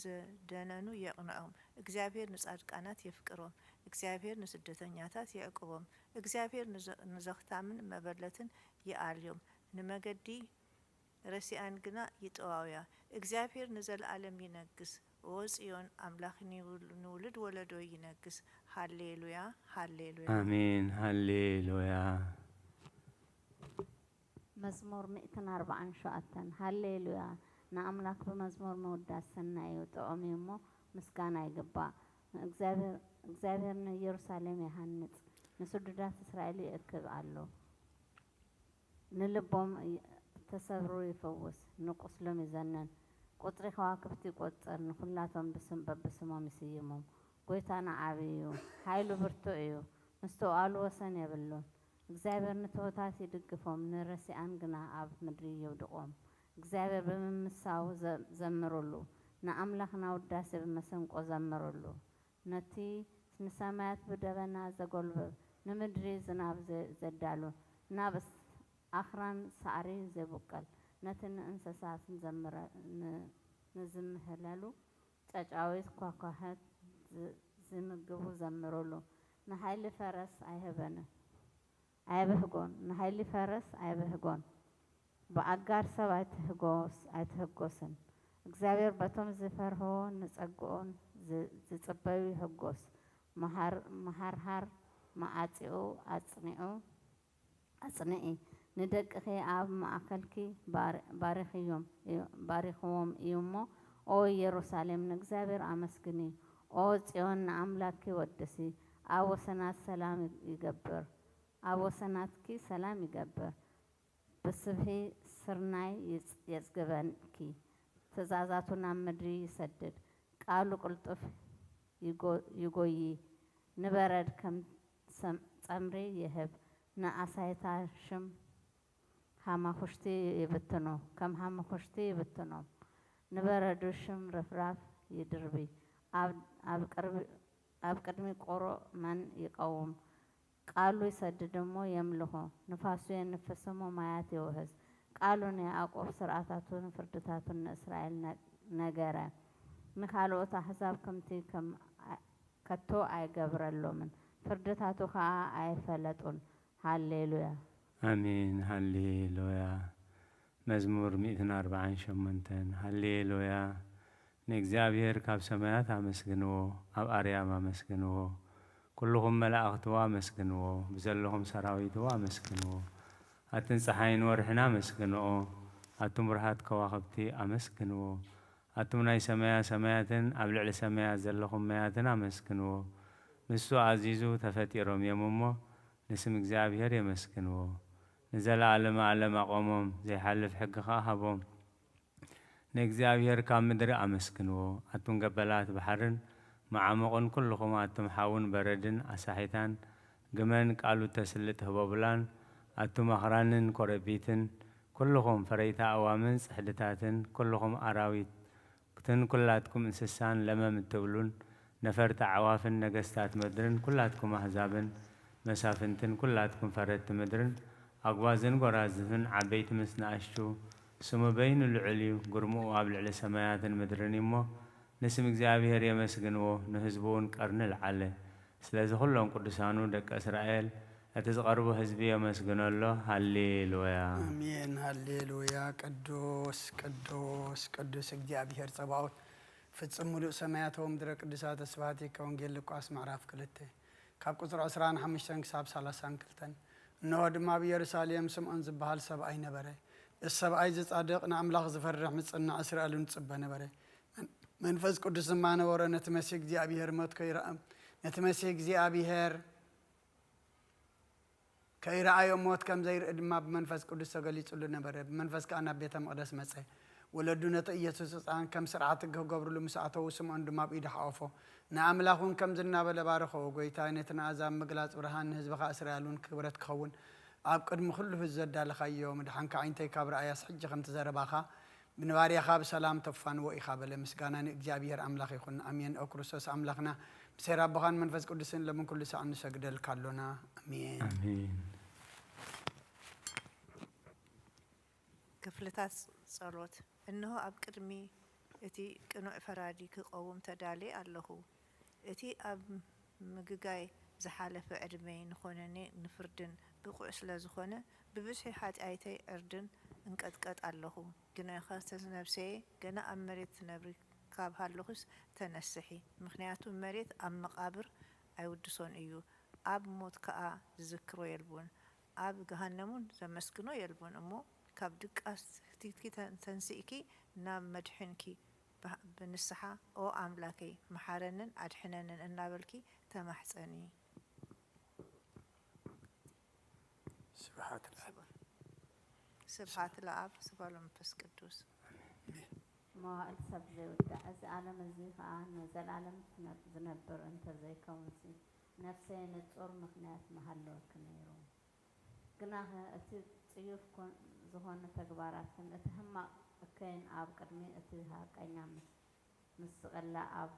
ንዝደነኑ የቕንዖም። እግዚኣብሔር ንጻድቃናት የፍቅሮም። እግዚኣብሔር ንስደተኛታት የዕቁቦም። እግዚኣብሔር ንዘ-፣ ንዘኽታምን መበለትን ይኣልዮም። ንመገዲ ረሲኣን ግና ይጠዋውያ። እግዚኣብሔር ንዘለዓለም ይነግስ። ኦ ጽዮን፣ ኣምላኽ ንውል-፣ ንውሉድ ወለዶ ይነግስ። ሃሌሉያ፣ ሃሌሉያ። ኣሜን፣ ሃሌሉያ። መዝሙር ሚእትን ኣርባዓን ሸውዓተን። ሃሌሉያ፣ ንኣምላኽ ብመዝሙር ምውዳስ ሰናይ እዩ፣ ጥዑም እዩ እሞ ምስጋና ይግባእ። ንእግዚኣብሔር፣ እግዚኣብሔር ንኢየሩሳሌም ይሃንጽ፣ ንስዱዳት እስራኤል ይእክብ ኣሎ። ንልቦም ይ-፣ ተሰብሩ ይፈውስ፣ ንቁስሎም ይዘንን። ቁጽሪ ከዋክብቲ ይቆጽር፣ ንኹላቶም ብስም በብስሞም ይስይሞም። ጐይታና ዓቢ እዩ፣ ሓይሉ ብርቱዕ እዩ፣ ምስትውዓሉ ወሰን የብሉን። እግዚኣብሔር ንትሑታት ይድግፎም፣ ንረሲኣን ግና ኣብ ምድሪ የውድቖም። እግዚኣብሔር ብምምሳው ዘ-፣ ዘምሩሉ፣ ንኣምላኽና ውዳሴ ብመሰንቆ ዘምሩሉ። ነቲ ንሰማያት ብደበና ዘጎልብብ፣ ንምድሪ ዝናብ ዘ-፣ ዘዳሉ፣ ናብ ስ-፣ ኣኽራን ሳዕሪ ዘቡቅል፣ ነቲ ንእንስሳት ንዘምረ-፣ ን-፣ ንዝምህለሉ፣ ጨጫዊት ኳኳህት ዝ-፣ ዝምግቡ ዘምሩሉ። ንሓይሊ ፈረስ ኣይህበን፣ ኣይብህጎን፣ ንሓይሊ ፈረስ ኣይብህጎን። ብኣጋር ሰብ ኣይትህጎስ፣ ኣይትህጎስን። እግዚኣብሔር በቶም ዝፈርህዎ ንጸግኡን ዝ-፣ ዝጽበዩ ይህጎስ። መሃር-፣ መሃርሃር መዓጺኡ ኣጽኒዑ፣ ኣጽንዒ። ንደቅኺ ኣብ ማእከልኪ ባር-፣ ባሪኽዮም እዩ፣ ባሪኽዎም እዩ እሞ፣ ኦ ኢየሩሳሌም፣ ንእግዚኣብሔር ኣመስግኒ። ኦ ጽዮን፣ ንኣምላክኪ ወድሲ። ኣብ ወሰናት ሰላም ይገብር፣ ኣብ ወሰናትኪ ሰላም ይገብር። ብስብሒ ስርናይ ይጽ-፣ የጽግበኪ፣ ትእዛዛቱ ናብ ምድሪ ይሰድድ፣ ቃሉ ቅልጡፍ ይጎ-፣ ይጎዪ፣ ንበረድ ከም ሰም-፣ ጸምሪ ይህብ፣ ንኣሳይታ ሽም ሃማኹሽቲ ይብትኑ፣ ከም ሃማኹሽቲ ይብትኖም፣ ንበረዱ ሽም ርፍራፍ ይድርቢ፣ ኣብ፣ ኣብ ቅርቢ፣ ኣብ ቅድሚ ቁሩእ መን ይቀውም? ቃሉ ይሰድድ እሞ የምልኾ፣ ንፋሱ የንፍስ እሞ ማያት የውሕዝ። ቃሉ ንያዕቆብ ስርዓታቱን ፍርድታቱን ንእስራኤል ነ-፣ ነገረ። ንኻልኦት ኣሕዛብ ከምቲ ከም ኣ-፣ ከቶ ኣይገብረሎምን፣ ፍርድታቱ ኸኣ ኣይፈለጡን። ሃሌሉያ። ኣሜን፣ ሃሌሉያ። መዝሙር ሚእትን ኣርባዓን ሸሞንተን። ሃሌሉያ። ንእግዚኣብሔር ካብ ሰማያት ኣመስግንዎ፣ ኣብ ኣርያም ኣመስግንዎ። ኩልኹም መላእኽትዎ ኣመስግንዎ፣ ብዘለኹም ሰራዊትዎ ኣመስግንዎ። ኣትን ጸሓይን ወርሕን ኣመስግንኦ፣ ኣቱም ብሩሃት ከዋኽብቲ ኣመስግንዎ። ኣቱም ናይ ሰማያ ሰማያትን ኣብ ልዕሊ ሰማያት ዘለኹም ማያትን ኣመስግንዎ። ንሱ ኣዚዙ ተፈጢሮም እዮም እሞ፣ ንስም እግዚኣብሔር የመስግንዎ። ንዘለዓለመ ዓለም ኣቖሞም፣ ዘይሓልፍ ሕጊ ኸኣ ሃቦም። ንእግዚኣብሔር ካብ ምድሪ ኣመስግንዎ። ኣቱም ገበላት ባሕርን መዓሙቕን፣ ኩልኹም ኣቱም ሓውን በረድን ኣሳሒታን፣ ግመን ቃሉ እተስልጥ ህቦብላን፣ ኣቱም ኣኽራንን ኮረቢትን፣ ኩልኹም ፈረይቲ ኣእዋምን ጽሕድታትን፣ ኩልኹም ኣራዊትን ኩላትኩም እንስሳን ለመም እትብሉን፣ ነፈርቲ ኣዕዋፍን ነገስታት ምድርን፣ ኩላትኩም ኣህዛብን መሳፍንትን፣ ኩላትኩም ፈረድቲ ምድርን፣ ኣጉባዝን ጎራዝፍን፣ ዓበይቲ ምስ ንኣሽቱ፣ ስሙ በይኑ ልዑል እዩ፣ ግርምኡ ኣብ ልዕሊ ሰማያትን ምድርን እዩ እሞ፣ ንስም እግዚኣብሔር የመስግንዎ፣ ንህዝቡ እውን ቀርኒ ልዓለ። ስለዚ ኩሎም ቅዱሳኑ ደቂ እስራኤል፣ እቲ ዝቐርቡ ህዝቢ የመስግኖ ኣሎ። ሃሌሉያ። ኣሜን። ሃሌሉያ። ቅዱስ፣ ቅዱስ፣ ቅዱስ እግዚኣብሔር ጸባኦት፣ ፍጹም ምሉእ ሰማያት ወምድረ ቅዱሳተ ስብሐቲከ። ወንጌል ሉቃስ ምዕራፍ ክልተ ካብ ቁጽሪ ዕስራን ሓሙሽተን ክሳብ ሰላሳን ክልተን። እንሆ ድማ ኣብ ኢየሩሳሌም ስምዖን ዝበሃል ሰብኣይ ነበረ። እዚ ሰብኣይ እዚ ጻድቕ፣ ንኣምላኽ ዝፈርሕ፣ ምጽናዕ እስራኤል እውን ዝጽበ ነበረ። መን-፣ መንፈስ ቅዱስ ድማ ነበሮ፣ ነቲ መሲህ እግዚኣብሔር ሞት ከይረኣ፣ ነቲ መሲህ እግዚኣብሔር ከይረኣዮ ሞት ከም ዘይርኢ ድማ ብመንፈስ ቅዱስ ተገሊጹሉ ነበረ። ብመንፈስ ከኣ ናብ ቤተ መቕደስ መጸ። ወለዱ ነቲ ኢየሱስ ህጻን ከም ስርዓት ሕጊ ክገብርሉ ምስ ኣተዉ፣ ስምዖን ድማ ኣብ ኢዱ ሓቖፎ። ንኣምላኽ እውን ከምዚ እናበለ ባረኸዎ፣ ጐይታይ፣ ነቲ ንኣሕዛብ ምግላጽ ብርሃን፣ ንህዝብኻ እስራኤል እውን ክብረት ክኸውን ኣብ ቅድሚ ኩሉ ህዝቢ ዘዳለኻዮ፣ ምድሓንካ ኣዒንተይ ካብ ረኣያስ፣ ሕጂ ከምቲ ዘረባኻ ብንባርያኻ ብሰላም ተፋንዎ ኢኻ በለ። ምስጋና ንእግዚኣብሔር ኣምላኽ ይኹን። ኣሜን። ኦ ክርስቶስ ኣምላኽና፣ ብሰይር ኣቦኻን መንፈስ ቅዱስን ለምን ኩሉ ሳዕ ንሰግደልካ ኣሎና። ኣሜን። ኣሜን። ክፍልታት ጸሎት። እንሆ ኣብ ቅድሚ እቲ ቅኑዕ ፈራዲ ክቐውም ተዳልየ ኣለኹ። እቲ ኣብ ምግጋይ ዝሓለፈ ዕድመይ ንኾነኒ ንፍርድን ብቑዕ ስለ ዝኾነ፣ ብብዝሒ ሓጢኣይተይ ዕርድን እንቀጥቀጥ ኣለኹ። ግናይኸ ነፍሰየ፣ ገና ኣብ መሬት ትነብሪ ካብ ሃለኹስ ተነስሒ፣ ምኽንያቱ መሬት ኣብ መቓብር ኣይውድሶን እዩ፣ ኣብ ሞት ከኣ ዝዝክሮ የልቡን፣ ኣብ ገሃነምውን ዘመስግኖ የልቡን። እሞ ካብ ድቃስ ትኪ ተንስእኪ ናብ መድሕንኪ ብንስሓ ኦ ኣምላከይ መሓረንን ኣድሕነንን እናበልኪ ተማሕፀኒ። ስብሓት ለኣብ። ስብሓት ለኣብ፣ ስብሓት ለመንፈስ ቅዱስ። መዋእል ሰብ ዘይውዳእ፣ እዚ ዓለም እዚ ኸዓ ንዘለዓለም ዝነብር እንተዘይከውንሲ፣ ነፍሰይ ንጹር ምኽንያት ምሃለወኪ ነይሩ። ግናኸ እቲ ጽዩፍ ኮን-፣ ዝኾነ ተግባራትን እቲ ሕማቕ እከይን ኣብ ቅድሚ እቲ ሓቀኛ ምስ-፣ ምስቕላ ኣብ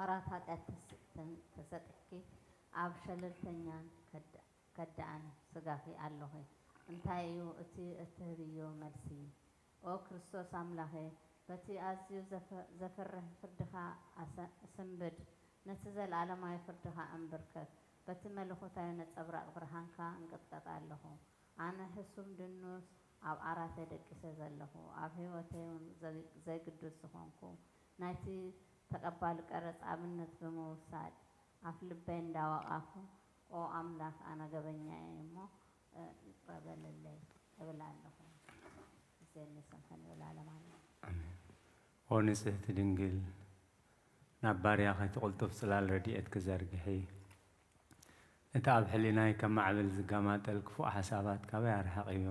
ዓራት ሓጢኣት ተስ-፣ ተን-፣ ተሰጢሕኪ ኣብ ሸለልተኛን ከድ-፣ ከዳዕን ስጋኺ ኣለኺ። እንታይ እዩ እቲ እትህብዮ መልሲ? ኦ ክርስቶስ ኣምላኸ፣ በቲ ኣዝዩ ዘፈ-፣ ዘፍርህ ፍርድኻ ኣሰ-፣ እስንብድ፣ ነቲ ዘለኣለማዊ ፍርድኻ ኣንብርከክ። በቲ መለኮታዊ ነጸብራቕ ብርሃንካ እንቅጥቀጥ ኣለኹ። ኣነ ሕሱም ድኑስ ኣብ ዓራተይ ደቂሰ ዘለኹ፣ ኣብ ህይወተይ እውን ዘይ-፣ ዘይግዱስ ዝኾንኩ፣ ናይቲ ተቐባሊ ቀረጽ ኣብነት ብምውሳድ፣ ኣፍ ልበይ እንዳወቓኹ፣ ኦ ኣምላኽ፣ ኣነ ገበኛ እየ እሞ፣ እ፣ ይቕረ በለለይ እብል ኣለኹ። እዜኒ ሰንፈን ይብል ኣለማለ። ኣሜን። ኦ ንጽህቲ ድንግል፣ ናብ ባርያኺ እቲ ቅልጡፍ ጽላል ረድኤትኪ ዘርግሒ። እቲ ኣብ ሕሊናይ ከም ማዕበል ዝገማጠል ክፉእ ሓሳባት ካባይ ኣርሕቕዮ።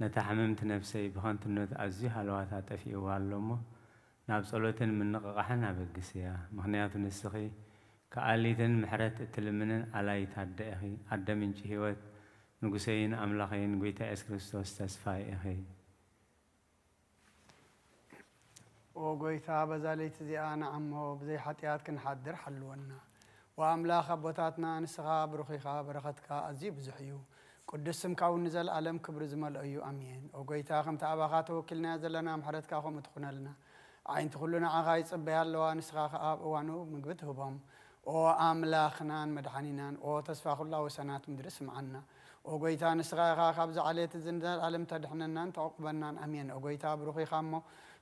ነታ ሕምምቲ ነፍሰይ ብኸንቱነት ኣዝዩ ሃለዋታ ጠፊእዋ ኣሎ እሞ፣ ናብ ጸሎትን ምንቕቓሕን ኣበግስያ። ምኽንያቱ ንስኺ ከኣሊትን ምሕረት እትልምንን ኣላይት ኣደ ኢኺ። ኣደ ምንጪ ህይወት፣ ንጉሰይን ኣምላኸይን ጐይታ የሱስ ክርስቶስ ተስፋይ ኢኺ። ኦ ጐይታ፣ በዛ ለይቲ እዚኣ ንዓሞ ብዘይ ሓጢኣት ክንሓድር ሓልወና። ወኣምላኽ ኣቦታትና፣ ንስኻ ብሩኽ ኢኻ፣ በረኸትካ ኣዝዩ ብዙሕ እዩ። ቅዱስ ስምካ እውን ንዘለኣለም ክብሪ ዝመልኦ እዩ። ኣሜን። ኦ ጐይታ፣ ከምቲ ኣባኻ ተወኪልናዮ ዘለና ምሕረትካ ከምኡ ትኹነልና። ኣዒንቲ ኩሉ ንዓኻ ይጽበያ ኣለዋ፣ ንስኻ ኸኣ ኣብ እዋኑ ምግቢ ትህቦም። ኦ ኣምላኽናን መድሓኒናን፣ ኦ ተስፋ ኩላ ወሰናት ምድሪ ስምዓና። ኦ ጐይታ፣ ንስኻ ኢኻ ካብዚ ዓሌት እዚ ንዘለኣለም ተድሕነናን ተዕቁበናን። ኣሜን። ኦ ጐይታ፣ ብሩኽ ኢኻ እሞ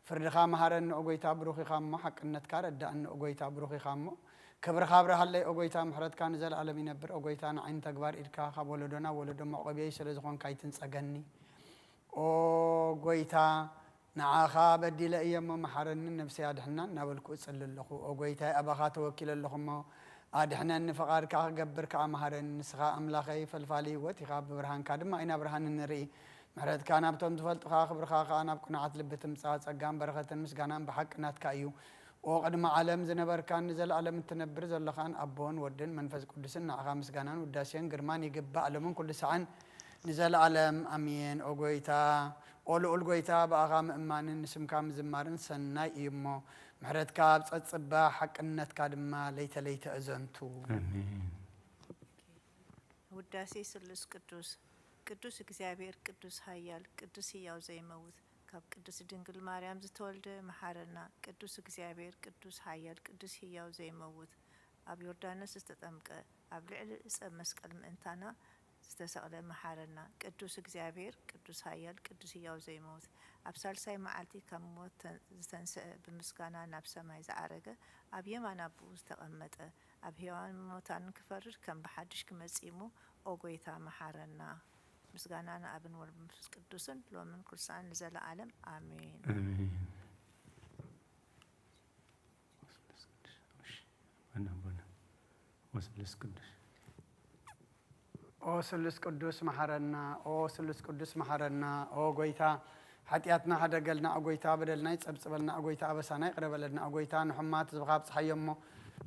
ፍርድኻ መሃረኒ። ኦ ጐይታ፣ ብሩኽ ኢኻ እሞ ሓቅነትካ ረዳእኒ። ኦ ጐይታ፣ ብሩኽ ኢኻ እሞ ክብርኻ ኣብርሃለይ። ኦ ጐይታ፣ ምሕረትካ ንዘለኣለም ይነብር። ኦ ጐይታ፣ ንዓይ ንተግባር ኢድካ ካብ ወለዶ ናብ ወለዶ መዕቆብየይ ስለ ዝኾንካ ኣይትንጸገኒ። ኦ ጐይታ፣ ንዓኻ በዲለ እየ እሞ መሓረኒ፣ ነብሰይ ኣድሕና እናበልኩ እጽሊ ኣለኹ። ኦ ጐይታይ፣ ኣባኻ ተወኪለ ኣለኹ እሞ ኣድሕነኒ፣ ፍቓድካ ክገብር ከኣ መሃረኒ። ንስኻ ኣምላኸይ ፈልፋሊ ህይወት ኢኻ፣ ብብርሃንካ ድማ ኢና ብርሃን እንርኢ። ምሕረትካ ናብቶም ዝፈልጡኻ፣ ክብርኻ ከኣ ናብ ቅኑዓት ልቢ ትምጻእ። ጸጋን በረኸትን ምስጋናን ብሓቂ ናትካ እዩ። ኦ ቅድሚ ዓለም ዝነበርካን ንዘለኣለም እትነብር ዘለኻን ኣቦን ወድን መንፈስ ቅዱስን ንዓኻ ምስጋናን ውዳሴን ግርማን ይግባእ፣ ሎምን ኩሉ ሰዓን ንዘለኣለም ኣሜን። ኦ ጐይታ፣ ኦ ልኡል ጐይታ፣ ብኣኻ ምእማንን ንስምካ ምዝማርን ሰናይ እዩ እሞ፣ ምሕረትካ ኣብ ጸጽባ፣ ሓቅነትካ ድማ ለይተ ለይተ እዘንቱ። ኣሜን። ውዳሴ ስሉስ ቅዱስ። ቅዱስ እግዚኣብሔር፣ ቅዱስ ኃያል፣ ቅዱስ ሕያው ዘይመውት፣ ካብ ቅድስት ድንግል ማርያም ዝተወልደ መሓረና። ቅዱስ እግዚኣብሔር፣ ቅዱስ ኃያል፣ ቅዱስ ሕያው ዘይመውት፣ ኣብ ዮርዳኖስ ዝተጠምቀ፣ ኣብ ልዕሊ ዕፀ መስቀል ምእንታና ዝተሰቕለ መሓረና። ቅዱስ እግዚኣብሔር፣ ቅዱስ ኃያል፣ ቅዱስ ሕያው ዘይመውት፣ ኣብ ሳልሳይ መዓልቲ ካብ ሞት ተን-፣ ዝተንስአ፣ ብምስጋና ናብ ሰማይ ዝዓረገ፣ ኣብ የማን ኣቦኡ ዝተቐመጠ፣ ኣብ ሕያዋንን ሙታንን ክፈርድ ከም ብሓድሽ ክመጽእ እሞ፣ ኦ ጐይታ፣ መሓረና። ምስጋና ንኣብን ወልድን መንፈስ ቅዱስን፣ ሎምን ኩሉ ሰዓትን ንዘለዓለም። ኣሜን። ኣሜን። ወስሉስ ቅዱስ። እሺ። ዋና ኣቦና። ወስሉስ ቅዱስ። ኦ ስሉስ ቅዱስ መሓረና፣ ኦ ስሉስ ቅዱስ መሓረና፣ ኦ ጐይታ፣ ሓጢኣትና ሕደገልና፣ ኦ ጐይታ፣ በደልና ይጸብ ጽበልና፣ ኦ ጐይታ፣ ኣበሳና ይቕረ በለልና፣ ኦ ጐይታ፣ ንሕሙማት ህዝብኻ ኣብጽሓዮም እሞ፣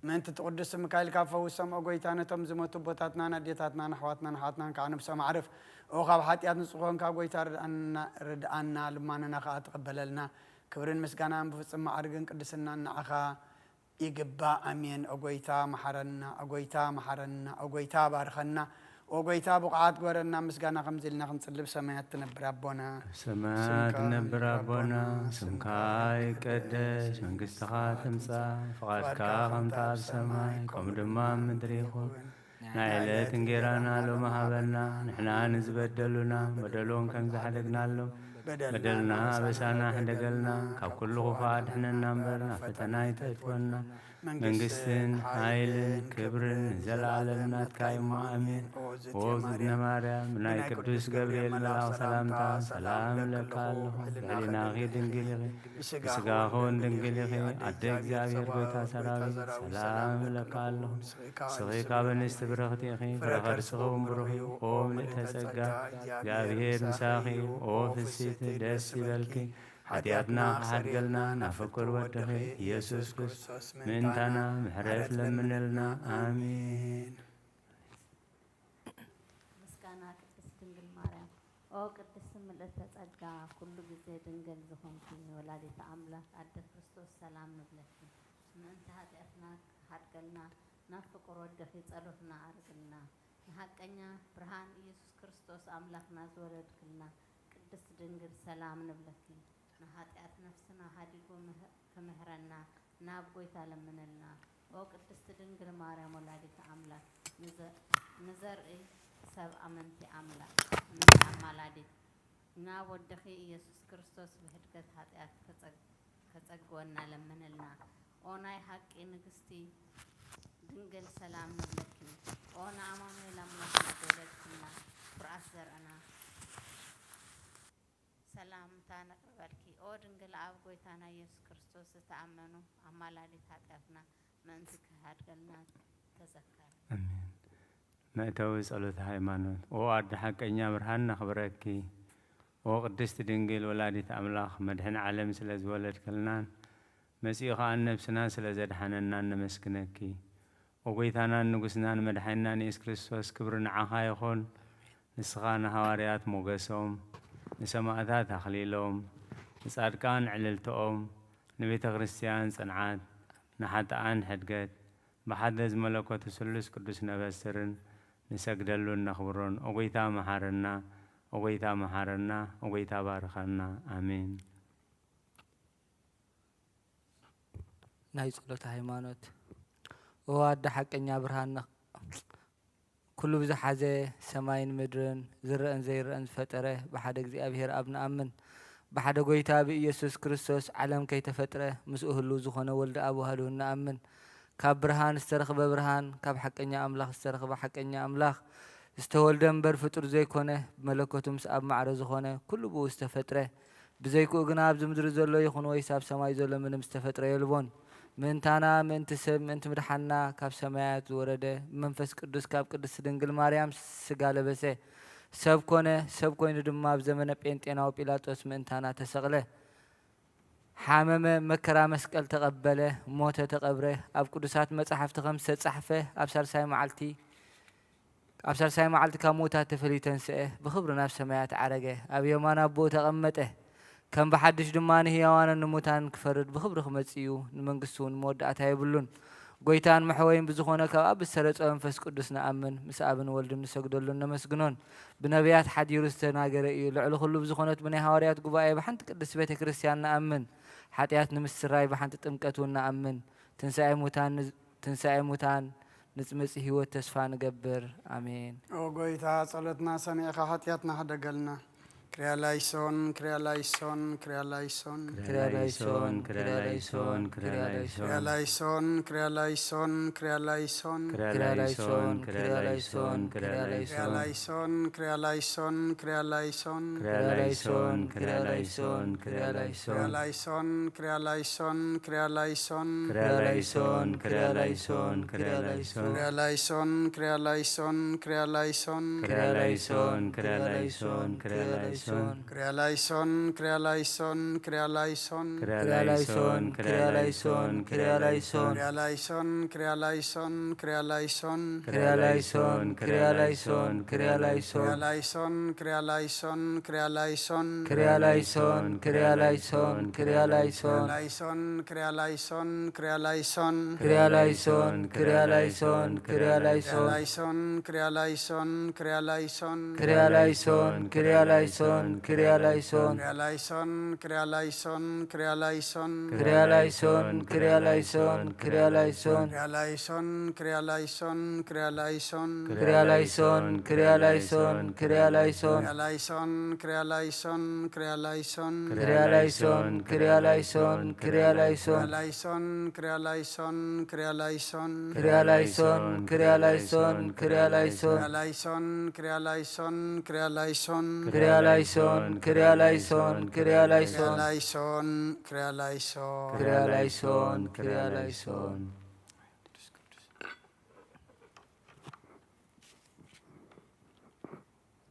ምእንቲ እቲ ቅዱስ ስምካ ኢልካ ፈውሶም፣ ኦ ጐይታ፣ ነቶም ዝሞቱ ኣቦታትናን ኣዴታትናን ኣሕዋትናን ኣሓትናን ከዓ ነብሶም ኣዕርፍ፣ ኦ ካብ ሓጢኣት ንጹህ ኮንካ ጐይታ፣ ርድኣና፣ ርድኣና፣ ልማኖና ከዓ ተቐበለልና። ክብርን ምስጋናን ብፍጹም መዓርግን ቅድስናን ንዓኻ ይግባእ። ኣሜን። ኦ ጐይታ፣ መሓረና፣ ኦ ጐይታ፣ መሓረና፣ ኦ ጐይታ፣ ባርኸና፣ ኦ ጎይታ፣ ብቑዓት ግበረና ምስጋና ከምዚ ኢልና ክንጽልብ። ሰማያት ትነብር ኣቦና፣ ኣብ ሰማያት ትነብር ኣቦና፣ ስምካ ይቀደስ፣ መንግስትኻ ትምጻእ፣ ፍቓድካ ከምታ ኣብ ሰማይ ከምኡ ድማ ኣብ ምድሪ ይኹን። ናይ ዕለት እንጌራና ሎሚ ሃበና፣ ንሕና ንዝበደሉና በደሎም ከም ዝሓደግናሎም በደልና ኣበሳና ሕደገልና፣ ካብ ኩሉ ክፉእ ኣድሕነና እምበር ናብ ፈተና ኣይተእትወና። መንግስትን ሓይልን ክብርን ንዘለኣለም ናትካ እዩ እሞ፣ ኣሜን። ኦ እግዝእትነ ማርያም፣ ብናይ ቅዱስ ገብርኤል መልኣኽ ሰላምታ ሰላም እብለካ ኣለኹ። ልዕሊናኺ ድንግል ኢኺ፣ ብስጋኺ እውን ድንግል ኢኺ። ኣደ እግዚኣብሔር ጎይታ ሰራዊት፣ ሰላም እብለካ ኣለኹ። ንስኺ ካብ ኣንስቲ ብርኽቲ ኢኺ፣ ፍረ ከርስኺ እውን ብሩኽ እዩ። ኦ ምልእተ ጸጋ፣ እግዚኣብሔር ምሳኺ እዩ። ኦ ፍስሕቲ፣ ደስ ይበልኪ፣ ሓጢኣትና ክሓድገልና ናብ ፍቁር ወድኺ ኢየሱስ ክርስቶስ ምእንታና ምሕረት ለምነልና። ኣሜን። ምስጋና ቅድስት ድንግል ማርያም። ኦ ቅድስት ምልእተ ጸጋ፣ ኩሉ ግዜ ድንግል ዝኾንኪ ወላዲተ ኣምላኽ ኣደ ክርስቶስ፣ ሰላም ንብለኪ። ምእንቲ ሓጢኣትና ክሓድገልና ናብ ፍቁር ወድኺ ጸሎትና ኣርግልና። ንሓቀኛ ብርሃን ኢየሱስ ክርስቶስ ኣምላኽና ዝወለድክልና ቅድስት ድንግል፣ ሰላም ንብለኪ። ንሓጢኣት ነፍስና ሓዲጉ ምህ-፣ ክምህረና ናብ ጎይታ ለምነልና። ኦ ቅድስት ድንግል ማርያም ወላዲተ ኣምላኽ፣ ንዘ-፣ ንዘርኢ ሰብ ኣመንቲ ኣምላኽ፣ ኣመንቲ ኣማላዲት፣ ናብ ወድኺ ኢየሱስ ክርስቶስ ብሕድገት ሓጢኣት ከጸግ-፣ ከጸግወና ለምንልና። ኦ ናይ ሓቂ ንግስቲ ድንግል፣ ሰላም ንብለኪ። ኦ ንኣማኑኤል ኣምላኽና ዝወለድክልና፣ ኩርዓት ዘርእና፣ ሰላምታ ነቕርበልኪ። ኦ ድንግል ኣብ ጎይታና ኢየሱስ ክርስቶስ ዝተኣመኑ፣ ኣማላዲት ሓጢኣትና ምእንቲ ክሃድገልና ተዘከር። ኣሜን። መእተዊ ጸሎተ ሃይማኖት። ኦ ኣደ ሓቀኛ ብርሃን ነኽብረኪ። ኦ ቅድስቲ ድንግል ወላዲት ኣምላኽ፣ መድሕን ዓለም ስለ ዝወለድክልናን መጺኡ ኸኣ ነብስና ስለ ዘድሓነናን ነመስግነኪ። ኦ ጎይታናን ንጉስናን መድሓኒናን ኢየሱስ ክርስቶስ፣ ክብሪ ንዓኻ ይኹን። ንስኻ ንሃዋርያት ሞገሶም፣ ንሰማእታት ኣኽሊሎም፣ ንጻድቃን ዕልልትኦም፣ ንቤተ ክርስቲያን ጽንዓት፣ ንሓጥኣን ሕድገት፣ ብሓደ ዝመለኮቱ ስሉስ ቅዱስ ነበስርን ንሰግደሉን ነኽብሮን። ኦ ጎይታ መሓረና፣ ኦ ጎይታ መሓረና፣ ኦ ጎይታ ባርኸና። ኣሜን። ናይ ጸሎተ ሃይማኖት። ኦ ኣደ ሓቀኛ ብርሃን ነኽ-፣ ኩሉ ብዝሓዘ ሰማይን ምድርን ዝረአን ዘይረአን ዝፈጠረ ብሓደ እግዚኣብሔር ኣብ ንኣምን። ብሓደ ጎይታ ብኢየሱስ ክርስቶስ ዓለም ከይተፈጥረ ምስኡ ህልው ዝኾነ ወልዲ ኣብ ዋህዱ ንኣምን። ካብ ብርሃን ዝተረኽበ ብርሃን፣ ካብ ሓቀኛ ኣምላኽ ዝተረኽበ ሓቀኛ ኣምላኽ፣ ዝተወልደ እምበር ፍጡር ዘይኮነ፣ ብመለኮቱ ምስ ኣብ ማዕረ ዝኾነ፣ ኩሉ ብኡ ዝተፈጥረ፣ ብዘይክኡ ግና ኣብዚ ምድሪ ዘሎ ይኹን ወይስ ኣብ ሰማይ ዘሎ ምንም ዝተፈጥረ የልቦን። ምእንታና፣ ምእንቲ ሰብ፣ ምእንቲ ምድሓንና ካብ ሰማያት ዝወረደ፣ ብመንፈስ ቅዱስ ካብ ቅድስቲ ድንግል ማርያም ስጋ ለበሰ። ሰብ ኮነ፣ ሰብ ኮይኑ ድማ ኣብ ዘመነ ጴንጤናዊ ጲላጦስ ምእንታና ተሰቕለ። ሓመመ፣ መከራ መስቀል ተቐበለ፣ ሞተ፣ ተቐብረ። ኣብ ቅዱሳት መጻሕፍቲ ከም ዝተጻሕፈ ኣብ ሳልሳይ መዓልቲ፣ ኣብ ሳልሳይ መዓልቲ ካብ ምዉታት ተፈልዩ ተንስአ፣ ብኽብሪ ናብ ሰማያት ዓረገ፣ ኣብ የማን ኣቦኡ ተቐመጠ። ከም ብሓድሽ ድማ ንህያዋንን ንሙታንን ክፈርድ ብኽብሪ ክመጽእ እዩ፣ ንመንግስቱ እውን መወዳእታ የብሉን። ጎይታን መሕወይን ብዝኾነ ካብ ኣብ ዝተረጸ መንፈስ ቅዱስ ንኣምን፣ ምስ ኣብን ወልድን ንሰግደሉን ነመስግኖን። ብነቢያት ሓዲሩ ዝተናገረ እዩ። ልዕሊ ኩሉ ብዝኾነት ብናይ ሃዋርያት ጉባኤ ብሓንቲ ቅድስቲ ቤተ ክርስቲያን ንኣምን። ሓጢኣት ንምስራይ ብሓንቲ ጥምቀት እውን ንኣምን። ትንሳኤ ሙታን ንዝ-፣ ትንሳኤ ሙታን ንጽምጽ ህይወት ተስፋ ንገብር። ኣሜን። ኦ ጎይታ፣ ጸሎትና ሰሚዕኻ ሓጢኣትና ሕደገልና። ክርያላይሶን፣ ክርያላይሶን፣ ክርያላይሶን። ክርያላይሶን፣ ክርያላይሶን፣ ክርያላይሶን። ክርያላይሶን፣ ክርያላይሶን፣ ክርያላይሶን። ክርያላይሶን፣ ክርያላይሶን፣ ክርያላይሶን። ክርያላይሶን፣ ክርያላይሶን፣ ክርያላይሶን። ክርያላይሶን፣ ክርያላይሶን፣ ክርያላይሶን። ክርያላይሶን፣ ክርያላይሶን፣ ክርያላይሶን። ክርያላይሶን፣ ክርያላይሶን፣ ክርያላይሶን። ክርያላይሶን፣ ክርያላይሶን፣ ክርያላይሶን። ክርያላይሶን፣ ክርያላይሶን፣ ክርያላይሶን። Krialaison, krialaison, krialaison. Krialaison, krialaison, krialaison. Krialaison, krialaison, krialaison. Krialaison, krialaison, krialaison. Krialaison, krialaison, krialaison. Krialaison, krialaison, krialaison. Krialaison, krialaison, krialaison. Krialaison, krialaison, krialaison. Krialaison, krialaison, krialaison. Krialaison, krialaison, krialaison. Krialaison, krialaison, krialaison. Krialaison, krialaison, krialaison. Krialaison, krialaison, krialaison. Krialaison, krialaison, krialaison. Krialaison, krialaison, krialaison. Krialaison, krialaison, krialaison. Krialaison, krialaison, krialaison. Krialaison, krialaison, krialaison. Krialaison, krialaison, krialaison. Krialaison፣ ክሪያላይሶን፣ ክሪያላይሶን። ክሪያላይሶን፣ ክሪያላይሶን። ክሪያላይሶን፣ ክሪያላይሶን።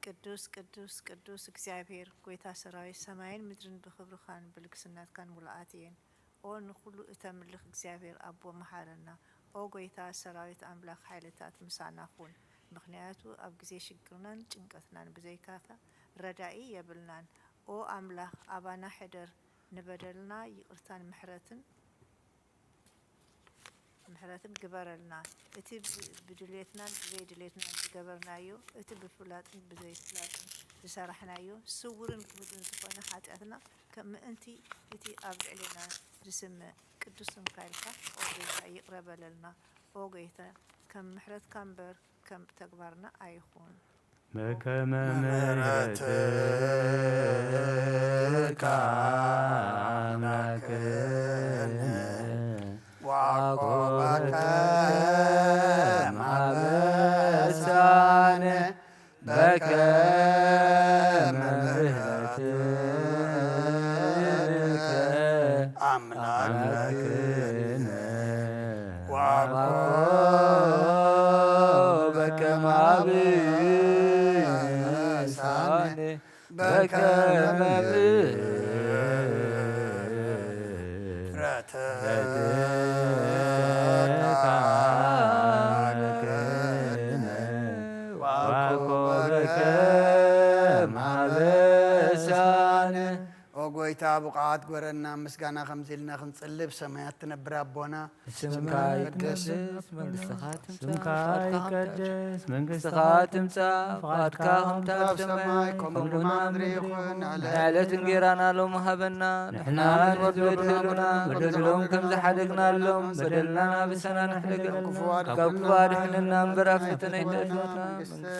ቅዱስ፣ ቅዱስ፣ ቅዱስ እግዚኣብሔር፣ ጐይታ ሰራዊት፣ ሰማይን ምድርን ብኽብርኻን ብልግስናትካን ምሉኣት እየን። ኦ ንኹሉ እተምልኽ እግዚኣብሔር ኣቦ፣ መሓረና። ኦ ጐይታ ሰራዊት ኣምላኽ፣ ሓይልታት ምሳና ኩን። ምኽንያቱ ኣብ ግዜ ሽግርናን ጭንቀትናን ብዘይካኻ ረዳኢ የብልናን። ኦ ኣምላኽ፣ ኣባና ሕደር፣ ንበደልና ይቕርታን ምሕረትን ምሕረትን ግበረልና። እቲ ብ-፣ ብድልየትናን ብዘይድልየትናን ዝገበርናዮ፣ እቲ ብፍላጥን ብዘይፍላጥን ዝሰራሕናዮ፣ ስዉርን ግሁድን ዝኾነ ሓጢኣትና፣ ከም ምእንቲ እቲ ኣብ ልዕሌና ዝስምዕ ቅዱስ ስምካ ኢልካ፣ ኦ ጐይታ፣ ይቕረ በለልና። ኦ ጐይታ፣ ከም ምሕረትካ እምበር፣ ከም ተግባርና ኣይኹን። በከመ ምሕረትከ ኣምላክነ ወዓቆበከ ማበሳነ በከመ ምሕረትከ ኣምላክነ ወዓቆበከ ማበሳነ በከመ ምሕረትከ ወዓቆበከ ማበሳነ። ኦ ጐይታ፣ ብቑዓት ግበረና፣ ምስጋና ከምዚ ኢልና ክንጽልብ። ሰማያት ትነብር ኣቦና፣ ስምካ ይትቀደስ፣ መንግስትኻ ትምጻእ፣ ስምካ ፍቓድካ ከም ይቀደስ፣ መንግስትኻ ትምጻእ፣ ፍቓድካ ከምታ ኣብ ኣብ ሰማይ ሰማይ ከምኡ ከምኡ ድማ ኣብ ምድሪ ይኹን። ይኹን። ንዕለትና እንጌራና ሎሚ ሃበና። ንሕና ንበድለና ንበድለና በደሎም ከም ዝሓደግናሎም በደልና ናብሰና ንሕደገን። ካብ ክፉ ኣድሕነና እምበር ኣብ ፈተነ ኣይተእትወና።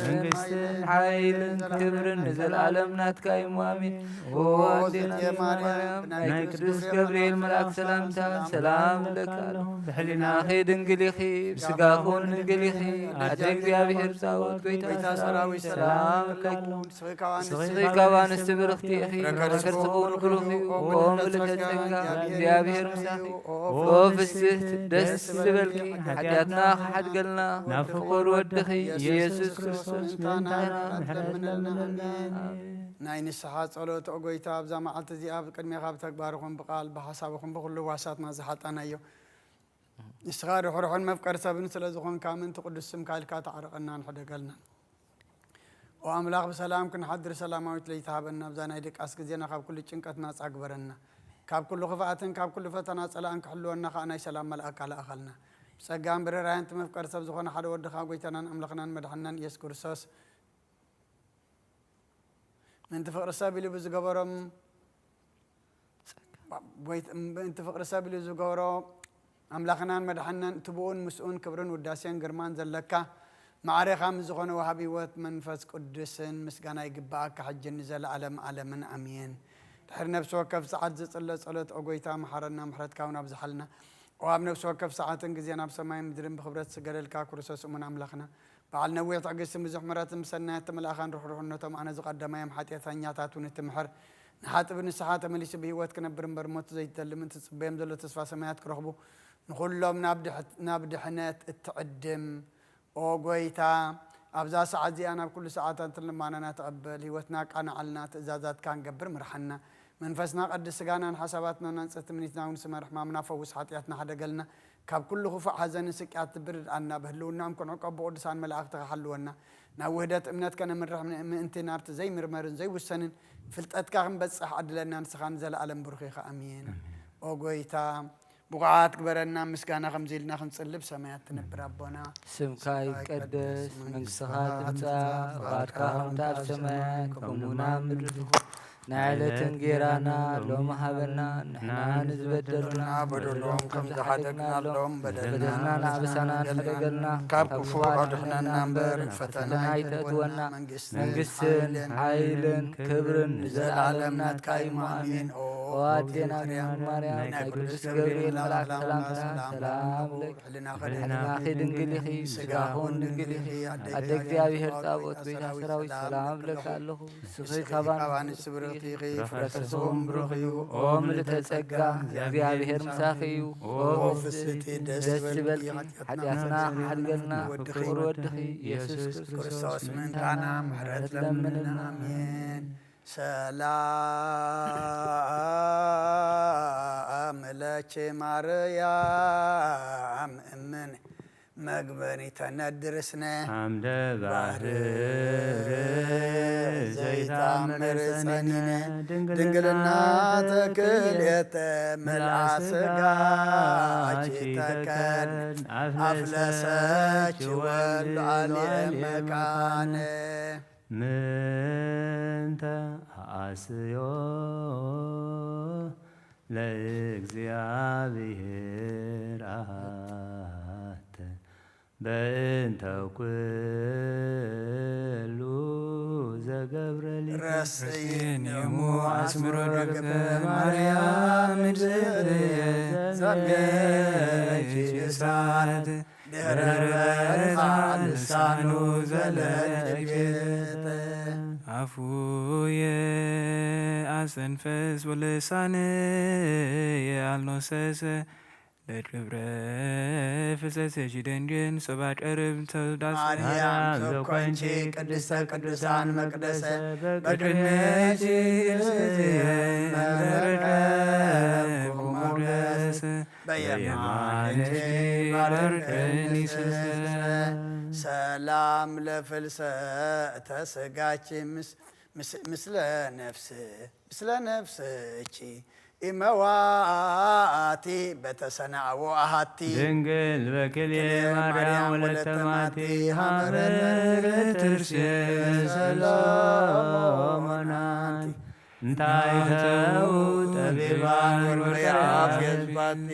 መንግስትን ሓይልን ክብርን ንዘለኣለም ናትካ እዩ። ኣሜን። ኦ ኣዴና ማርያም፣ ናይ ቅዱስ ገብርኤል መልኣክ ሰላምታ ሰላም እብለኪ ኣለኹ። ብሕሊናኺ ድንግል ኢኺ፣ ብስጋኺ እውን ድንግል ኢኺ። ኣደ እግዚኣብሔር ጻወት ጐይታ ሰራዊት ሰላም እብለኪ። ንስኺ ካብ ኣንስቲ ብርኽቲ ኢኺ፣ ፍረ ከርስኺ እውን ብሩኽ እዩ። ኦ ምልዕተ ጸጋ፣ እግዚኣብሔር ምሳኺ። ኦ ፍስሕቲ ደስ ዝበልኪ፣ ሓጢኣትና ክሓድገልና ናብ ፍቑር ወድኺ ኢየሱስ ክርስቶስ ምእንታና ምሕረት ለምነልና። ኣሜን። ናይ ንስሓ ጸሎት። ኦ ጐይታ፣ ኣብዛ መዓልቲ እዚኣ ኣብ ቅድሜኻ ብተግባር ይኹን ብቓል ብሓሳብ ይኹን ብኹሉ ዋሳትና ዝሓጣናዮ፣ ንስኻ ርሑሩሕን መፍቀሪ ሰብን ስለ ዝኾንካ፣ ምእንቲ ቅዱስ ስምካ ኢልካ ተዓረቐናን ሕደገልናን። ኦ ኣምላኽ፣ ብሰላም ክንሓድር ሰላማዊት ለይቲ ሃበና። ኣብዛ ናይ ድቃስ ግዜና ካብ ኩሉ ጭንቀት ናጻ ግበረና። ካብ ኩሉ ክፍኣትን ካብ ኩሉ ፈተና ጸላእን ክሕልወና ከኣ ናይ ሰላም መልኣካ ለኣኸልና። ብጸጋን ብርህራሄን እቲ መፍቀሪ ሰብ ዝኾነ ሓደ ወድኻ ጐይታናን ኣምላኽናን መድሓንናን ኢየሱስ ክርስቶስ ምእንቲ ፍቕሪ ሰብ ኢሉ ብዝገበሮም፣ ጎይት-፣ ምእንቲ ፍቕሪ ሰብ ኢሉ ዝገበሮ ኣምላኽናን መድሓንናን እቲ ብኡን ምስኡን ክብርን ውዳሴን ግርማን ዘለካ ማዕሬኻ ምስ ዝኾነ ወሃቢ ህይወት መንፈስ ቅዱስን ምስጋና ይግብኣካ ሕጅን ንዘለኣለም ዓለምን ኣሜን። ድሕሪ ነፍሲ ወከፍ ሰዓት ዝጽለ ጸሎት፣ ኦ ጐይታ መሓረና፣ ምሕረትካ እውን ኣብዝሓልና። ኦ ኣብ ነፍሲ ወከፍ ሰዓትን ግዜን ኣብ ሰማይን ምድርን ብኽብረት ዝስገደልካ ክርስቶስ እሙን ኣምላኽና፣ በዓል ነዊሕ ትዕግስትን ብዙሕ ምሕረትን ብሰናያት ተመልኣኻን ርሕሩሕነቶም ኣነ ዝቐደማዮም ሓጢኣተኛታት እውን እትምሕር፣ ንሓጥብ ንስሓ ተመሊሱ ብህይወት ክነብር እምበር ሞት ዘይትደሊ ምእንቲ ዝጽበዮም ዘሎ ተስፋ ሰማያት ክረኽቡ ንኹሎም ናብ ድሕ-፣ ናብ ድሕነት እትዕድም፣ ኦ ጐይታ፣ ኣብዛ ሰዓት እዚኣ ናብ ኩሉ ሰዓታት ልማናና ተቐበል። ህይወትና ኣቃንዓልና፣ ትእዛዛትካ ንገብር ምርሓና። መንፈስና ቀድስ፣ ስጋናን ሓሳባትናን ኣንጽህ፣ ትምኒትና እውን ስመር፣ ሕማምና ፈውስ፣ ሓጢኣትና ሓደገልና። ካብ ኩሉ ክፉእ ሓዘንን ስቅያት ትብርድኣና፣ ብህልውናኦም ክንዕቀብ ብቅዱሳን መላእኽትኻ ሓልወና። ናብ ውህደት እምነት ከነምርሕ ምን-፣ ምእንቲ ናብቲ ዘይምርመርን ዘይውሰንን ፍልጠትካ ክንበጽሕ ዓድለና፣ ንስኻ ንዘለኣለም ብሩኽ ኢኻ። ኣሜን። ኣሜን። ኦ ጎይታ፣ ብቑዓት ግበረና፣ ምስጋና ከምዚ ኢልና ክንጽልብ ሰማያት ትነብር ኣቦና። ስምካ ይትቀደስ፣ መንግስትኻ ትምጻእ፣ ፍቓድካ ከምቲ ኣብ ሰማይ ከምኡ ኣብ ምድሪ ትኹን። ናይ ዕለት እንጌራና ሎሚ ሃበና፣ ንሕና ንዝበደሉና በደሎም ከም ዝሓደግናሎም በደልና በደልና ንኣበሳና ንሕደገልና፣ ካብ ክፉእ ኣድሕነና እምበር፣ ፈተና ኣይተእትወና። መንግስትን መንግስትን ሓይልን ክብርን ንዘለኣለም ናትካ እዩ። ኣሜን። ኦ ኣዴና ድንግል ማርያም፣ ናይ ቅዱስ ገብርኤል መልኣክ ሰላምታ ሰላም እብለኪ። ሕልናኺ ድንግል ኢኺ፣ ስጋኺ እውን ድንግል ኢኺ። ኣደ እግዚኣብሔር ጻብኦት፣ ጎይታ ሰራዊት፣ ሰላም እብለኪ ኣለኹ። ንስኺ ካብ ኣንስቲ ብርኽቲ ኢኺ፣ ፍረ ከርስኺ እውን ብሩኽ እዩ። ኦ ምልዕተ ጸጋ፣ እግዚኣብሔር ምሳኺ እዩ። ኦ ፍስሕቲ፣ ደስ ይበልኪ፣ ሓጢኣትና ሓድገልና፣ ክቡር ወድኺ ኢየሱስ ክርስቶስ ምእንታና ምሕረት ለምንልና። ኣሜን። ሰላም ለኪ ማርያም እምን መግበኒ ተነድርስነ ኣምደ ባሕር ባሕር ዘይታምር ዘይታምር ጸኒነ ጸኒነ ድንግልና ድንግልና ተክልኤተ ተክልኤተ መልኣ መልኣ ስጋኪ ስጋኪ ተከል ተከል ኣፍለሰኪ ኣፍለሰኪ ወልድ ወልድ ኣልየ ኣልየ መካነ። መካነ። ምንተ ኣስዮ ለእግዚኣብሔር ኣተ በእንተ ኩሉ ዘገብረ ሊተ። ረስየን ዮሙ አስምሮ ገብተ ማርያም እግዝእትየ ዘምየኪ እሳት ድህረ በርኻ ልሳኑ ዘለጀተ። አፉየ አስተንፈስ ወልሳንየ አልኖሰሰ ለክብረ ፍሰሰ ሺደንግን ሶባ ቀርብ ተውዳስ ማርያም ማርያም ዘኮንቺ ዘኮንቺ ቅድስተ ቅዱሳን መቅደሰ በቅድሜኪ በቅድሜኪ እዝየ እዝየ መረቀ መረቀ ሞገስ ሞገስ በየማንኪ በየማንኪ ባርከኒ ባርከኒ ስለ። ስለ። ሰላም ለፍልሰተ ስጋኪ ምስ-፣ ምስ-፣ ምስለ ነፍስ ምስለ ነፍስኪ ኢመዋቲ በተሰናዕዎ ኣሃቲ። ድንግል በክልኤ ክልኤ ማርያም ማርያም ወለተ ወለተ ማቲ ማቲ ሃመረ ሃመረ ትርሴ ሰሎሞናቲ። እንታይ ተው ጠቢባን ወርቀ አፍ የዝባቲ።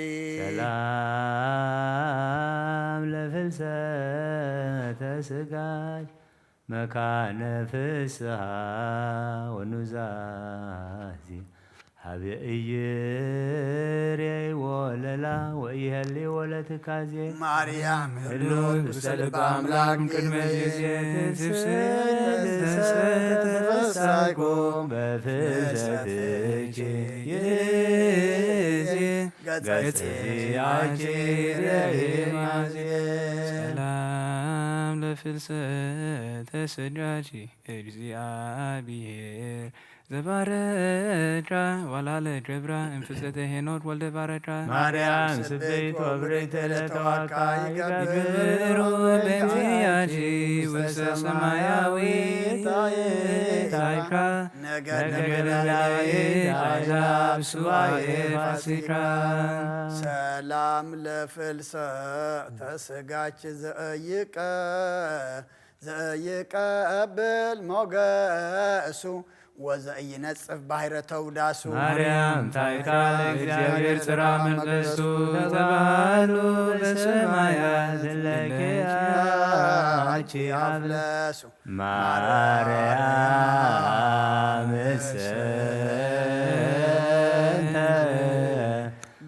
ሰላም ለፍልሰተ ስጋኪ መካነ ፍስሃ ወኑዛዜ ሀበ ኢይሬይ ወለላ ወኢሀሊ ወለትካዜ። ማርያም ህሉት ውስተ ልበ አምላክ እምቅድመ ጊዜ ትፍስሕት ተፈሳይኮ በፍልሰትኪ ጊዜ ገጽ ያቺ ረሂማዜ። ሰላም ለፍልሰተ ስጋኪ እግዚአብሔር ዘባረካ ዋላ ለገብራ እንፍሰተ ሄኖክ ወልደ ባረካ። ማርያም ስብሕት ወብርክት ለተዋካ ይገብሩ ይገብሩ በእንቲአኪ ውስተ ሰማያዊ ታይካ። ነገደ ነገደ ዳዊት ዳዊት አሕዛብ ሱባኤ ፋሲካ። ሰላም ለፍልሰተ ስጋኪ ዘእይቀ-፣ ዘእይቀብል ሞገሱ ወዘእይነጽፍ ባሕረ ተውዳሱ። ማርያም ታይካ ለእግዚኣብሔር ጽራ መንፈሱ ተባህሉ በሰማያት ዘለኪ አቺ አፍለሱ። ማርያም እሰተ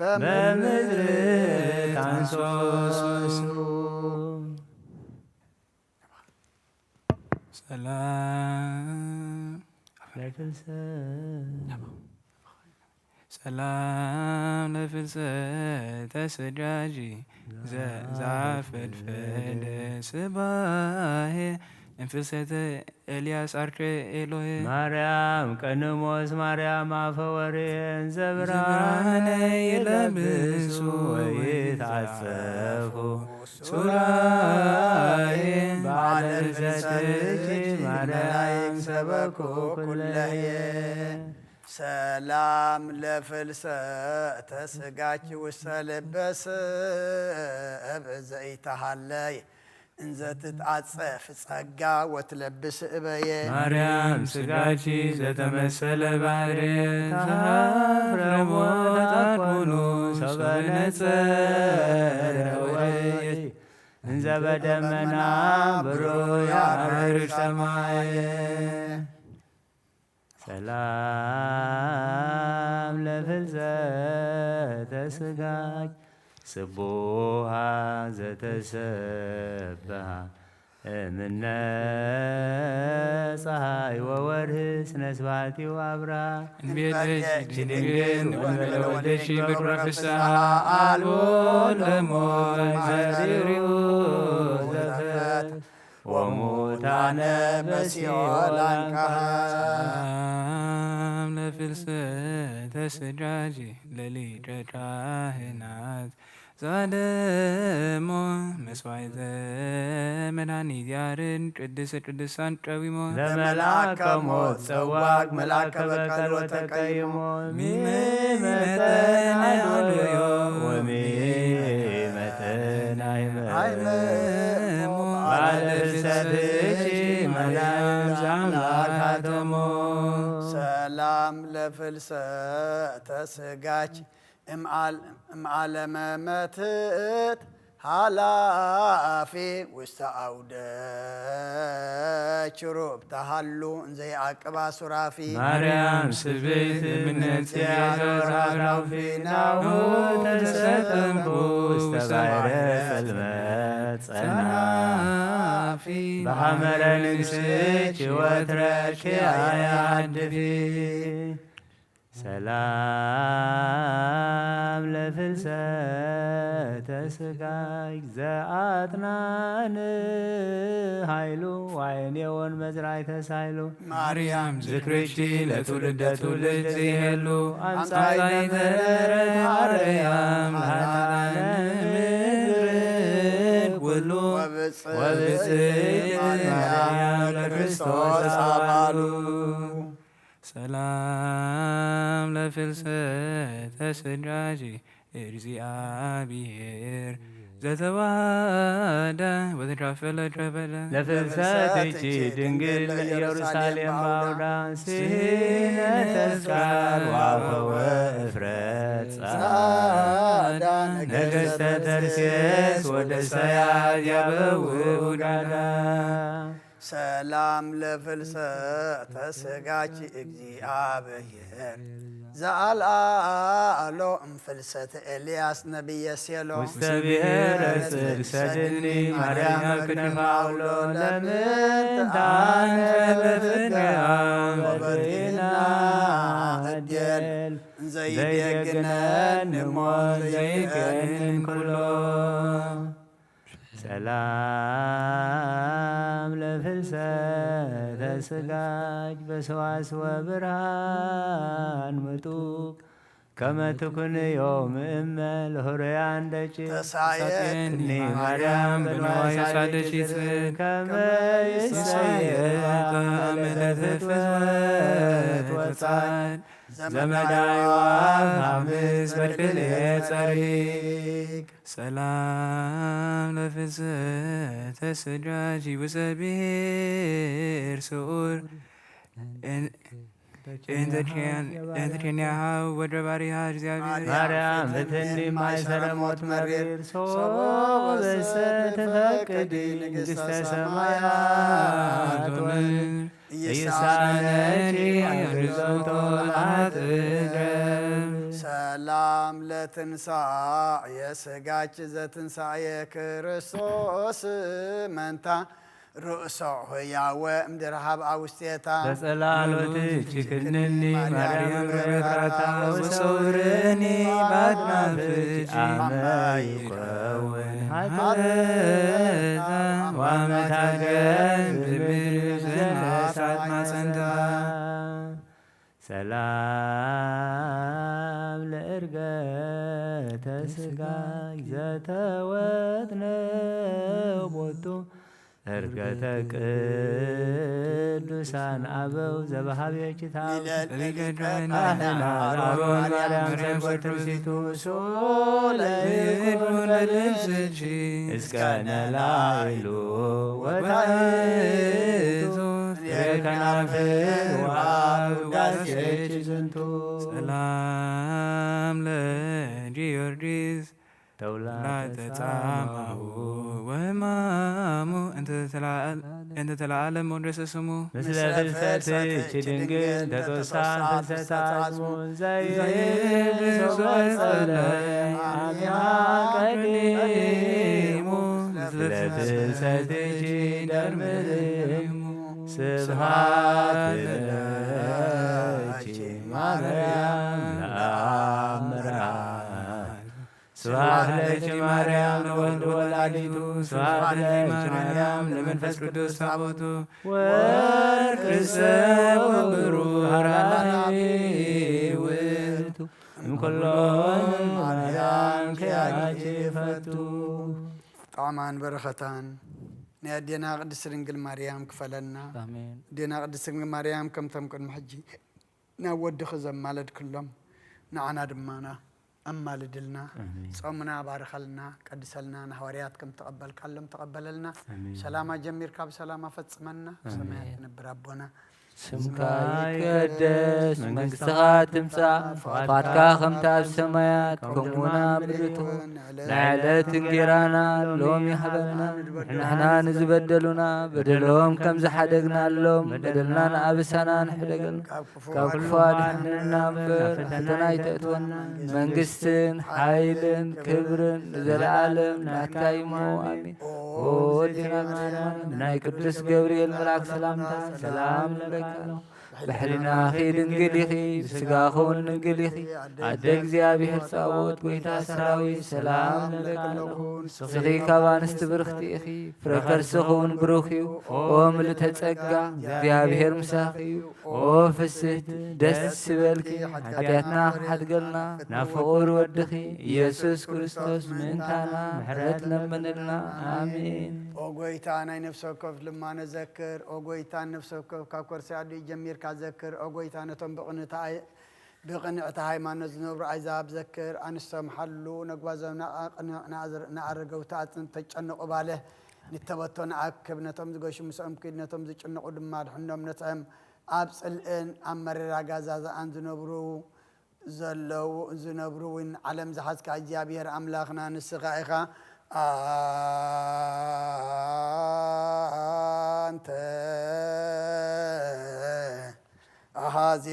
በምድር ታንሶሱ። ሰላም ለፍልሰ ሰላም ለፍልሰተ ስጋኪ ዘፈድፈደ ስባሄ እንፍልሰተ ኤልያስ አርኬ ኤሎሄ። ማርያም ቀንሞስ ማርያም አፈወርየን ዘብርሃነ ይለብሱ ወይትዓጸፉ ሱራዬ። በዓለ ልደትኪ ማርያም ሰበኩ ኩለዬ። ሰላም ለፍልሰተ ስጋኪ ውስተ ልበ ሰብ ዘይተሃለይ እንዘ ትትዓጸፍ ጸጋ ወትለብስ እበየ። ማርያም ስጋኪ ዘተመሰለ ባህሬ ተሃፍረሞ ተጣኮኑ ሶበ ነጸረ ወርይ እንዘ በደመና ብሩይ ያዕርግ ሰማየ። ሰላም ለፍልሰተ ስጋኪ ስቡሃ ዘተሰብሃ እምነ ፀሐይ ወወርህ ስነ ስብሐቲሁ አብራ። እንቤለኪ ድንግል ወእንበለ ወልደኪ ብኩረ ፍስሐ አልቦ ለሞት ማሰሪሁ ዘፈት ወሙታነ በሲኦል አንቀሐ። ሰላም ለፍልሰተ ስጋኪ ለሊቀ ካህናት ዛደሞ መስዋዕተ መድኃኒት ያሬድ ቅድስተ ቅዱሳን ቀዊሞ ለመልአከ ሞት ጸዋግ መልአከ በቀል ወተቀይሞ ሚመተናይ አሉዮ ወሚመተናይ ሃይመ ባለ ፍልሰትኪ ማርያም ዘአምላክ አተሞ። ሰላም ለፍልሰተ ስጋኪ እምዓለመ መትእት ሃላፊ ውስተ አውደ ችሩብ ተሃሉ እንዘ ይዓቅባ ሱራፊ። ማርያም ስብእት እምነ ጽዮን ዘወርሃ ዳውፊ ናሁ ተሰጠምኩ ውስተ ባሕረ ጽልመት ጸናፊ በሐመረ ንስኪ ወትረኪ አያድፊ። ሰላም ለፍልሰተ ስጋኪ ዘአጥናን ኃይሉ ዋይኔ ወንመዝራዕተ ሳይሉ። ማርያም ዝክርኪ ለትውልደ ትውልድ ይሄሉ አምጻይተ ምሕረት አርያም ለኃጥኣነ ምድር ኩሉ ወብጽዕት ማርያም ለክርስቶስ አባሉ። ሰላም ለፍልሰተ ስጋኪ እግዚአብሔር ዘተዋሃደ ወተካፈለ ከበደ ለፍልሰትኪ ድንግል ለኢየሩሳሌም ባውዳ ስሂነ ተስካር ዋፈወ እፍረት ጸዓዳ ነገሥተ ተርሴስ ወደሰያት ያበው ውጋዳ። ሰላም ለፍልሰተ ስጋኪ እግዚአብሔር ዘአልዓሎ እምፍልሰተ ኤልያስ ነቢየ ሴሎ ውስተ ብሔረ ጽድቅ ሰድኒ ማርያም ክንፈ አውሎ ለምንት አነ በፍቅርያ ወበሪና እዴል ዘይደግነን ንሞት ዘይከን ኩሎ። ሰላም ለፍልሰተ ስጋኪ በሰዋስወ ብርሃን ምጡቅ ከመ ትኩንዮ ምእመ ለሆረያን ደቂቅ ተሳየጥኒ ማርያም በንዋየ ሳደኪ ከመ ይሳየጥ አመለ ፍትወት ወጻድ ዘመዳይዋ ሐምስ በክልኤ ጸሪቅ። ሰላም ለፍልሰተ ስጋኪ ውስተ ብሔር ስዑር እንተ ኬንያሃ ወደ ባሪሃ እግዚአብሔር። ማርያም ብትኒ ማይሰረ ሞት መሪር ሶበሰ ትፈቅዲ ንግሥተ ሰማያት ወምድር ይሳነኪ አንግዞቶ ለአጥገብ። ሰላም ለትንሳኤ ስጋኪ ዘትንሳኤ ክርስቶስ መንታ ርእሶ ሆያወ እምድርሃብ ኣውስቴታ በጸላሎትኪ ክንኒ ማርያም ርብራታ ወሰውርኒ ባድማፍኪ ኣመ ይኸውን ሓተታ ዋመታገን ብምድሪ ብዘንሳት ማጸንታ። ሰላም ለእርገተ ስጋይ ዘተወጥነ ቦቱ እርገተ ቅዱሳን ኣበው ዘበሃብየኪ ታብ ካህና ኣሮን ማርያም ሰበትርሲቱ ሶለ ይኩን በልብስኪ እስከ ነላይሉ ወታይቱ ፍሬ ከናፍር ወውዳሴኪ ዝንቱ። ሰላም ለጊዮርጊስ ተውላተ ተውላተ ጻማሁ ጻማሁ ወሕማሙ እንተ ተለዓለ- እንተ ተለዓለ መወደሰ ስሙ። ምስለ ፍልሰትኪ ድንግል ተተሳ ፍልሰት ዓጽሙ ዘይብሶ ጸለ ኣሚሃ ቀዲሙ ምስለ ፍልሰትኪ ደርምሙ ስብሃት ለኪ ማርያም ለአብ መርዓት ስብሐት ለኪ ማርያም ለወልድ ወላዲቱ ስብሐት ለኪ ማርያም ለመንፈስ ቅዱስ ታቦቱ ወርቅሰ ወብሩር ሀራዊ ውእቱ እምኩሎን ማርያም ኪያኪ ፈቱ። ጣዕማን በረኸታን ናይ ኣዴና ቅድስት ድንግል ማርያም ክፈለና። ኣሜን። ኣዴና ቅድስት ድንግል ማርያም ከምቶም ቅድሚ ሕጂ ናብ ወድኺ ዘማለድክሎም ንዓና ድማና ኣማልድልና። ጾምና ባርኸልና፣ ቀድሰልና፣ ንሃዋርያት ከም ተቐበልካሎም ተቐበለልና። ሰላማ ጀሚርካ ብሰላማ ፈጽመና። ሰማያት ትነብር ኣቦና ስምካ ይቀደስ፣ መንግስትኻ ትምጻእ፣ ፍቓድካ ከምታ ኣብ ሰማያት ከምኡ እውን ኣብ ምድሪ ትኹን። ንዕለት እንጌራና ሎሚ ሃበና፣ ንሕና ንዝበደሉና በደሎም ከም ዝሓደግናሎም በደልናን ኣበሳናን ሕደገልና፣ ካብ ክፉ ኣድሕነና እምበር ናብ ፈተና ኣይተእትወና። መንግስትን ሓይልን ክብርን ንዘለኣለም ናትካ እዩ እሞ ኣሜን። ኦ ዜና ማርያም ናይ ቅዱስ ገብርኤል መልኣክ ሰላምታ ሰላም ንብለኪ ኣለኹ። ብሕሊናኺ ድንግል ኢኺ፣ ብስጋኺ እውን ድንግል ኢኺ። ኣደ እግዚኣብሔር ጸባኦት ጐይታ ሰራዊት ሰላም ንብለኪ ኣለኹ። ንስኺ ካብ ኣንስቲ ብርኽቲ ኢኺ፣ ፍረ ከርስኺ እውን ብሩኽ እዩ። ኦ ምልእተ ጸጋ እግዚኣብሔር ምሳኺ እዩ። ኦ ፍስሕቲ ደስ ይበልኪ፣ ሓጢኣትና ክሓድገልና ናብ ፍቑር ወድኺ ኢየሱስ ክርስቶስ ምእንታና ምሕረት ለምንልና። ኣሜን። ኦ ጐይታ ናይ ነፍሲ ወከፍ ልማኖ ዘክር። ኦ ጐይታ ነፍሲ ወከፍ ካብ ከርሲ ኣዲኡ ጀሚርካ ዘክር። ኦ ጐይታ ነቶም ብቕንእቲ ኣይ- ብቕንዕቲ ሃይማኖት ዝነብሩ ኣሕዛብ ዘክር። ኣንስቶም ሓሉ፣ ነጓዞም ንኣቕንዕ፣ ንኣዘር- ንኣረገውቲ ኣጽንት ተጨንቑ ባለ ንተበቶ ንኣክብ። ነቶም ዝገሹ ምስኦም ኪድ፣ ነቶም ዝጭነቑ ድማ ኣድሕኖም። ነቶም ኣብ ጽልእን ኣብ መረራ ጋዛዛኣን ዝነብሩ ዘለዉ ዝነብሩ እውን ዓለም ዝሓዝካ እግዚኣብሔር ኣምላኽና ንስኻ ኢኻ። ኣንተ ኣሃዚ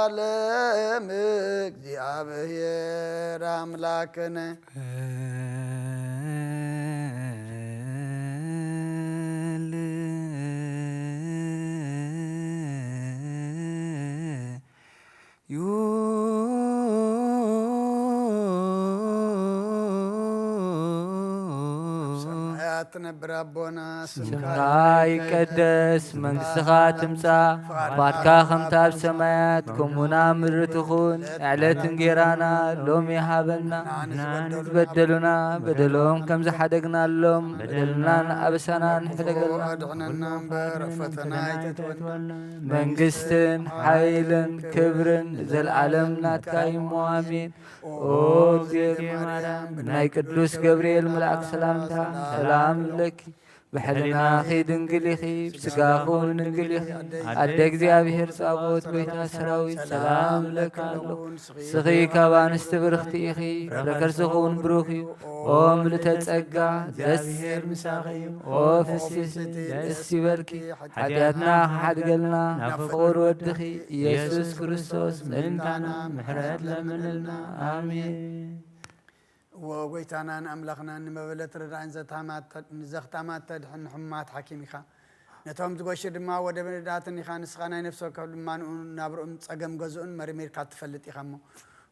ዓለም እግዚኣብሔር ኣምላክነ። ሰማያት ትነብር ኣቦና፣ ስምካ ስምካ ይቀደስ፣ መንግስትኻ ትምጻእ፣ ፍቓድካ ከምታ ኣብ ሰማያት ከምኡውን ኣብ ምድሪ ትኹን። ዕለት እንጌራና ሎሚ ሃበና፣ ንሕና ንዝበደሉና በደሎም ከም ዝሓደግናሎም በደልናን ኣበሳናን ሕደገልና። ኣድሕነና እምበር ኣብ ፈተና ኣይተእትወና። መንግስትን ሓይልን ክብርን ንዘለኣለም ናትካ እዩ እሞ ኣሜን። ኦ እግዝእትየ ማርያም፣ ናይ ቅዱስ ገብርኤል መልኣክ ሰላምታ ሰላም እብለኪ። ብሕልናኺ ድንግል ኢኺ፣ ብስጋኺ እውን ድንግል ኢኺ። ኣደ እግዚኣብሔር ጸባኦት ጐይታ ሰራዊት ሰላም እብለኪ ኣለኹ። ንስኺ ካብ ኣንስቲ ብርኽቲ ኢኺ፣ ፍረ ከርስኺ እውን ብሩኽ እዩ። ኦ ምልእተ ጸጋ፣ እግዚኣብሔር ምሳኺ እዩ። ኦ ፍስሕቲ ደስ ይበልኪ፣ ሓጢኣትና ክሓድገልና ናብ ፍቑር ወድኺ ኢየሱስ ክርስቶስ ምእንታና ምሕረት ለምንልና። ኣሜን። እወ ጎይታናን ኣምላኽናን ንመበለት ረዳእን ዘታማት-፣ ንዘኽታማት ተድሕን ንሕሙማት ሓኪም ኢኻ። ነቶም ዝጎሹ ድማ ወደ መዳትን ኢኻ። ንስኻ ናይ ነፍሲ ወከፍ ድማ ንኡ ናብርኡም ጸገም ገዝኡን መርሚርካ ትፈልጥ ኢኻ እሞ።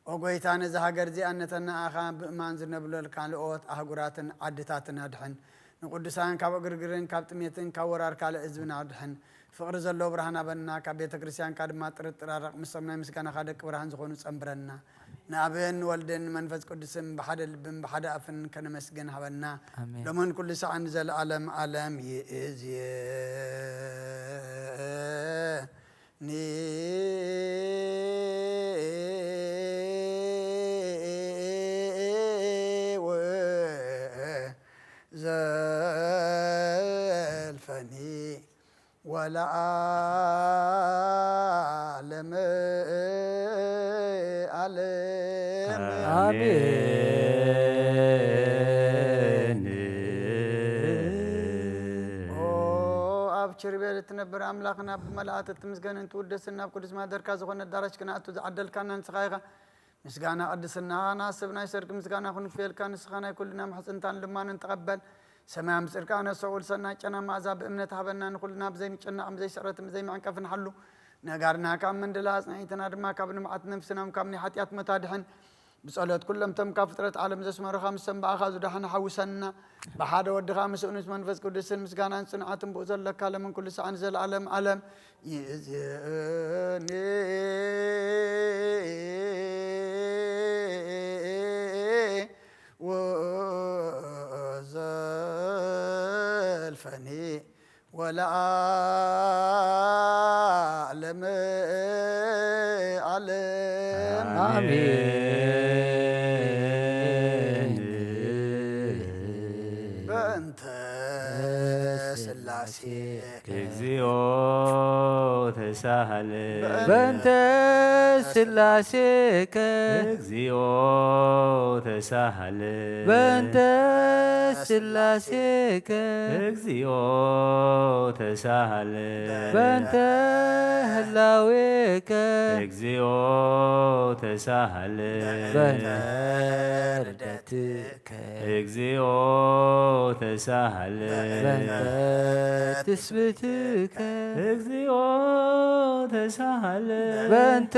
ኦ ጎይታ፣ ነዛ ሃገር እዚኣ ነተን ንኣኻ ብእማን ዝነብለልካ ልኦት ኣህጉራትን ዓድታትን ኣድሕን። ንቅዱሳን ካብ ዕግርግርን ካብ ጥሜትን ካብ ወራር ካልእ ህዝብና ኣድሕን። ፍቕሪ ዘለዎ ብርሃን ሃበና፣ ካብ ቤተ ክርስቲያንካ ድማ ጥርጥር ኣራቕ፣ ምስቶም ናይ ምስጋናኻ ደቂ ብርሃን ዝኾኑ ጸንብረና። ንኣብን ወልድን መንፈስ ቅዱስን ብሓደ ልብን ብሓደ ኣፍን ከነመስግን ሃበና። ኣሜን። ሎምን ኩሉ ሰዓን ንዘለዓለም ዓለም ይእዝየኒ። ወዘልፈኒ ወለዓለመ ዓለም። ኣሜን። ኦ ኣብ ኪሩቤል እትነብር ኣምላኽና፣ ብመላእክት እትምስገንን ትውደስን፣ ናብ ቅዱስ ማደርካ ዝኾነ ኣዳራሽ ክንኣቱ ዝዓደልካና ንስኻ ኢኻ። ምስጋና ቅድስናኻ ንዓስብ ናይ ሰርክ ምስጋና ክንፍየልካ፣ ንስኻ ናይ ኩልና ምሕጽንታን ልማንን ተቐበል። ሰማያም ጽድቃ ነሰውል ሰናይ ጨና መኣዛ ብእምነት ሃበና። ንኹልና ብዘይምጭናቕ፣ ብዘይስዕረትን ብዘይመዕንቀፍን ሓሉ። ነጋርና ካብ ምንድላ ኣጽናዒትና ድማ ካብ ንብዓት ነፍስናም ካብ ናይ ሓጢኣት መታድሕን። ብጸሎት ኩሎም እቶም ካብ ፍጥረት ዓለም ዘስመሩኻ፣ ምስ ሰንባእኻ ዝዳሕነ ሓውሰና። ብሓደ ወድኻ ምስኡ ምስ መንፈስ ቅዱስን ምስጋናን ጽንዓትን ብኡ ዘለካ ለምን ኩሉ ሰዓን ዘለዓለም ዓለም ይእዝየኒ። ወዘልፈኒ ወለዓለመ ዓለም። ኣሜን። በእንተ ስላሴ እግዚኦ ተሳሃለ። በእንተ ስላሴከ። እግዚኦ ተሳሃለ። በእንተ ስላሴከ። እግዚኦ ተሳሃለ። በእንተ ህላዌከ። እግዚኦ ተሳሃለ። በእንተ ርደትከ። እግዚኦ ተሳሃለ። በእንተ ትስብእትከ። እግዚኦ ተሳሃለ። በእንተ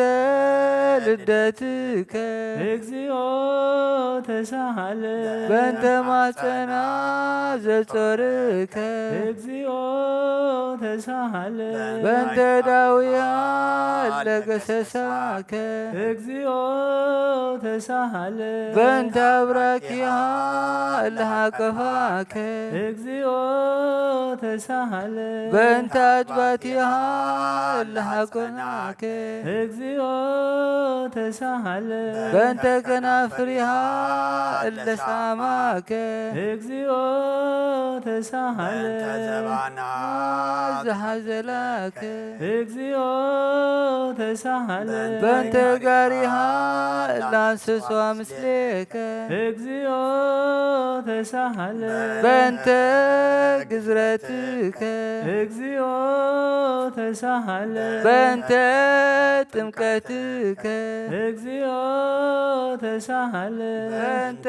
ልደትከ። እግዚኦ ተሳሃለ። በእንተ ማፀና ዘጾርከ። እግዚኦ ተሳሃለ። በእንተ ዳውያ ለገሰሳከ። እግዚኦ ተሳሃለ። በእንተ አብራኪሃ ለሃቀፋከ። እግዚኦ ተሳሃለ። በእንተ አጥባቲሃ ለሃቆናከ። እግዚኦ ተሳሃለ። በእንተ ከናፍሪሃ እለሳማከ። እግዚኦ ተሳሃለ። በእንተ ዘባና ዘሃዘላከ። እግዚኦ ተሳሃለ። በእንተ ጋሪሃ እላንስሷ ምስሌከ። እግዚኦ ተሳሃለ። በእንተ ግዝረትከ። እግዚኦ ተሳሃለ። በእንተ ጥምቀትከ። እግዚኦ ተሳሃለ። በእንተ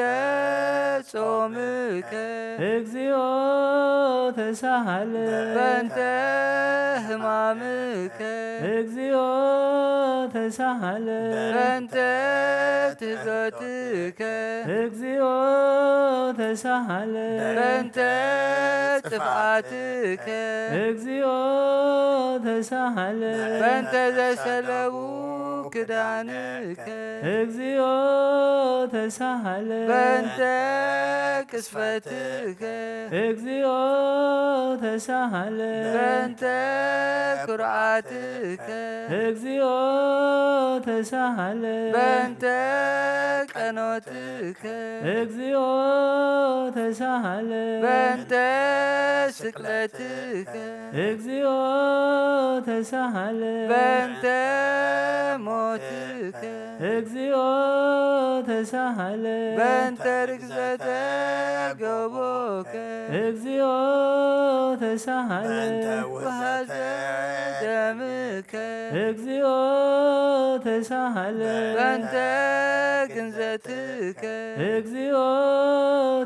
ጾምከ። እግዚኦ ተሳሃለ። በእንተ ሕማምከ። እግዚኦ ተሳሃለ። በእንተ ትሕዘትከ። እግዚኦ ተሳሃለ። በእንተ ጥፍኣትከ። እግዚኦ ተሳሃለ። በእንተ ዘሰለቡ ክዳንከ። እግዚኦ ተሳሃለ። በእንተ ቅስፈትከ። እግዚኦ ተሳሃለ። በእንተ ኩርዓትከ። እግዚኦ ተሳሃለ። በእንተ ቀኖትከ። እግዚኦ ተሳሃለ። በእንተ ስቅለትከ። እግዚኦ ተሳሃለ። በእንተ ሞትከ። እግዚኦ ተሳሃለ። በእንተ ርግዘተ ገቦከ። እግዚኦ ተሳሃለ። በእንተ ውህዘተ ደምከ። እግዚኦ ተሳሃለ። በእንተ ግንዘትከ። እግዚኦ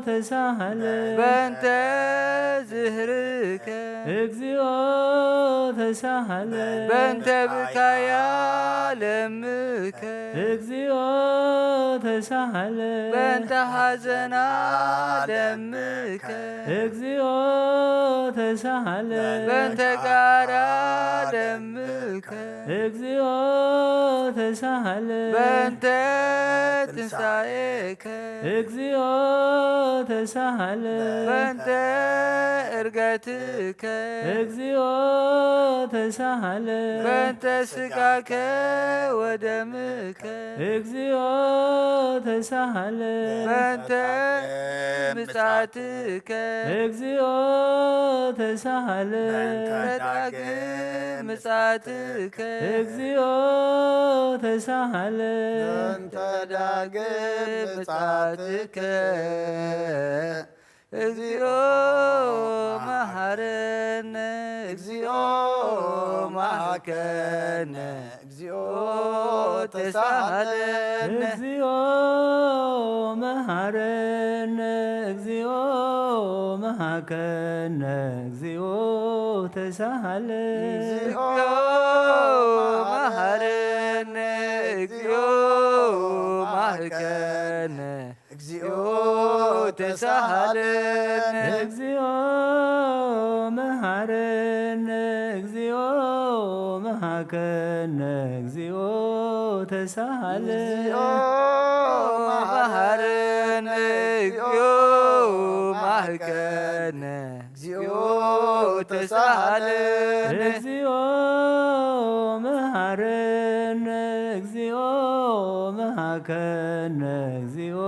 ተሳሃለ። በእንተ ዝህርከ። እግዚኦ ተሳሃለ። በእንተ ብካያ ለምከ። እግዚኦ ተሳሃለ። በእንተ ሐዘና ለምከ። እግዚኦ ተሳሃለ። በእንተ ጋራ ለምከ። እግዚኦ ተሳሃለ። በእንተ ትንሳኤከ። እግዚኦ ተሳሃለ። በእንተ እርገትከ። እግዚኦ ተሳሃለ። በእንተ ስጋከ ወደምከ። እግዚኦ ተሳሃለ። በእንተ ምጻትከ። እግዚኦ ተሳሃለ። በእንተ ዳግም ምጻትከ። እግዚኦ ተሳሃለ። በእንተ ዳግም ምጻትከ። እግዚኦ መሐረነ። እግዚኦ መሐከነ። እግዚኦ ተሳሃለነ። እግዚኦ መሐረነ። እግዚኦ መሐከነ። እግዚኦ ተሳሃለ። እግዚኦ መሐረነ። እግዚኦ መሐከነ። እግዚኦ ተሳሃለነ። እግዚኦ መሐረነ። እግዚኦ መሐከነ። እግዚኦ ተሳሃለነ። እግዚኦ መሐረነ። እግዚኦ መሐከነ። እግዚኦ ተሳሃለነ። እግዚኦ መሐረነ። እግዚኦ መሐከነ። እግዚኦ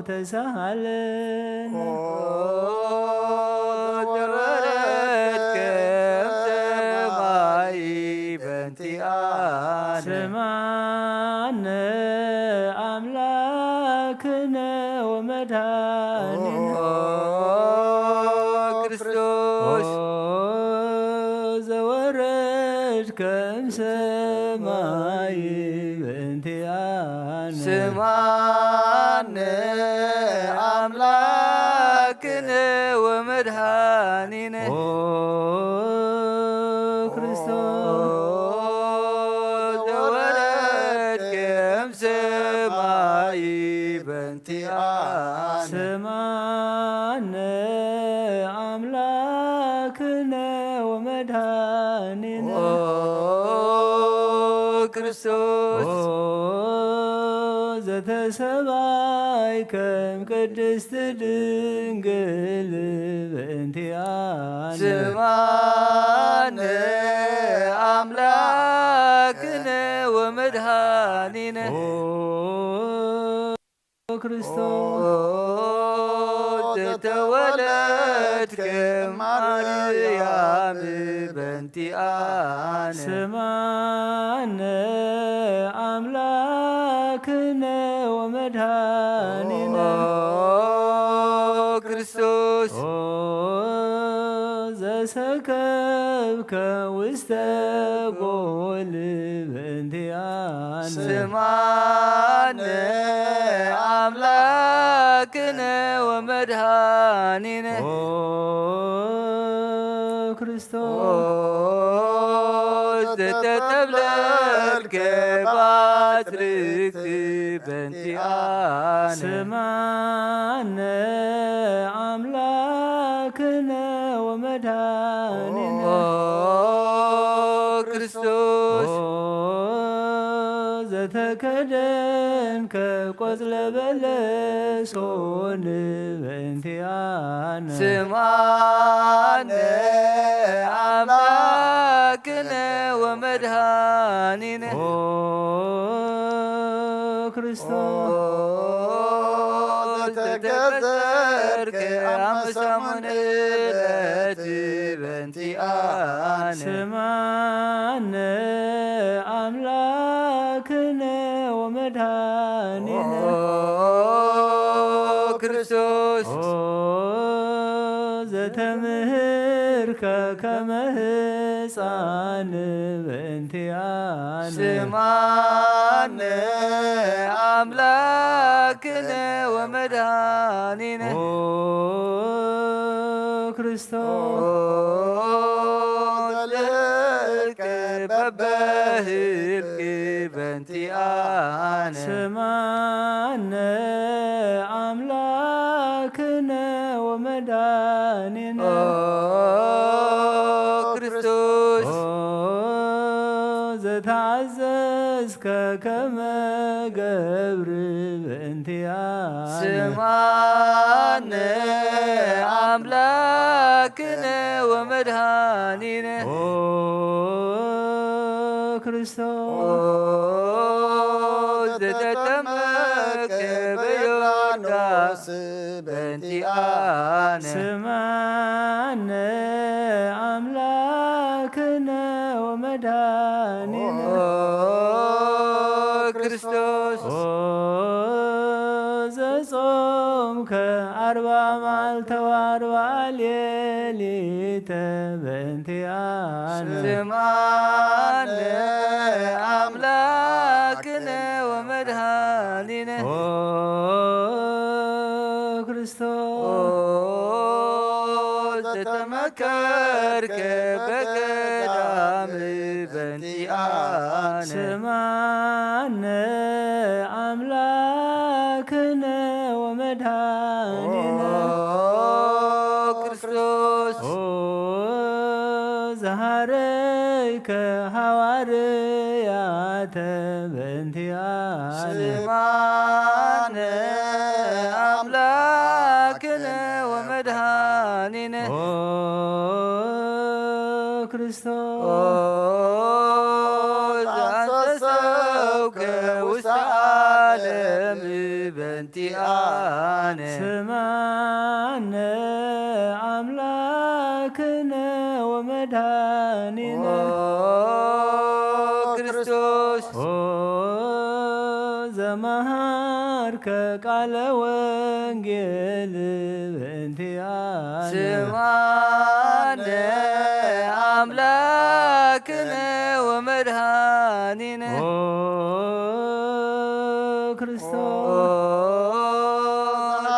ተሳሃለነ። ኦ ዘወረድከ እምሰማይ በእንቲአነ። ስምዓነ አምላክነ ወመድኃኒነ። ኦ ክርስቶስ። ኦ ዘወረድከ እምሰማይ በእንቲአነ። ስምዓነ አምላክነ ወመድኃኒነ። ኦ ክርስቶስ። ኦ ዘወረድከ እምሰማይ በእንቲአነ። ስምዓነ አምላክነ ወመድኃኒነ። ኦ ክርስቶስ። ኦ ዘተሰባይከ እምቅድስት ድንግል በእንቲአነ። ስምዓነ አምላክነ ወመድኃኒነ። ኦ ክርስቶስ። ኦ ዘተወለድከ ማርያም በእንቲአነ። ስምዓነ አምላክነ ወመድኃኒነ። ኦ ክርስቶስ። ኦ ዘሰከብከ ውስተ ጎል በእንቲአነ። ስምዓነ አምላክነ ወመድኃኒነ። ኦ ክርስቶስ። ኦ ዘተጠብለልከ ባትርክት በእንቲአነ። ስምዓነ አምላክነ ወመድኃኒነ። ኦ ክርስቶስ። ኦ ዘተከደንከ ቆጽለ በለሶን በእንቲአነ። ስምዓነ አምላክነ ወመድኃኒነ። ኦ ክርስቶስ። ኦ ዘተገዘርከ አመ ሰሙን ዕለት በእንቲአነ። ስምዓነ አምላክነ ወመድኃኒነ። ክርስቶስ። ኦ ዘተምህርከ ከመ ህፃን በእንቲኣነ ስማነ ኣምላክነ ወመድኃኒነ ኦ ክርስቶስ ዘልህልክ በበህልክ በንቲኣነ ስማነ ኣምላክነ ወመድኃኒነ ኦ ክርስቶስ ኦ ዘተኣዘዝከ ከመ ገብር በእንቲኣነ ስማነ ኣምላክነ ወመድኃኒነ ኦ ክርስቶስ ኦ ዘተጠመቀ በዮርዳኖስ በንቲኣነ ስማነ ኣምላክነ ወመድኃኒነ ኦ ክርስቶስ ኦ ዘጾምከ ኣርባ መዓልተ ወኣርባ ሌሊተ በእንቲኣነ ስማነ ኣምላክነ ወመድኃኒነ ኦ ክርስቶስ ኦ ዘተመከርከ በገዳም በንቲኣነ ስማነ ኣምላክነ ወመድኃኒነ ኦ ክርስቶስ ኦ ዘሃረይከ ሃዋርያተ በእንቲኣነ ስማነ ኣምላክነ ወመድኃኒነ ኦ ክርስቶስ ኦ ዘአንሰሰውከ ውስተ ዓለም በንቲኣነ ስማነ ኣምላክነ ወመድኃኒነ ኦ ክርስቶስ ኦ ዘመሃርከ ቃለ ወንጌል በእንቲኣነ ስማነ ኣምላክነ ወመድኃኒነ ኦ ክርስቶስ ኦ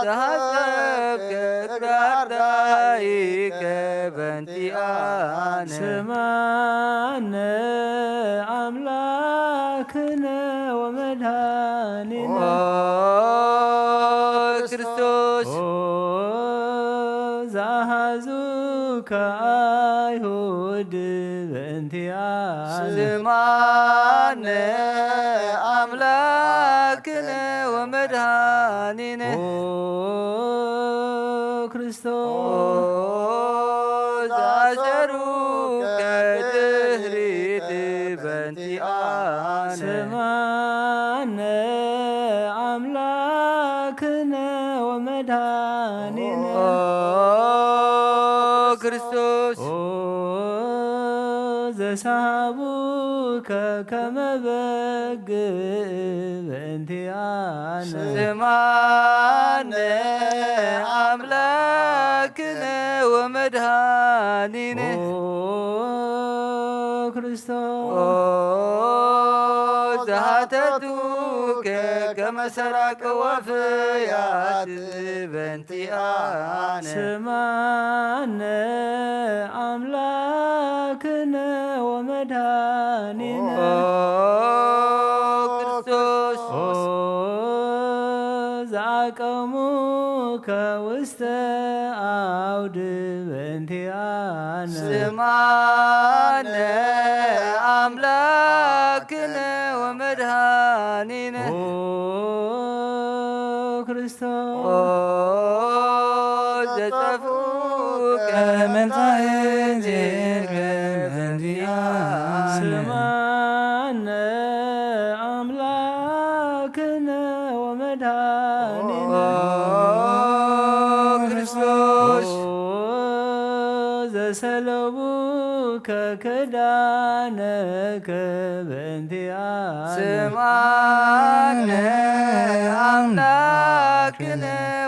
ዘሐሰብከ እግረ አርዳኢከ በንቲኣነ ስማነ ኣምላክነ ወመድኃኒነ ኦ ክርስቶስ ኦ ዘአሃዙከ አይሁድ በእንቲኣነ ስማነ ኣምላክነ ወመድኃኒነ ኦ ክርስቶስ ኦ ዘአሰሩከ ድህሪት በንቲኣነ ስማነ ኣምላክነ ወመድኃኒነ ኦ ክርስቶስ ኦ ዘሳሃቡከ ከመ በግ በእንቲኣነ ስማነ ኣምላክነ ወመድኃኒነ ኦ ክርስቶስ ኦ ዘሃተቱከ ከመ ሰራቀ ወፍያት በንቲኣነ ስማነ ኣምላክነ ወመድኃኒነ ኦ ክርስቶስ ኦ ዘአቀሙከ ውስተ አውድ በእንቲኣነ ስማነ ኣምላክነ ወመድኃኒነ ኦ ክርስቶስ ኦ ዘጠፉከ መምጻእን ዜርከ በእንቲኣነ ስማነ ኣምላክነ ወመድኃኒነ ኦ ክርስቶስ ኦ ዘሰለቡከ ክዳነከ በእንቲኣነ ስማነ ኣምላክ ኣምላክነ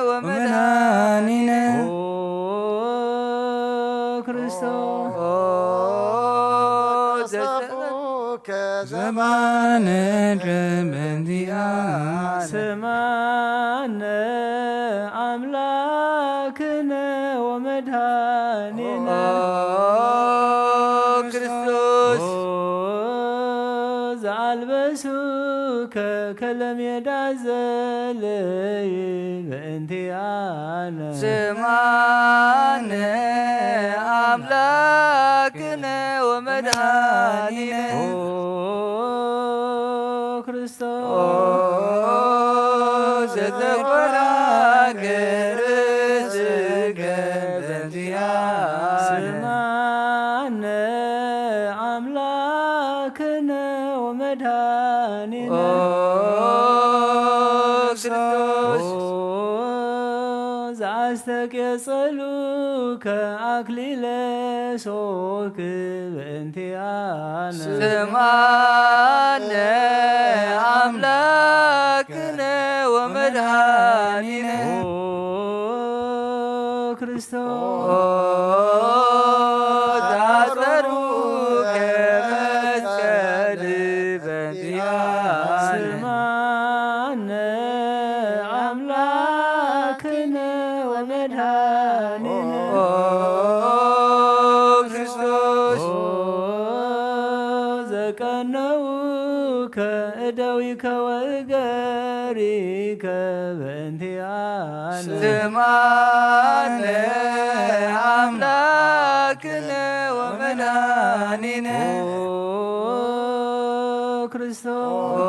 ወመድኃኒነ ኦ ክርስቶስ ኦ ዘጸ- ዘባነ በእንቲአነ ስማነ ኣምላክነ ወመድኃኒነ ኦ ክርስቶስ ኦ ዘአልበሱከ ከለሜዳ ዘለይ በእንቲአነ ስማነ ኣምላክነ ወመድኃኒነ ኦ ክርስቶስ ኦ ዘተቆራገረ ስገ በእንቲአነ ስማነ ኣምላክነ ወመድኃኒነ ኦ ክርስቶስ ኦ ዘአስተቄጸሉከ አክሊለ ሶክ በእንቲአነ ስማነ ኣምላክነ ወመድኃኒነ ኦ ክርስቶስ ኦ ዘአጸሩከ መስቀል በእንቲአነ ስማነ ኣምላክነ ወመድኃኒነ ኦ ክርስቶስ ኦ ዘቀነውከ እደዊከ ወእገሪከ በእንቲአነ ስማነ ኣምላክነ ወመድኃኒነ ኦ ክርስቶስ ኦ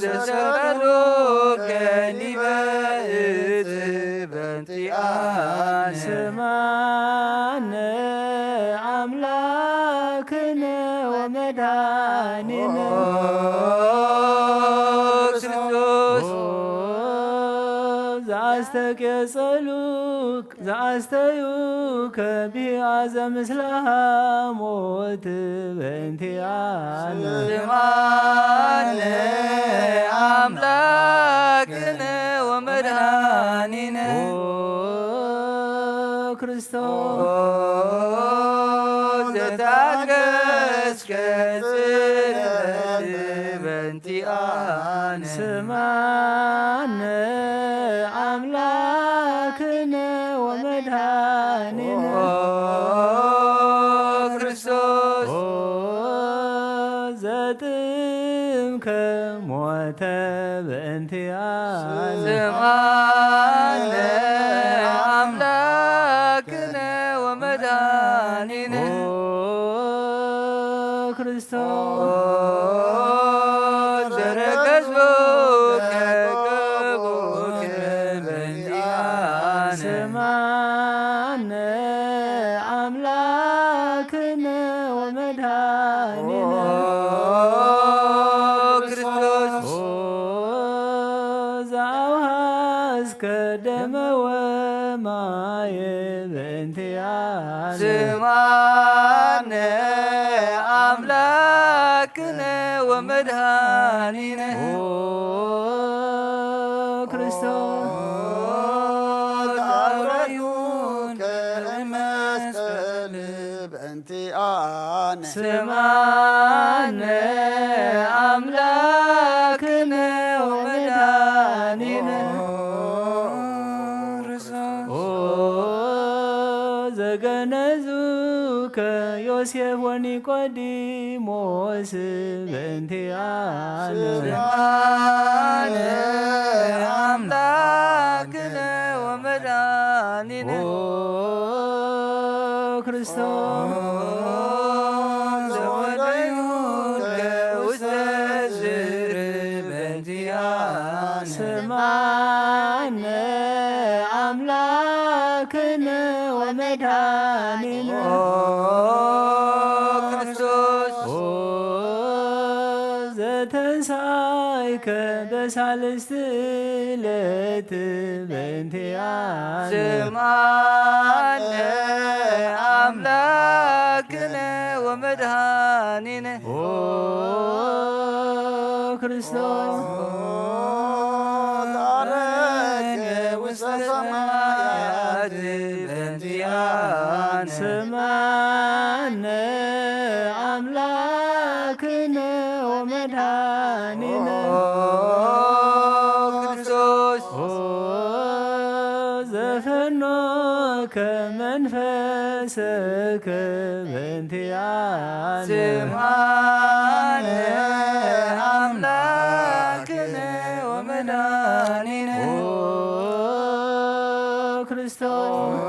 ዘሰቀሎ ገሊበ እት በእንቲአነ ስማነ ኣምላክነ ወመድኃኒነ ኦ ክርስቶስ ኦ ዘአስተቄጸሉክ ዘአስተዩከ ቢአዘ ምስለ ሐሞት በእንቲአነ ስማነ ኣምላክነ ወመድኃኒነ ኦ ክርስቶስ ኦ ዘታገስከ ጽልመት በእንቲአነ ስማነ ኣምላክነ ወመድኃኒነ ኦ ክርስቶስ ኦ ዘጥምከ ሞተ በእንቲአነ ስማነ ኣምላክነ ወመድኃኒነ ኦ ክርስቶስ ኦ ዘረገዝቦ ከገቦ ከበንቲአነ ስማነ ኣምላክነ ወመድኃኒነ ኦ ክርስቶስ ኦ ዘአውሃዝከ ደመ ወማየ በእንቲአነ ስማነ ኣምላክነ ወመድኃኒነ ኦ ክርስቶስ ኦ ተአውረዩ ከመስቀል በእንቲአነ ስማነ ኣምላክነ ወመድኃኒነ ኦ ዘገነዙከ ዮሴፍ ወኒቆዲሞስ በእንቲአነ ስማነ ኣምላክነ ወመድኃኒነ ኦ ክርስቶስ ዘወደዩከ ውስተ ዝር በእንቲአነ ስማነ ኣምላክነ ወመድኃኒነ ኦ ክርስቶስ ኦ ዘተንሳይከ በሳልስት ዕለት በእንቲአነ ስማነ ኣምላክነ ወመድኃኒነ ኦ ክርስቶስ ከመንፈስከ በእንቲኣነ። ስምዓነ ኣምላክነ ወመድኃኒነ። ኦ ክርስቶስ። ኦ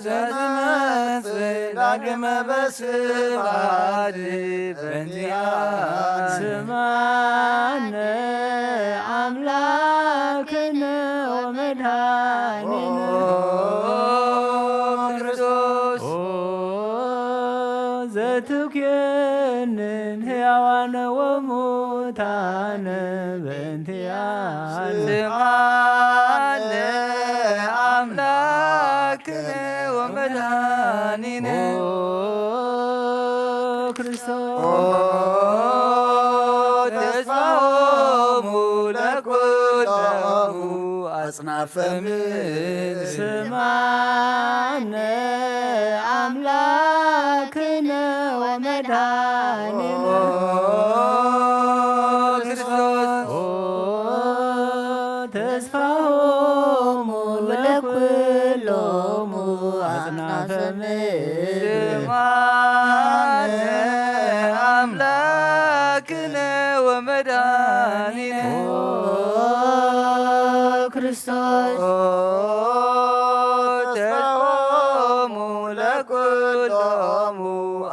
ዘትመጽእ ዳግመ በስብሐት በእንቲኣነ። ስምዓነ ኣምላክነ ወመድኃኒነ። ኦ ክርስቶስ። ኦ ዘትኩንን ሕያዋነ ወሙታነ በእንቲኣነ። ስምዓነ ኣምላክነ ወመድኃኒነ። ኦ ክርስቶስ። ኦ ተስፋሆሙ ለኩሎሙ አጽናፈ ምድር። ስምዓነ አምላክነ ወመድኃኒነ። ኦ ክርስቶስ። ኦ ተስፋሆሙ ለኩሎሙ አጽናፈ ምድር። ስምዓነ አምላክነ ወመድኃኒነ። ኦ ክርስቶስ። ኦ ተስፋሆሙ ለኩሎሙ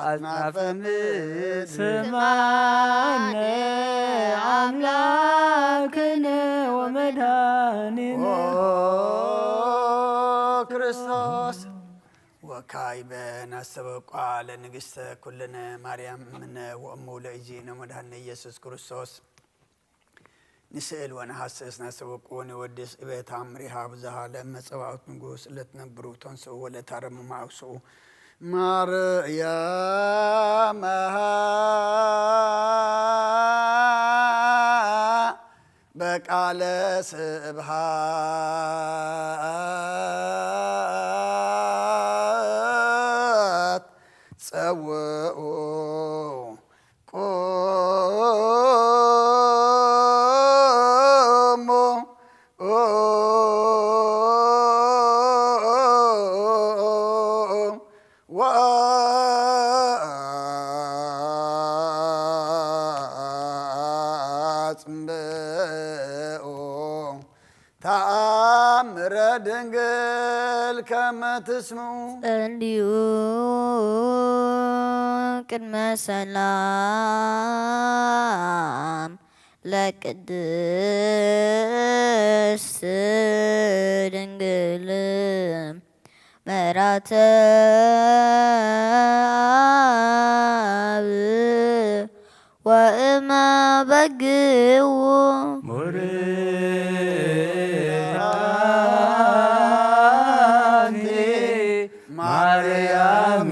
አጽናፈ ምድር። ስምዓነ አምላክነ ወመድኃኒነ። ኦ ክርስቶስ። ወካዕበ ናስተበቋ ለንግሥተ ኩልነ ማርያም እምነ ወእሙ ለእግዚእነ መድኃኒነ ኢየሱስ ክርስቶስ። ንስእል ወነሐስስ ናስተበቁ ወንወድስ እበ ተአምሪሃ ብዙኃ ለእመ ጸባኦት ንጉሥ ለትነብሩ ተንሥኡ ወለታረሙ ማእክስኡ ማርያም በቃለ ስብሐት ጸውዑ ቁሙ ወአጽምዑ ተአምረ ድንግል ከመ ትስምዑ። ጸልዩ ቅድመ ሰላም ለቅድስት ድንግል መራተ አብ ወእመ በግው ሙርት አንቲ ማርያም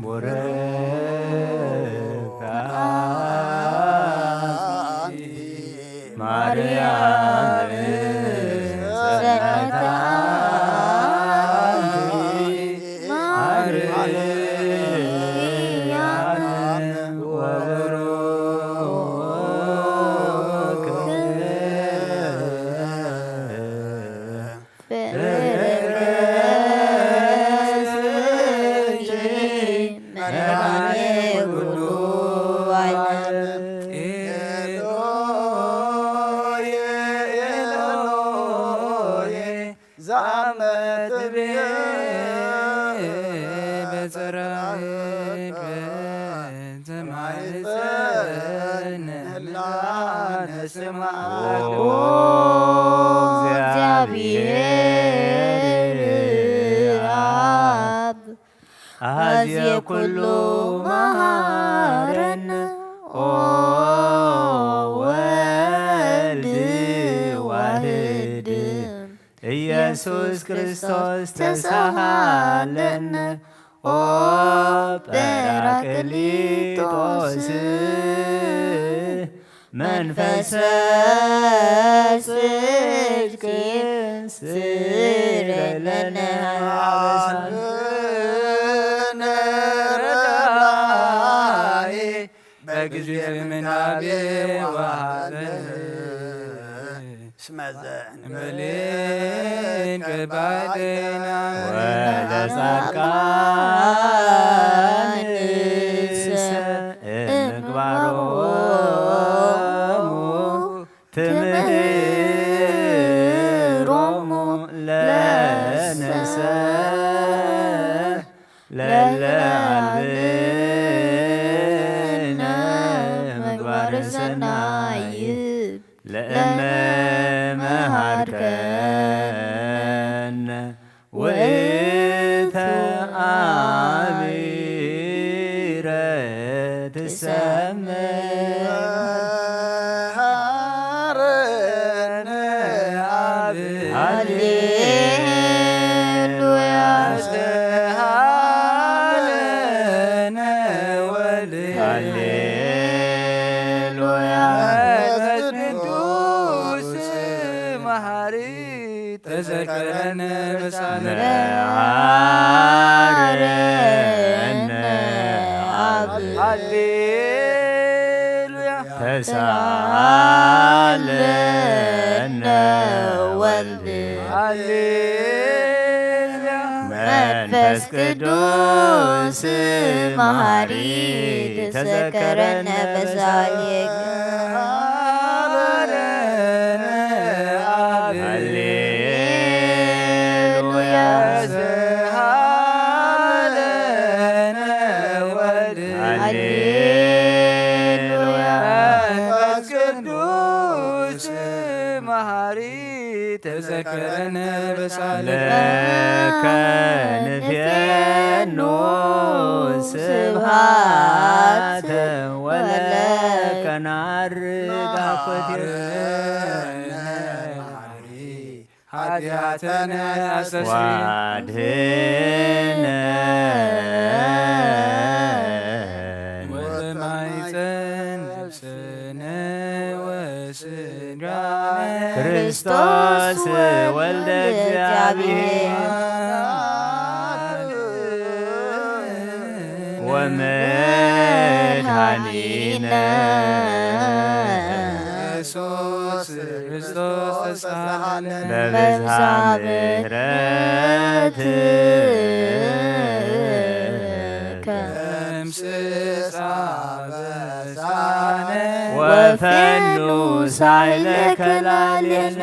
ሙርት አንቲ ማርያም ሰናይት አንቲ ማርያም ወብሩክ ፍሬ ከርሥኪ መድኃኔ ኩሉ ዓለም። ኤሎሄ ኤሎሄ ዛመትቤ በጸራይከ ተማይጸን ህላነ ስምዓክ። ኦ እግዚአብሔር አብ አዜ ኩሉ መሃረነ። ኦ ወልድ ዋህድ ኢየሱስ ክርስቶስ ተሳሃለነ። ኦ ጳራቅሊጦስ መንፈሰ ጽድቅ ስረይ ለነ። አብነ ረዳኢ በጊዜ ምናቤ ወሐዘን መዘን እምልክ ባይተይና ወለጻድቃንሰ እምግባሮሙ ትምህሮሙ ለነሰ ለለ አልብነ ምግባር ሰናይ ለእመ መሃርከነ ውእተ አሚረ ትሰመ መሃረነ አብ ሃሌሉያ ተሃለነ ወልድ ሃሌሉያ መንፈስ ቅዱስ መሃሪ ተዘከረነ በሳለ መሃረነ አብ ሃሌሉያ ተሳለነ ወልድ ሃሌሉያ መንፈስ ቅዱስ መሃሪ ተዘከረነ በሳሌ ሃሌሉያ ሃሌሉያ መንፈስ ቅዱስ መሃሪ ተዘከረነ በሳለ ለከ ንፌኑ ስብሃተ ወለከ ናርግ አኮቴ ኃጢአተነ አስተስሪ ዋድህነ ወበማይፀን ነፍስነ ወስጋነ ክርስቶስ ወልደ እግዚአብሔር ወመድኃኒነ ኢየሱስ ክርስቶስ ተሳሃለነ በብዝሃ ምሕረትከ ደምስስ አበሳነ ወፈኑ ሳይለከ ላዕሌነ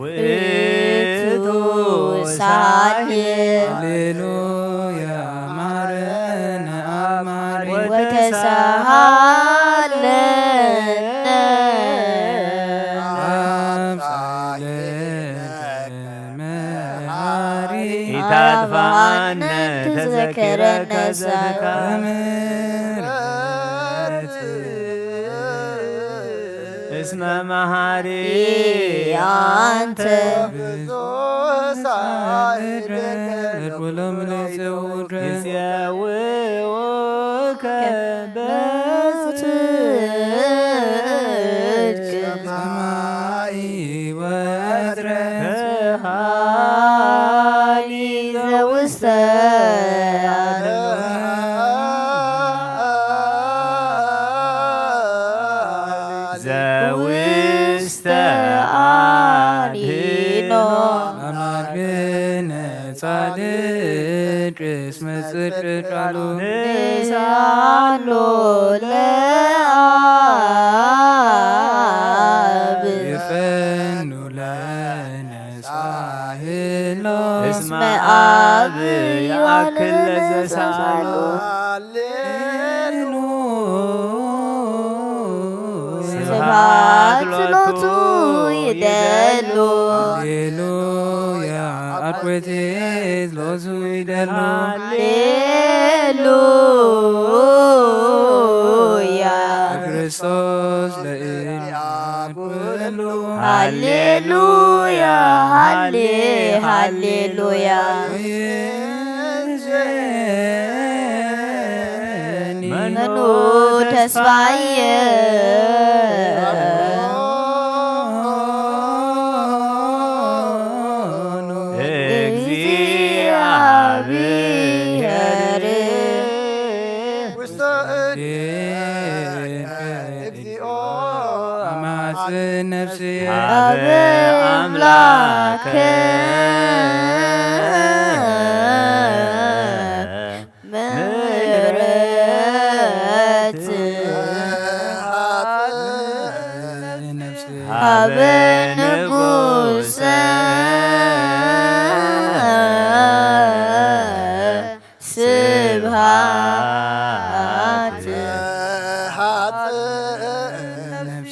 ውእቱ ሳሌ ሃሌሉያ ማረነ አማሪ ወተሳሃለነ አምሳሌነ መሃሪ ኢታጥፋአነ ተዘክረነ ዘከ እስመ መሃሪ አንተ። ይጼውኡከ በጽድቅ ሰማይ ወምድር ሃሊ ዘውስተ ዘውስተ አድኖ አምላክነ ጻድቅ እስመ ጽድቅ ቃሉ ንስአሎ ለአብ ይፈኑ ለነ ሳህሎ እስመ አብ ይአክል ለዘሳሎ። ስብሐት ሎቱ ይደሉ። ሃሌሉያ አኮቴት ሎቱ ይደሉ። ሃሌሉያ ክርስቶስ ለእኛ ኩሉ። ሃሌሉያ ሃሌ ሃሌሉያ። መኑ ተስፋየ እግዚአብሔር እግዚኦ አማጽን ነፍስየ ሀበ አምላከ ምሕረት ሀበ ንጉሰ ስብሐት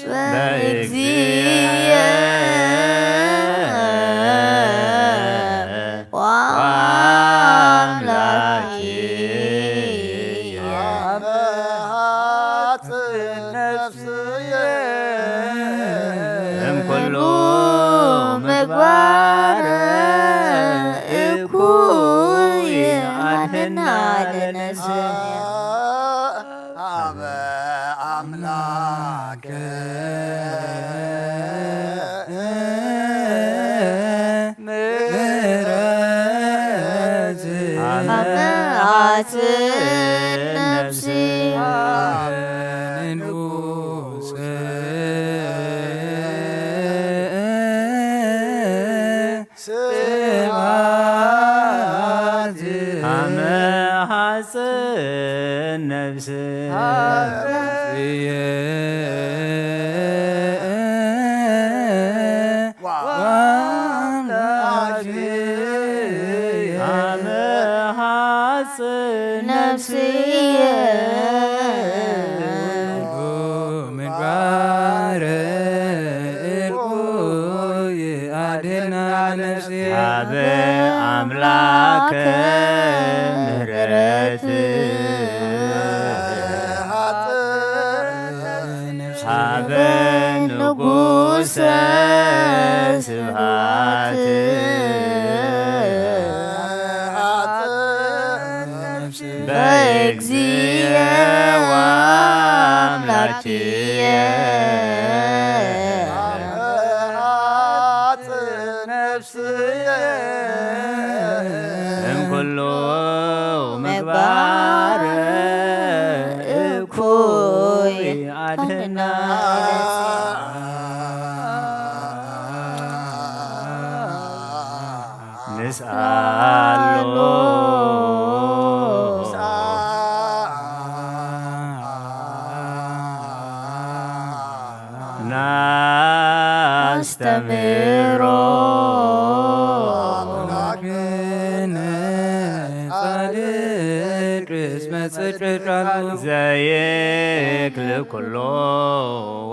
በእግዚእ ወአምላኪ። እምኩሉ ምግባር እኩይ አድህና ለነፍስየ። አበ አምላክ ምሕረት አመ አጽን ነፍስ ንጉስ ስብሐት አመ ሐጽን ነፍስ አመ ሐጽን ነፍስየ ምግባር እርኩይ አድህና ነፍስየ ሀበ አምላክ ምሕረት ሀበ ንጉሰ ስብሐት በእግዚእ ወአምላኪየ ነፍስየ እምኩሉ ምግባር እኩይ አድህና ንስአሎ ናስተምህሮ አምላክነ ጻድቅ እስመ ጽድቅ ቃሉ ዘይክል ኩሎ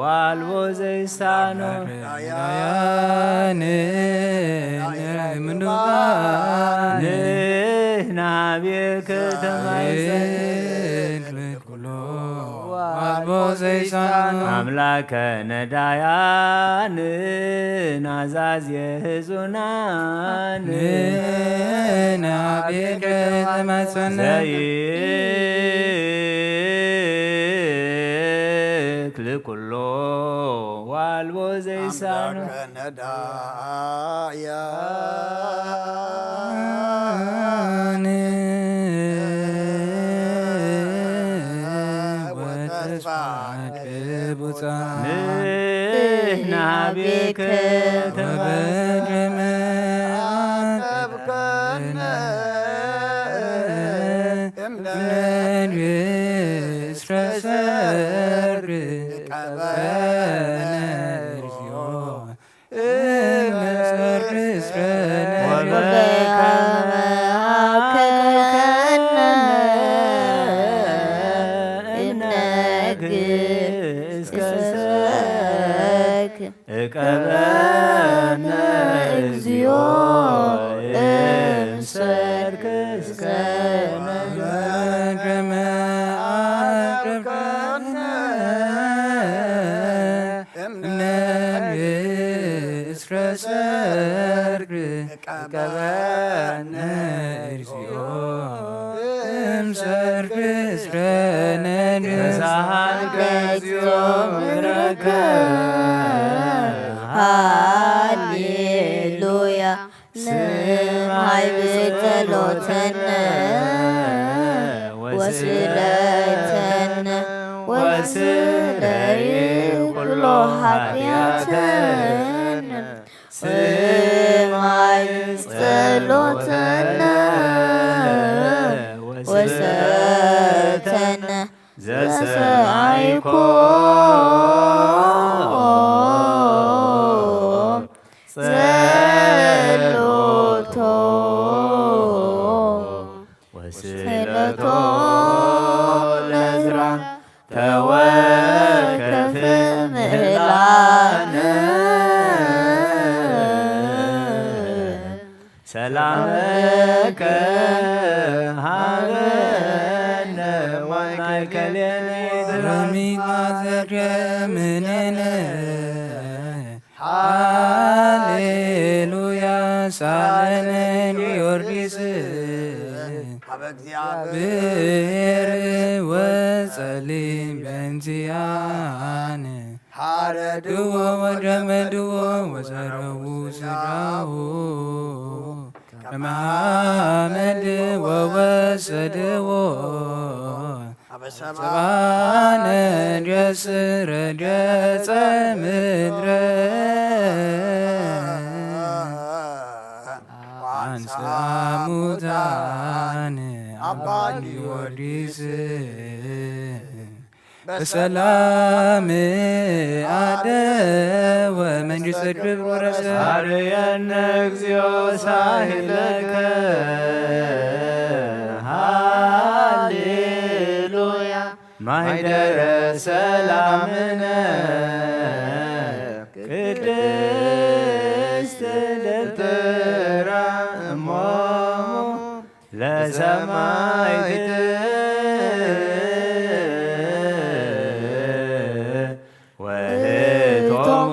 ዋልቦ ዘይሳኖ ዳያነ ምኑባን ንህና ቤከ ተማይዘን ዘይክል ኩሎ ዋልቦ ዘይሳኖ አምላከ ነዳያን ናዛዝ የህዙናን ንህና ቤከ ተማይዘን ዘይክል ኩሎ ዋልቦ ዘይሳኖ ነዳያን ወተስፋ ቅቡጻን ንህና ቤከ ተበጀመ አቀብከነ እምነት እስከ ሰርክ ቀበነ እግዚኦ እምሰርክ እስከነ ወበከመ አከልከነ እምነት እስከ ሰርክ እቀበነ እግዚኦ እምሰርክ እስከነ በከመ አቅረብከነ እምነት እስከ ሰርክ እቀበነ እግዚኦ እምሰርክ እስከነ ተሳሃልከ እግዚኦ ምሕረከ ሃሌሉያ። ስምዓይ ብጸሎተነ ወስእለተነ ስረይ ኩሎ ኃጢኣተነ ስማይ ጸሎተነ ወስእለተነ ዘሰማይኮ ጸሎቶ ወስእለቶ ለዝራ ተወከፍ ምህላነ ሰላመከ ሃበነ ማእከሌነ ረሚማ ዘደምኔነ ሃሌሉያ ሳለነ ጊዮርጊስ ሀበ እግዚአብሔር ወጸሊ በእንቲአነ ሐረድዎ ወደመድዎ ወዘረዉ ስጋሁ ከመ አመድ ወወሰድዎ አበ ሰብአ ሰብአ ነደስ ረደጸ ምድረ አንሳ ሙታን አባ ጊዮርጊስ በሰላም አደወ መንግሥተ ክብር ወረሰ። አርየነ እግዚኦ ሳህለከ ሃሌሉያ ማይደረ ሰላምነ ቅድስት ልትራ እሞሙ ለሰማይት ወህቶሙ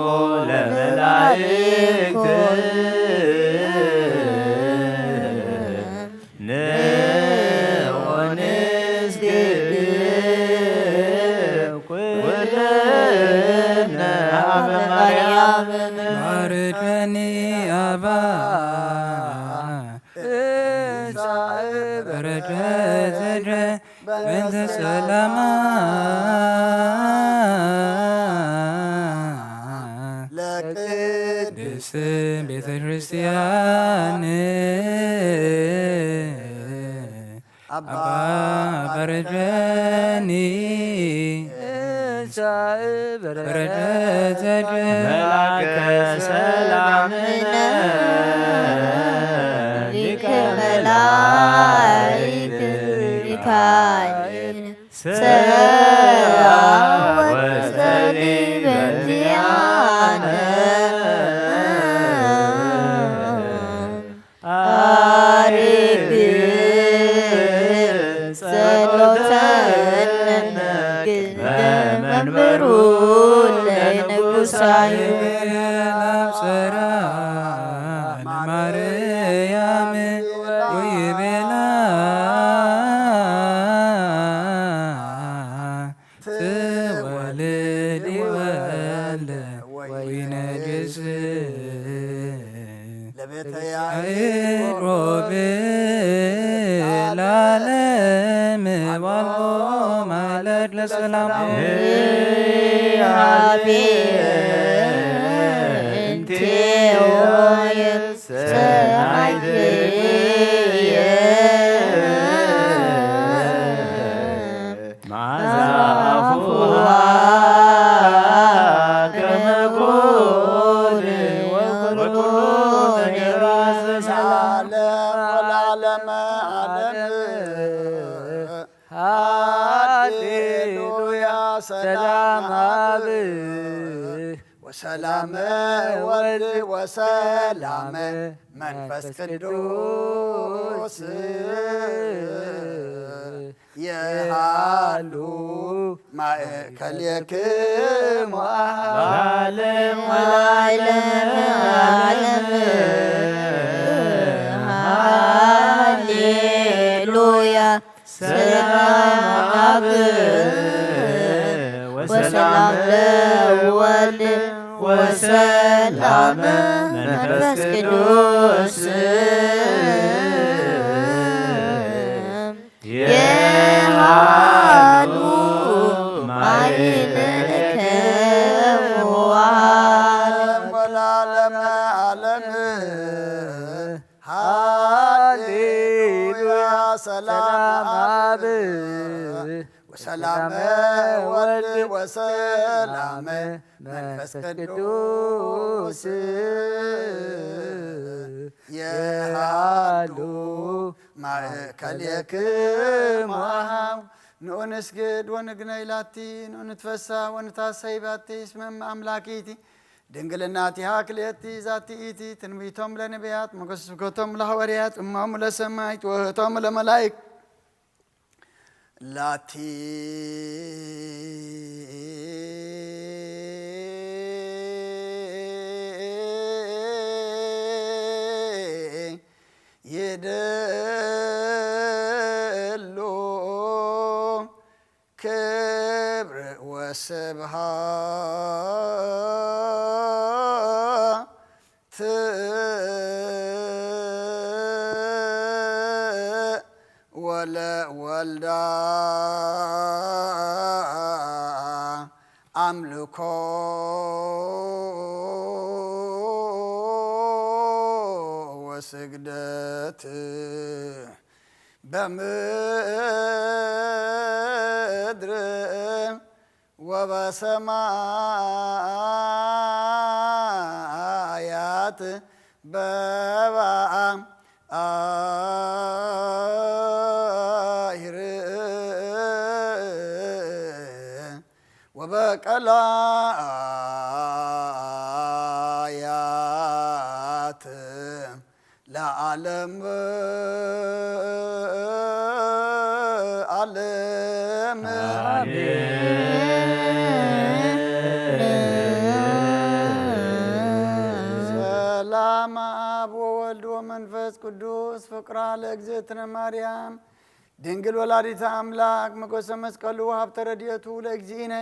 ለመላእክት ንዑ ንስግድ ኩልነ ሀበ ማርያም ባርደኒ አባ እሳ በረከተ በእንተ ሰላማ ለቅድስት ቤተ ክርስቲያን አባ በረከኒ እሳ በረከተ መልአከ ሰላምነ ሊቀ መላእክት ሚካኤል ሰአወ ጸሊ በዚአነ አርግ ጸሎተነ በመንበሩ ለንጉሳዩ አብሰራ ለማርያም ወይቤላ ትወልድ ወልደ ወይነግስ ለቤተ ያዕቆብ ለዓለም ዋልቦ ማለት ለሰላም እንቴዎ ሰማይትየ መዓዛ አፉሃ ከመ ኮነ ወኩሉ ነገር ለዓለም ወለዓለመ ዓለም። ሃሌሉያ ሰላም አብ ወሰላመ ወልድ ወሰላመ መንፈስ ቅዱስ የሃሉ ማእከሌክሙ ለዓለም ወለዓለመ ዓለም። ሃሌሉያ ሰላም አብ ወሰላም ለወልድ ወሰላም መንፈስ ቅዱስ የሃሉ ማይ ሰላም ሰላም አብ አብ ወሰላም ወሰላም ወልድ ወልድ ወሰላም ወሰላም መንፈስ መንፈስ ቅዱስ ቅዱስ የሃሉ የሃሉ ማእከሌክሙ አሃው። ንኡንስግድ ወንግነይ ላቲ፣ ንኡንትፈሳ ወንታሰይ ባቲ፣ እስመ እመ አምላክ ኢቲ፣ ድንግልናቲሃ ክልኤቲ፣ ዛቲ ኢቲ ትንቢቶም ለነቢያት፣ ሞገስ ስብከቶም ለሐዋርያት፣ እሞሙ ለሰማይት፣ ወህቶሙ ለመላይክ። ላቲ ይደሉ ክብር ወስብሃት ወለወልዳ አምልኮ ወስግደት በምድር ወበሰማያት በበአም አሂር ወበቀላያት ለዓለም ዓለም። አሜን። ሰላም አብ ወወልድ ወመንፈስ ቅዱስ ፍቅራ ለእግዝእትነ ማርያም ድንግል ወላዲተ አምላክ መጎሰ መስቀሉ ሀብተ ረድኤቱ ለእግዚእነ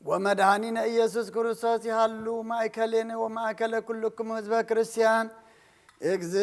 ወመድኃኒነ ኢየሱስ ክርስቶስ ይሃሉ ማእከሌነ ወማእከለ ኩልክሙ ህዝበ ክርስቲያን። እግዝእ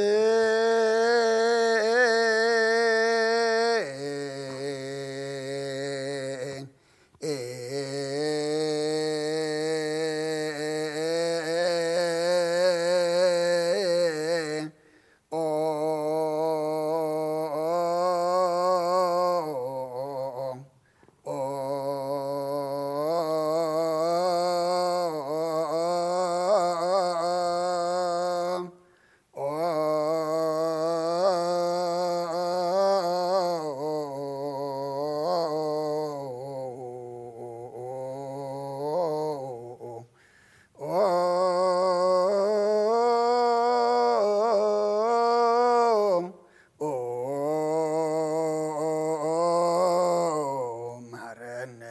መሐረነ።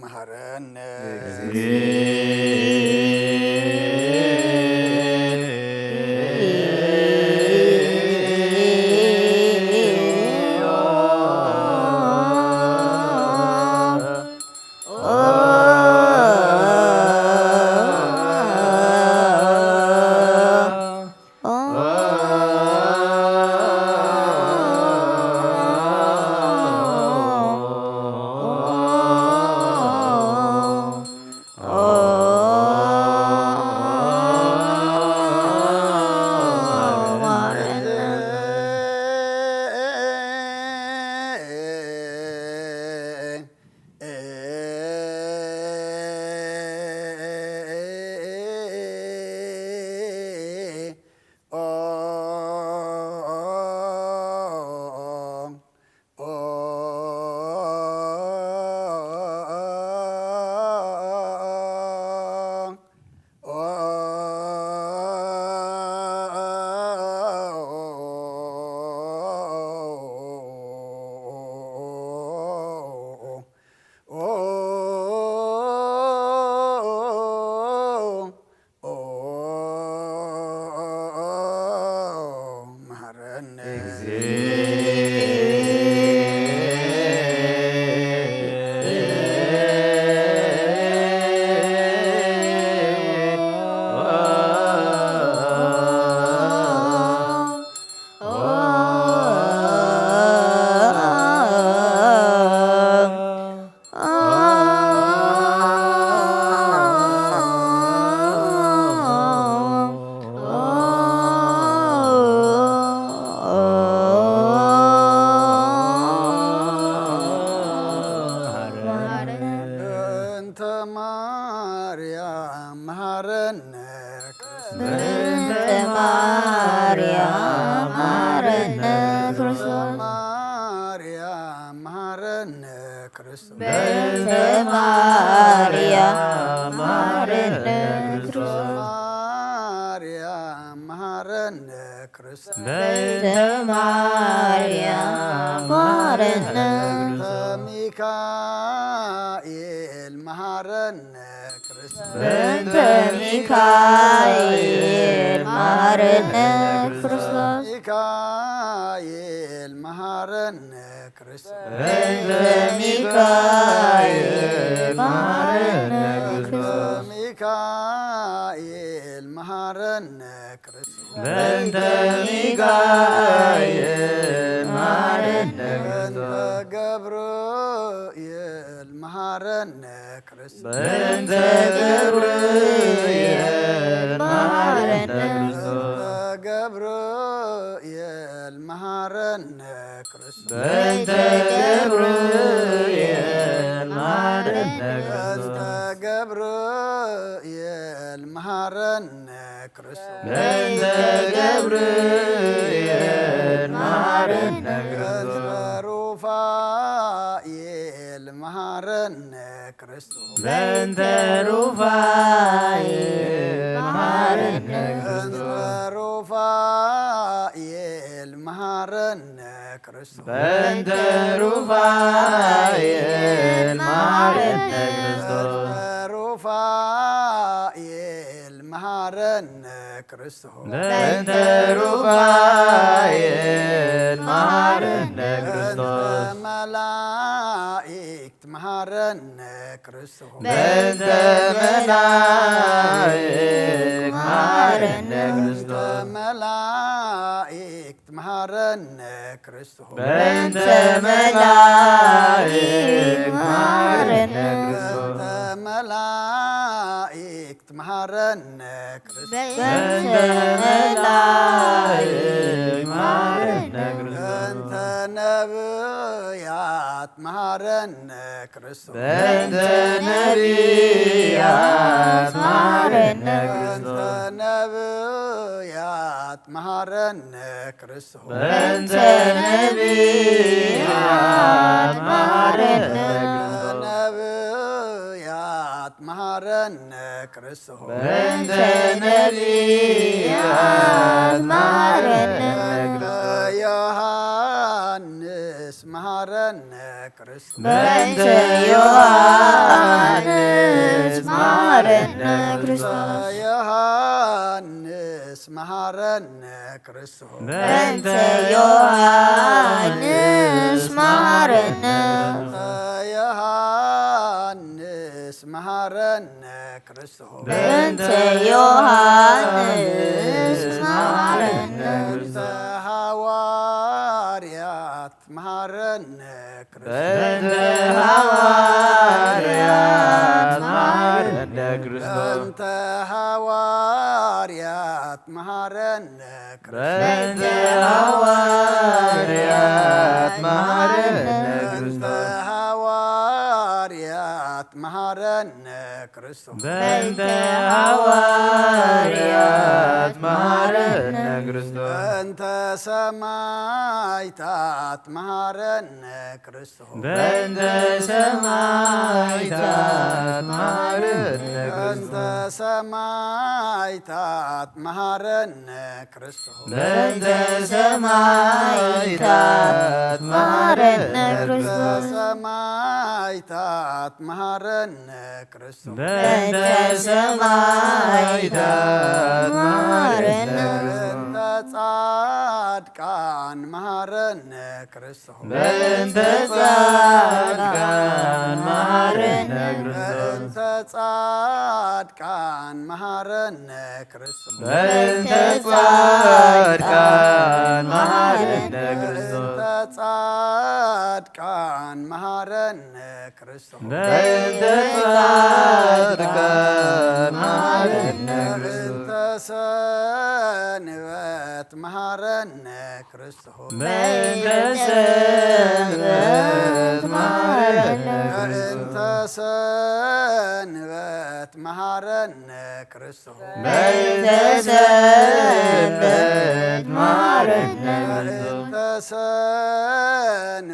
መሐረነ። ማርያም መሃረነ ክርስቶስ። በእንተ ማርያም መሃረነ ክርስቶስ። ማርያም መሃረነ ክርስቶስ። በእንተ ማርያም መሃረነ ክርስቶስ። ማርያም መሃረነ ክርስቶስ። በእንተ ማርያም መሃረነ በእንተ ሚካኤል መሃረነ ክርስቶስ። በእንተ ሚካኤል መሃረነ ክርስቶስ። ሚካኤል መሃረነ ክርስቶስ። በእንተ ሚካኤል መሃረነ ክርስቶስ። ሚካኤል መሃረነ ክርስቶስ። በእንተ ሚካኤል መሃረነ በእንተ ክርስቶስ። ገብርኤል መሃረነ ክርስቶስ። በእንተ ገብርኤል መሃረነ ክርስቶስ። በእንተ ገብርኤል መሃረነ ክርስቶስ። በእንተ ገብርኤል መሃረነ ክርስቶስ። በእንተ ገብርኤል መሃረነ ክርስቶስ። በእንተ ገብርኤል መሃረነ ክርስቶስ። በእንተ ሩፋኤል መሃረነ ክርስቶስ። በእንተ ሩፋኤል መሃረነ ክርስቶስ። በእንተ ሩፋኤል መሃረነ ክርስቶስ። በእንተ ሩፋኤል መሃረነ ክርስቶስ። በእንተ ሩፋኤል መሃረነ ክርስቶስ። በእንተ ሩፋኤል መሃረነ ክርስቶስ። በእንተ መላእክት መሃረነ ክርስቶስ። በእንተ መላእክት መሃረነ ክርስቶስ። መላእክት መሃረነ ክርስቶስ። በእንተ መላእክት መሃረነ ክርስቶስ። በእንተ መላእክት መሃረነ ክርስቶስ። በእንተ መላእክት መሃረነ ክርስቶስ። በእንተ ነብያት መሃረነ ክርስቶስ። በእንተ ነቢያት መሃረነ በእንተ ክርስቶስ። ነብያት መሃረነ ክርስቶስ። በእንተ ነቢያት መሃረነ ክርስቶስ። ነብያት መሃረነ ክርስቶስ። በእንተ ነቢያት መሃረነ ክርስቶስ። ዮሐንስ መሃረነ ክርስቶስ። በእንተ ዮሐንስ መሃረነ ክርስቶስ። ዮሐንስ መሃረነ ክርስቶስ። በእንተ ዮሐንስ መሃረነ። ዮሐንስ መሃረነ ክርስቶስ። በእንተ ዮሐንስ መሃረነ። በእንተ ሐዋርያት መሃረነ ክርስቶስ። በእንተ ሐዋርያት መሃረነ ክርስቶስ። በእንተ ሐዋርያት መሃረነ ክርስቶስ። በእንተ ሐዋርያት መሃረነ በእንተ ክርስቶስ። ሐዋርያት መሃረነ ክርስቶስ። በእንተ ሐዋርያት መሃረነ ክርስቶስ። በእንተ ሰማዕታት መሃረነ ክርስቶስ። በእንተ ሰማዕታት መሃረነ በእንተ ክርስቶስ። ሰማዕታት መሃረነ ክርስቶስ። በእንተ ሰማዕታት መሃረነ ክርስቶስ። ሰማዕታት መሃረነ ክርስቶስ። በእንተ ሰማዕታት መሃረነ ክርስቶስ። በእንተ ጻድቃን መሃረነ ክርስቶስ። በእንተ ጻድቃን መሃረነ ክርስቶስ። በእንተ ጻድቃን መሃረነ ክርስቶስ። በእንተ ጻድቃን መሃረነ ክርስቶስ። በእንተ ጻድቃን መሃረነ ክርስቶስ። በእንተ ጻድቃን መሃረነ ክርስቶስ። በእንተ ሰንበት መሃረነ ክርስቶስ። በእንተ ሰንበት መሃረነ ክርስቶስ። በእንተ ሰንበት መሃረነ ክርስቶስ። በእንተ ሰንበት መሃረነ ክርስቶስ። በእንተ ሰንበት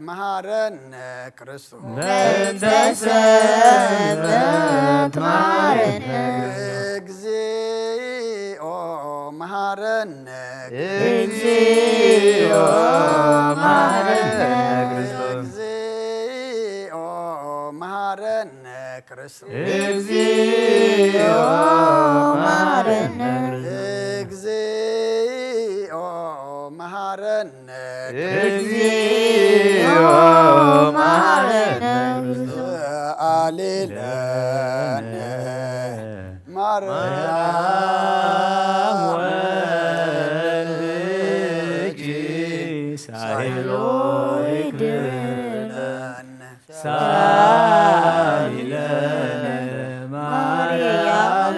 መሃረነ ክርስቶስ። በእንተ ሰንበት መሃረነ። እግዚኦ መሃረነ። እግዚኦ መሃረነ ክርስቶስ። እግዚኦ መሃረነ ክርስቶስ። እግዚኦ መሃረነ። እግዚኦ መሃረነ። እግዚኦ መሃረነ። ሰአሊ ለነ ማርያም ወልኪ ሳይሎ ይግለነ። ሳሊ ለነ ማርያም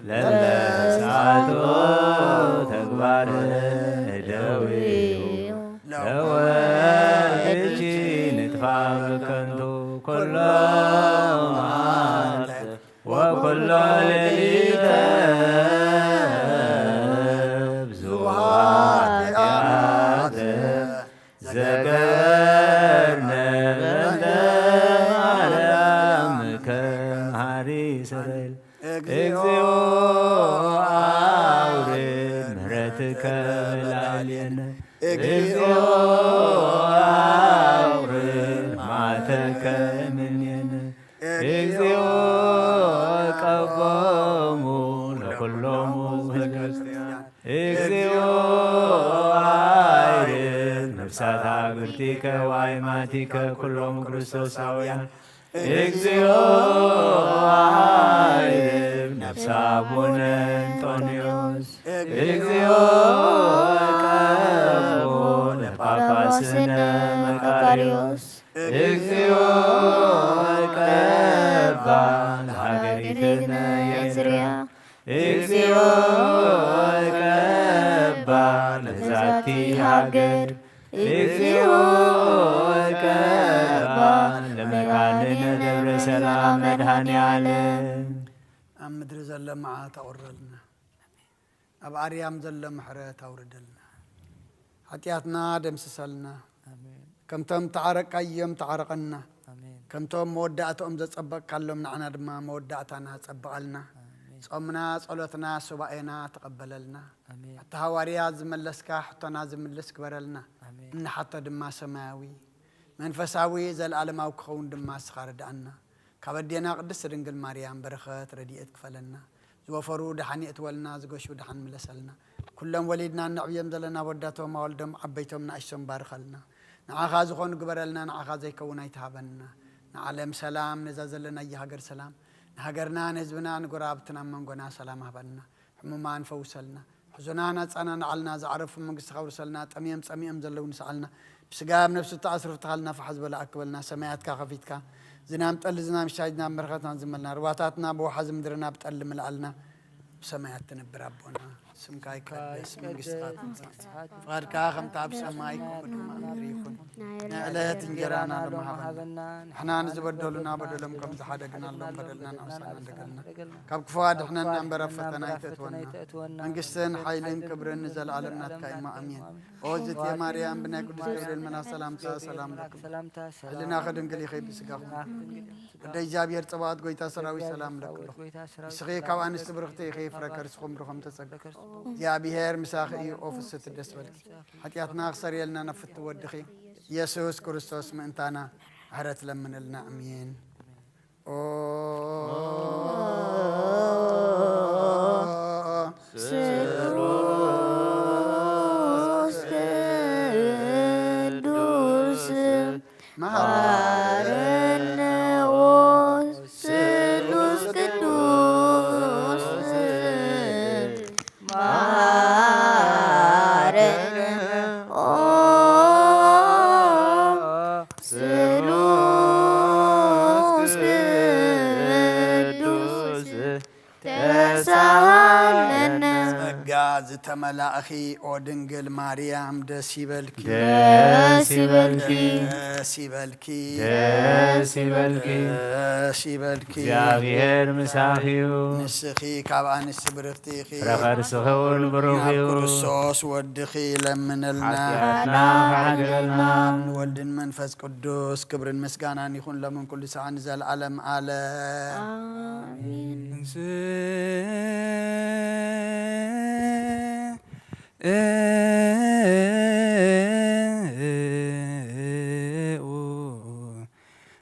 ለለሳቶ ተግባር ደዊው ለወልኪ ንጥፋ በከንቱ ኩሎ መዓልተ ወኩሎ ሌሊተ ብዙኃት ኃጢአት ዘገርነ በእንተ ማርያም ከመሃሪ ሰረል። እግዚኦ አውርድ ምሕረትከ ላዕሌነ። እግዚኦ አውርድ መዓተከ እምኔነ። እግዚኦ ቀቦሙ ለኩሎሙ ህዝበ ክርስቲያን። እግዚኦ አይርግ ነፍሳት አግብርቲከ ወአይማቲከ ኩሎም ክርስቶሳውያን። እግዚኦ አይርግ ነፍሰ አቡነ እንጦንዮስ። እግዚኦ ቀቦ ለጳጳስነ መቃርዮስ። እግዚኦ ቀባ ለሀገሪትነ ኤርትርያ። እግዚኦ ቀባ ለዛቲ ሀገር። እግዚኦ ቀባ ለመካንነ ደብረ ሰላም መድኃኔ ዓለም። ኣብ ምድሪ ዘሎ መዓት ኣውርደልና። ኣብ ኣርያም ዘሎ ምሕረት ኣውርደልና። ሓጢኣትና ደምስሰልና። ኣሜን። ከምቶም ተዓረቅካዮም ተዓረቐና። ኣሜን። ከምቶም መወዳእታኦም ዘጸበቕካሎም ንዓና ድማ መወዳእታና ጸብቐልና። ኣሜን። ጾምና፣ ጸሎትና፣ ሱባኤና ተቐበለልና። ኣሜን። ሕቶ ሃዋርያ ዝመለስካ ሕቶና ዝምልስ ግበረልና። ኣሜን። እንሓቶ ድማ ሰማያዊ መንፈሳዊ ዘለዓለማዊ ክኸውን ድማ ንስኻ ርድኣና። ካብ ኣዴና ቅድስት ድንግል ማርያም በረኸት ረድኤት ክፈለና። ዝወፈሩ ደሓን የእትወልና፣ ዝገሹ ደሓን ምለሰልና። ኩሎም ወሊድና እነዕብዮም ዘለና ወዳቶም ኣወልዶም ዓበይቶም ንኣሽቶም ባርኸልና። ንዓኻ ዝኾኑ ግበረልና፣ ንዓኻ ዘይከውን ኣይትሃበና። ንዓለም ሰላም፣ ነዛ ዘለናያ ሃገር ሰላም፣ ንሃገርና፣ ንህዝብና፣ ንጎረባብትና፣ ኣብ መንጎና ሰላም ሃበና። ሕሙማን ፈውሰልና። ሕዙናን ኣጻናንዓልና። ዝዓረፉ መንግስቲ ከውርሰልና። ጠምዮም ጸሚኦም ዘለዉ ንስዓልና። ብስጋ ኣብ ነፍሲ እተኣስሩ ፍትሓልና። ፋሕ ዝበለ ኣክበልና። ሰማያትካ ከፊትካ ዝናም ጠሊ ዝናም ሻይ ዝናም በረኸትና ዝመልና። ርባታትና ብወሓዚ ምድርና ብጠሊ ምልኣልና። ብሰማያት ትነብር ኣቦና ስምካ ይቀደስ መንግስትካ ትምጻእ። ፍቓድካ ከምታ ኣብ ሰማይ ከምኡ ድማ ኣብ ምድሪ ይኹን። ናይ ዕለት እንጀራና ሎሚ ሃበና። ንሕና ንዝበደሉና በደሎም ከም ዝሓደግናሎም በደልና ንሕና ንሓድግ። ካብ ክፉ ኣድሕነና እምበር ኣብ ፈተና ኣይተእትወና። መንግስትን ሓይልን ክብርን ንዘለኣለም ናትካ እዩ። ኣሜን። ኦ ዝእቲ ማርያም ብናይ ቅዱስ ገብርኤል መልኣኽ ሰላምታ ሰላም ለኪ። ሕልናኺ ድንግል ኢኺ ብስጋኹ። ወደ እግዚኣብሔር ጸባኦት ጎይታ ሰራዊት ሰላም ለኪ ኣለኹ። ንስኺ ካብ ኣንስቲ ብርኽቲ ኢኺ ፍረ ከርስኹም ብሩኽ ተጸጋ። እግዚኣብሔር ምሳኺ እዩ። ኦ ፍስሕቲ ደስ በልኪ። ሓጢኣትና ክሰርየልና ናብ ፍትው ወድኺ ኢየሱስ ክርስቶስ ምእንታና ምሕረት ለምንልና። ኣሜን። ኦ ስሉስ ቅዱስ መሐረነ። ኦ ስሉስ ቅዱስ መሐረነ። ኦ ስሉስ ተመላእኺ ኦ ድንግል ማርያም ደስ ይበልኪ። ደስ ይበልኪ። ደስ ይበልኪ። ደስ ይበልኪ። ደስ ይበልኪ። እግዚኣብሔር ምሳኺ እዩ። ንስኺ ካብ ኣንስቲ ብርኽቲ ኢኺ። ፍረ ከርስኺ እውን ብሩኽ ናብ እዩ። ክርስቶስ ወድኺ ለምነልና። ሓጢኣትና ይሓድገልና። ንወልድን መንፈስ ቅዱስ ክብርን ምስጋናን ይኹን ሎምን ኩሉ ሰዓን ንዘለዓለም ዓለም። ኣሜን።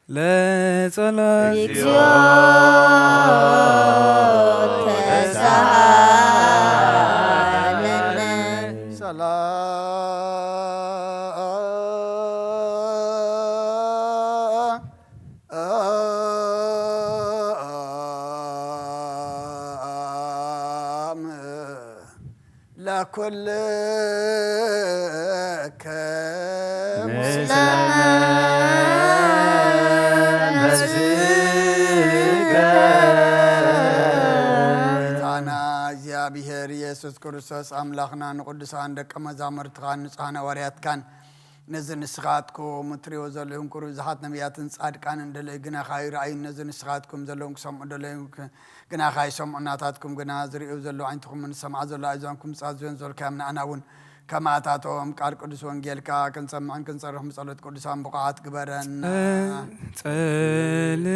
ለጸሎት እግዚኦ ተሳሃለነ። ሰላም ለኩልከ ምስለ መንፈስከ። ጌታና እግዚኣብሔር ኢየሱስ ክርስቶስ ኣምላኽና ንቅዱሳን ደቀ መዛሙርትኻን ንጹሓን ሃዋርያትካን ነዚ ንስኻትኩም እትሪእዎ ዘለኹም ቁሩብ ብዙሓት ነቢያትን ጻድቃንን ደለዩ ግናኻ ይረኣዩ፣ ነዚ ንስኻትኩም ዘለኹም ክሰምዑ ደለዩ ክ-፣ ግናኻ ይሰምዑ፣ ናታትኩም ግና ዝርእዩ ዘለዉ ዓይንትኹምን ዝሰምዓ ዘለዋ ኣእዛንኩም ዝጻዝዮን ዘልካዮም ንኣና እውን ከማታቶም ቃል ቅዱስ ወንጌልካ ክንሰምዕን ክንጸርሕን ብጸሎት ቅዱሳን ብቑዓት ግበረና። ጸ-፣ ጸል-፣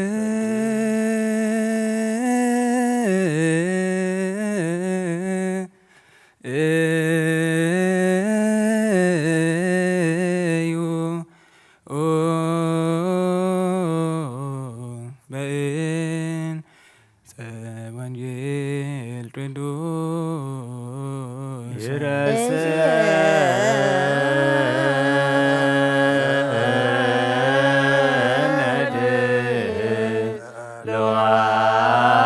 እዩ በእንተ ወንጌል ቅዱስ ይረስዕ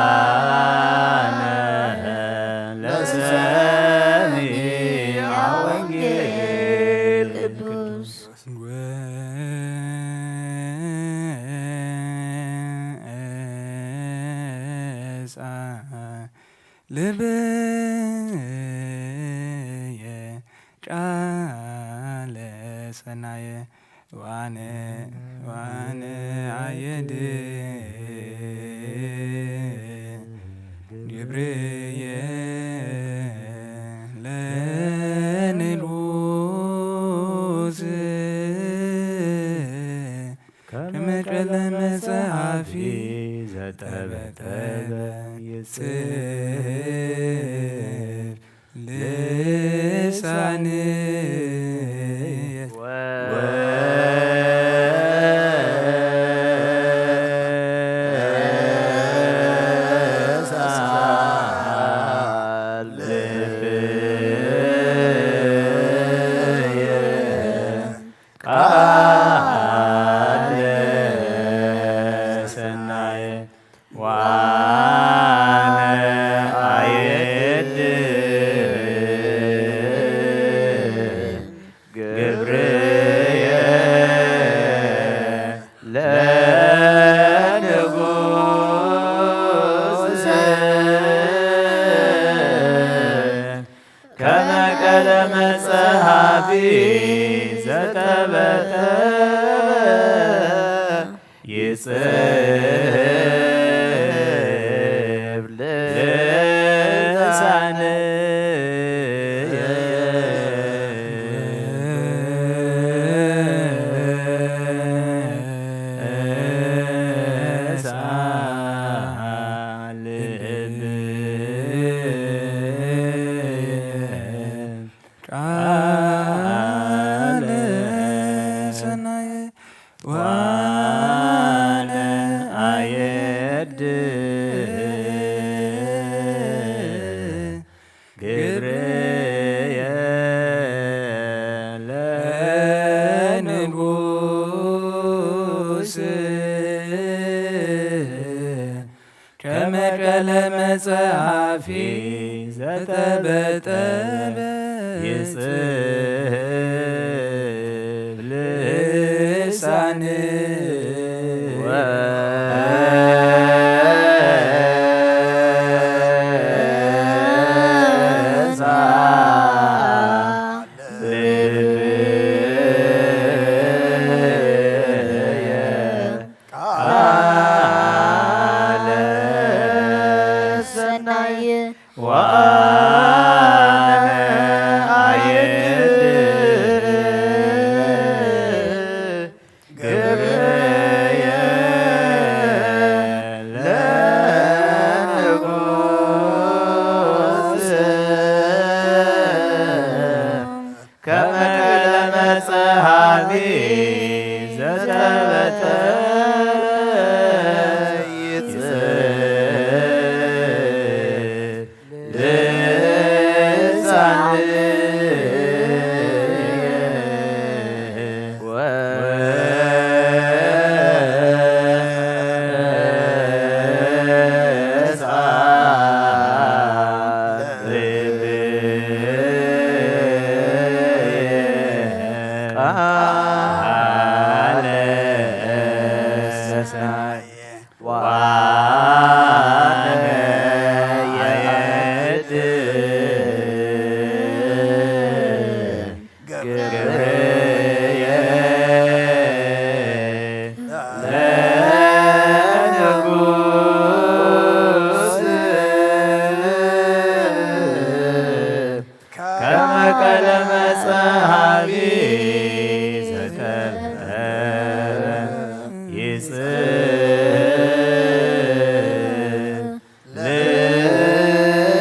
ለዋነ ለሰሚዐ ወንጌል ቅዱስ። ወእጻ ልብየ ቃለ ሰናየ ዋነ ዋነ ኣየድ ግብርየ ለንጉስ ከመ ቃለ መጽሐፊ ዘጠበጠበ ይጽፍ ልሳንየ። ወሳል ልብየ ቃለ ሰናየ ዋነ አየድ ግብርየ ለንጉስ ከመ ቀለመ ጸሐፊ ዘጠበጠበ ይጽፍ ልሳንየ። ሳልብ ቃለ ሰናየ ዋነ አየድ ግብርየ ለንጉስ ከመ ቀለመ ጸሐፊ ዘጠበጠበ ይጽፍ ልሳንየ። ኣነ የዕድል ግብርየ ለንጉስ ከመ ቀለመ ጸሃቢ ዘተብተበ ይጽእ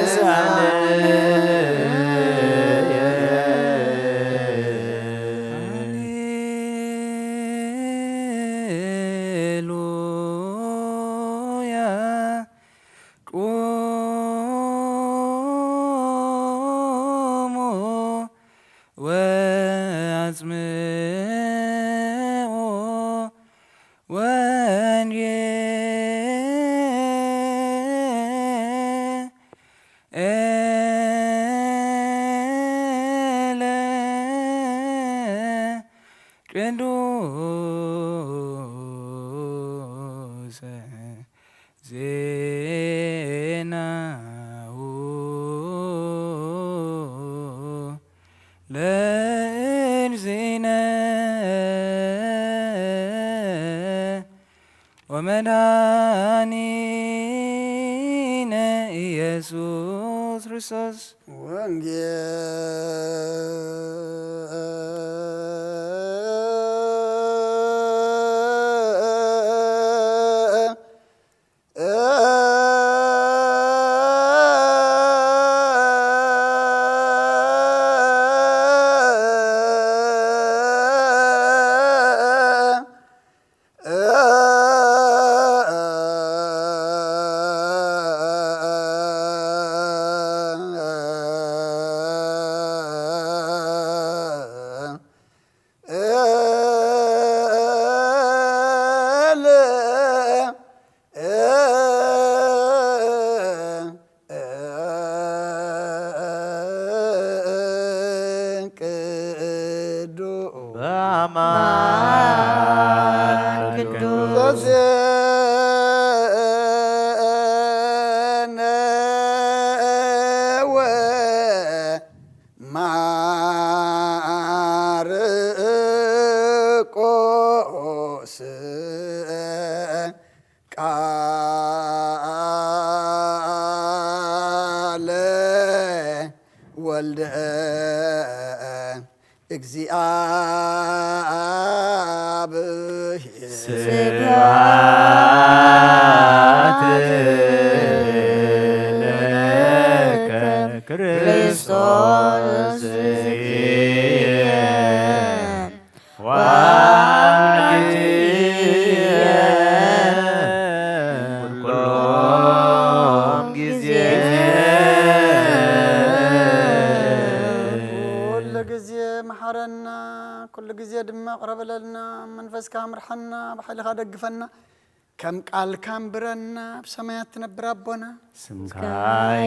ልሳንየ። ሃሌሉያ። ቁሙ ወአጽምዑ ወንጌለ ቅዱሰ ዜናሁ ለእግዚእነ ወመድኃኒነ ኢየሱስ ክርስቶስ። ወንጌል ቅዱስ በአማን ቅዱስ ቅዱስ ወማርቆስ ቃለ ወልደ እግዚአብሔር። ስብሐት ለከ ክርስቶስ ወአምላክየ ኩሎም ጊዜ። ኩሉ ግዜ መሓረና፣ ኩሉ ግዜ ድማ ቅረበለልና። መንፈስካ ምርሓና፣ ብሓይልኻ ደግፈና። ከም ቃልካ ኣንብረና፣ ኣብ ሰማያት ትነብር ኣቦና። ስምካ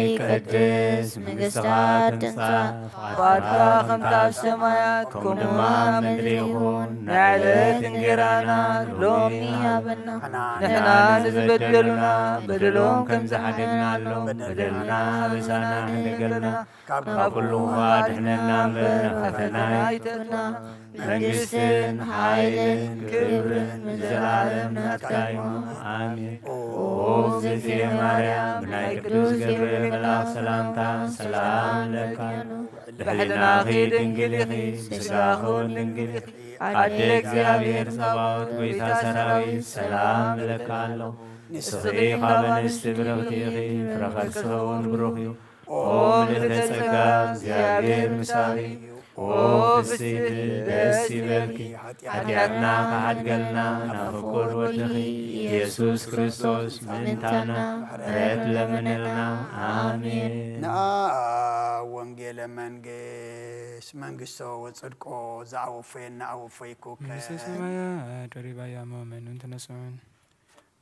ይቀደስ፣ መንግስትኻ ትምጻእ፣ ፍቓድካ ከምታ ኣብ ሰማያት፣ ከምኡ ድማ ኣብ ምድሪ ይኹን። ናይ ዕለት እንጌራና ሎሚ ሃበና። ንሕና ንዝበደሉና በደሎም ከም ዝሓደግናሎም፣ በደልና ኣበሳና ንገልና። ካብ ኩሉ ኣድሕነና እምበር፣ ናብ ፈተና ኣይተእትና። መንግስትን ሓይልን ክብርን ንዘለኣለም ናትካ እዩ። ኣሜን። ኦ እግዝእትየ ማርያም፣ ብናይ ቅዱስ ገብርኤል መልኣኽ ሰላምታ ሰላም እለኪ። ብሕልናኺ ድንግል ኢኺ፣ ብስጋኺ እውን ድንግል ኢኺ። ኣደ እግዚኣብሔር ጸባኦት፣ ጎይታ ሰራዊት፣ ሰላም እለኪ ኣለኹ። ንስኺ ካብ ኣንስቲ ብርኽቲ ኢኺ፣ ፍረ ከርስኺ እውን ብሩኽ እዩ። ኦ ምልዕተ ጸጋ፣ እግዚኣብሔር ምሳኺ፣ ኦ ፍስሕቲ ደስ ይበልኪ። ሓጢኣትና ክሓድገልና ናብ ፍቁር ወድኺ ኢየሱስ ክርስቶስ ምእንታና ምሕረት ለምንልና። ኣሜን። ንኣ ወንጌለ መንግስት መንግስቶ ወጽድቆ ዘኣወፈየና ኣወፈይኩከ። መንግስተ ሰማያት ደሪባያ መመኑን ተነስዑን።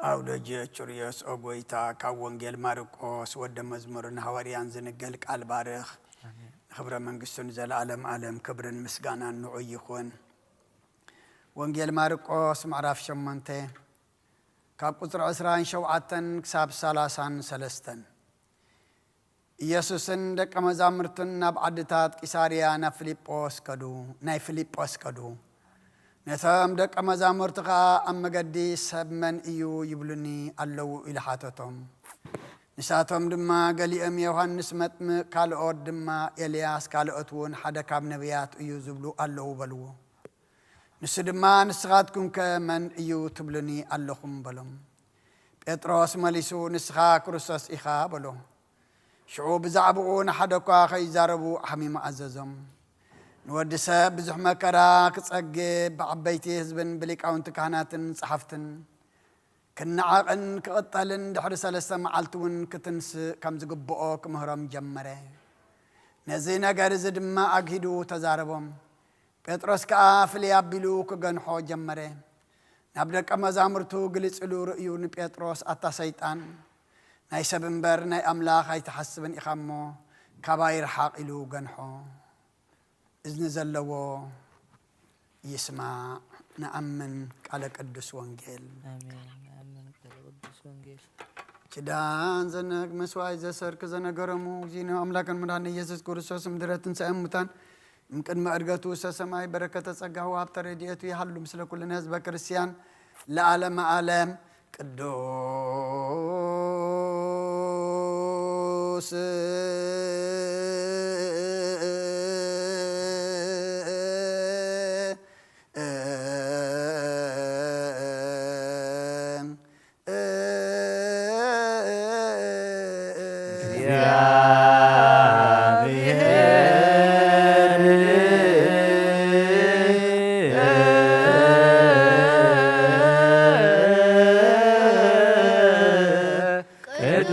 ኣውደጀ ቹርዮስ ኦ ጎይታ፣ ካብ ወንጌል ማርቆስ ወደ መዝሙርን ሃዋርያን ዝንገል ቃል ባርኽ። ኣሜን። ንኽብረ መንግስቱ ንዘለኣለም ኣለም ክብርን ምስጋናን ንዑ ይኹን። ወንጌል ማርቆስ ምዕራፍ ሸሞንተ። ካብ ቁጽሪ ዕስራን ሸውዓተን ክሳብ ሰላሳን ሰለስተን። ኢየሱስን ደቀ መዛሙርቱን ናብ ዓድታት ቂሳርያ ናብ ፊልጶስ ከዱ፣ ናይ ፊልጶስ ከዱ። ነቶም ደቀ መዛሙርቲ ኸኣ ኣብ መገዲ፣ "ሰብ መን እዩ ይብሉኒ ኣለዉ?" ኢሉ ሓተቶም። ንሳቶም ድማ፣ "ገሊኦም ዮሃንስ መጥምቕ፣ ካልኦት ድማ ኤልያስ፣ ካልኦት እውን ሓደ ካብ ነቢያት እዩ ዝብሉ ኣለዉ" በልዎ። ንሱ ድማ፣ "ንስኻትኩምከ መን እዩ ትብሉኒ ኣለኹም?" በሎም። ጴጥሮስ መሊሱ፣ "ንስኻ ክርስቶስ ኢኻ" በሎ። ሽዑ ብዛዕባኡ ንሓደ እኳ ከይዛረቡ ሓሚሙ ኣዘዞም። ንወዲ ሰብ ብዙሕ መከራ ክጸግብ፣ ብዓበይቲ ህዝብን ብሊቃውንቲ ካህናትን ጸሓፍትን ክነዓቕን ክቕጠልን ድሕሪ ሰለስተ መዓልቲ እውን ክትንስእ ከም ዝግብኦ ክምህሮም ጀመረ። ነዚ ነገር እዚ ድማ ኣግሂዱ ተዛረቦም። ጴጥሮስ ከኣ ፍልይ ኣቢሉ ክገንሖ ጀመረ። ናብ ደቀ መዛሙርቱ ግልጽ ኢሉ ርእዩ ንጴጥሮስ፣ "ኣታ ሰይጣን፣ ናይ ሰብ እምበር ናይ ኣምላኽ ኣይትሓስብን ኢኻ እሞ፣ ካባይ ርሓቕ" ኢሉ ገንሖ። እዝኒ ዘለዎ ይስማዕ። ንኣምን ቃለ ቅዱስ ወንጌል። ኣሜን። ንኣምን ቃለ ቅዱስ ወንጌል። ኪዳን ዘነግ መስዋዕት ዘሰርክ ዘነገረሙ እግዚእነ ኣምላክን መድኃኒነ ኢየሱስ ክርስቶስ ምድረ ትንሣኤ ሙታን እምቅድመ ዕድገቱ ውስተ ሰማይ በረከተ ጸጋሁ ሀብተ ረድኤቱ ይሃሉ ምስለ ኩልነ ህዝበ ክርስቲያን ለዓለመ ዓለም። ቅዱስ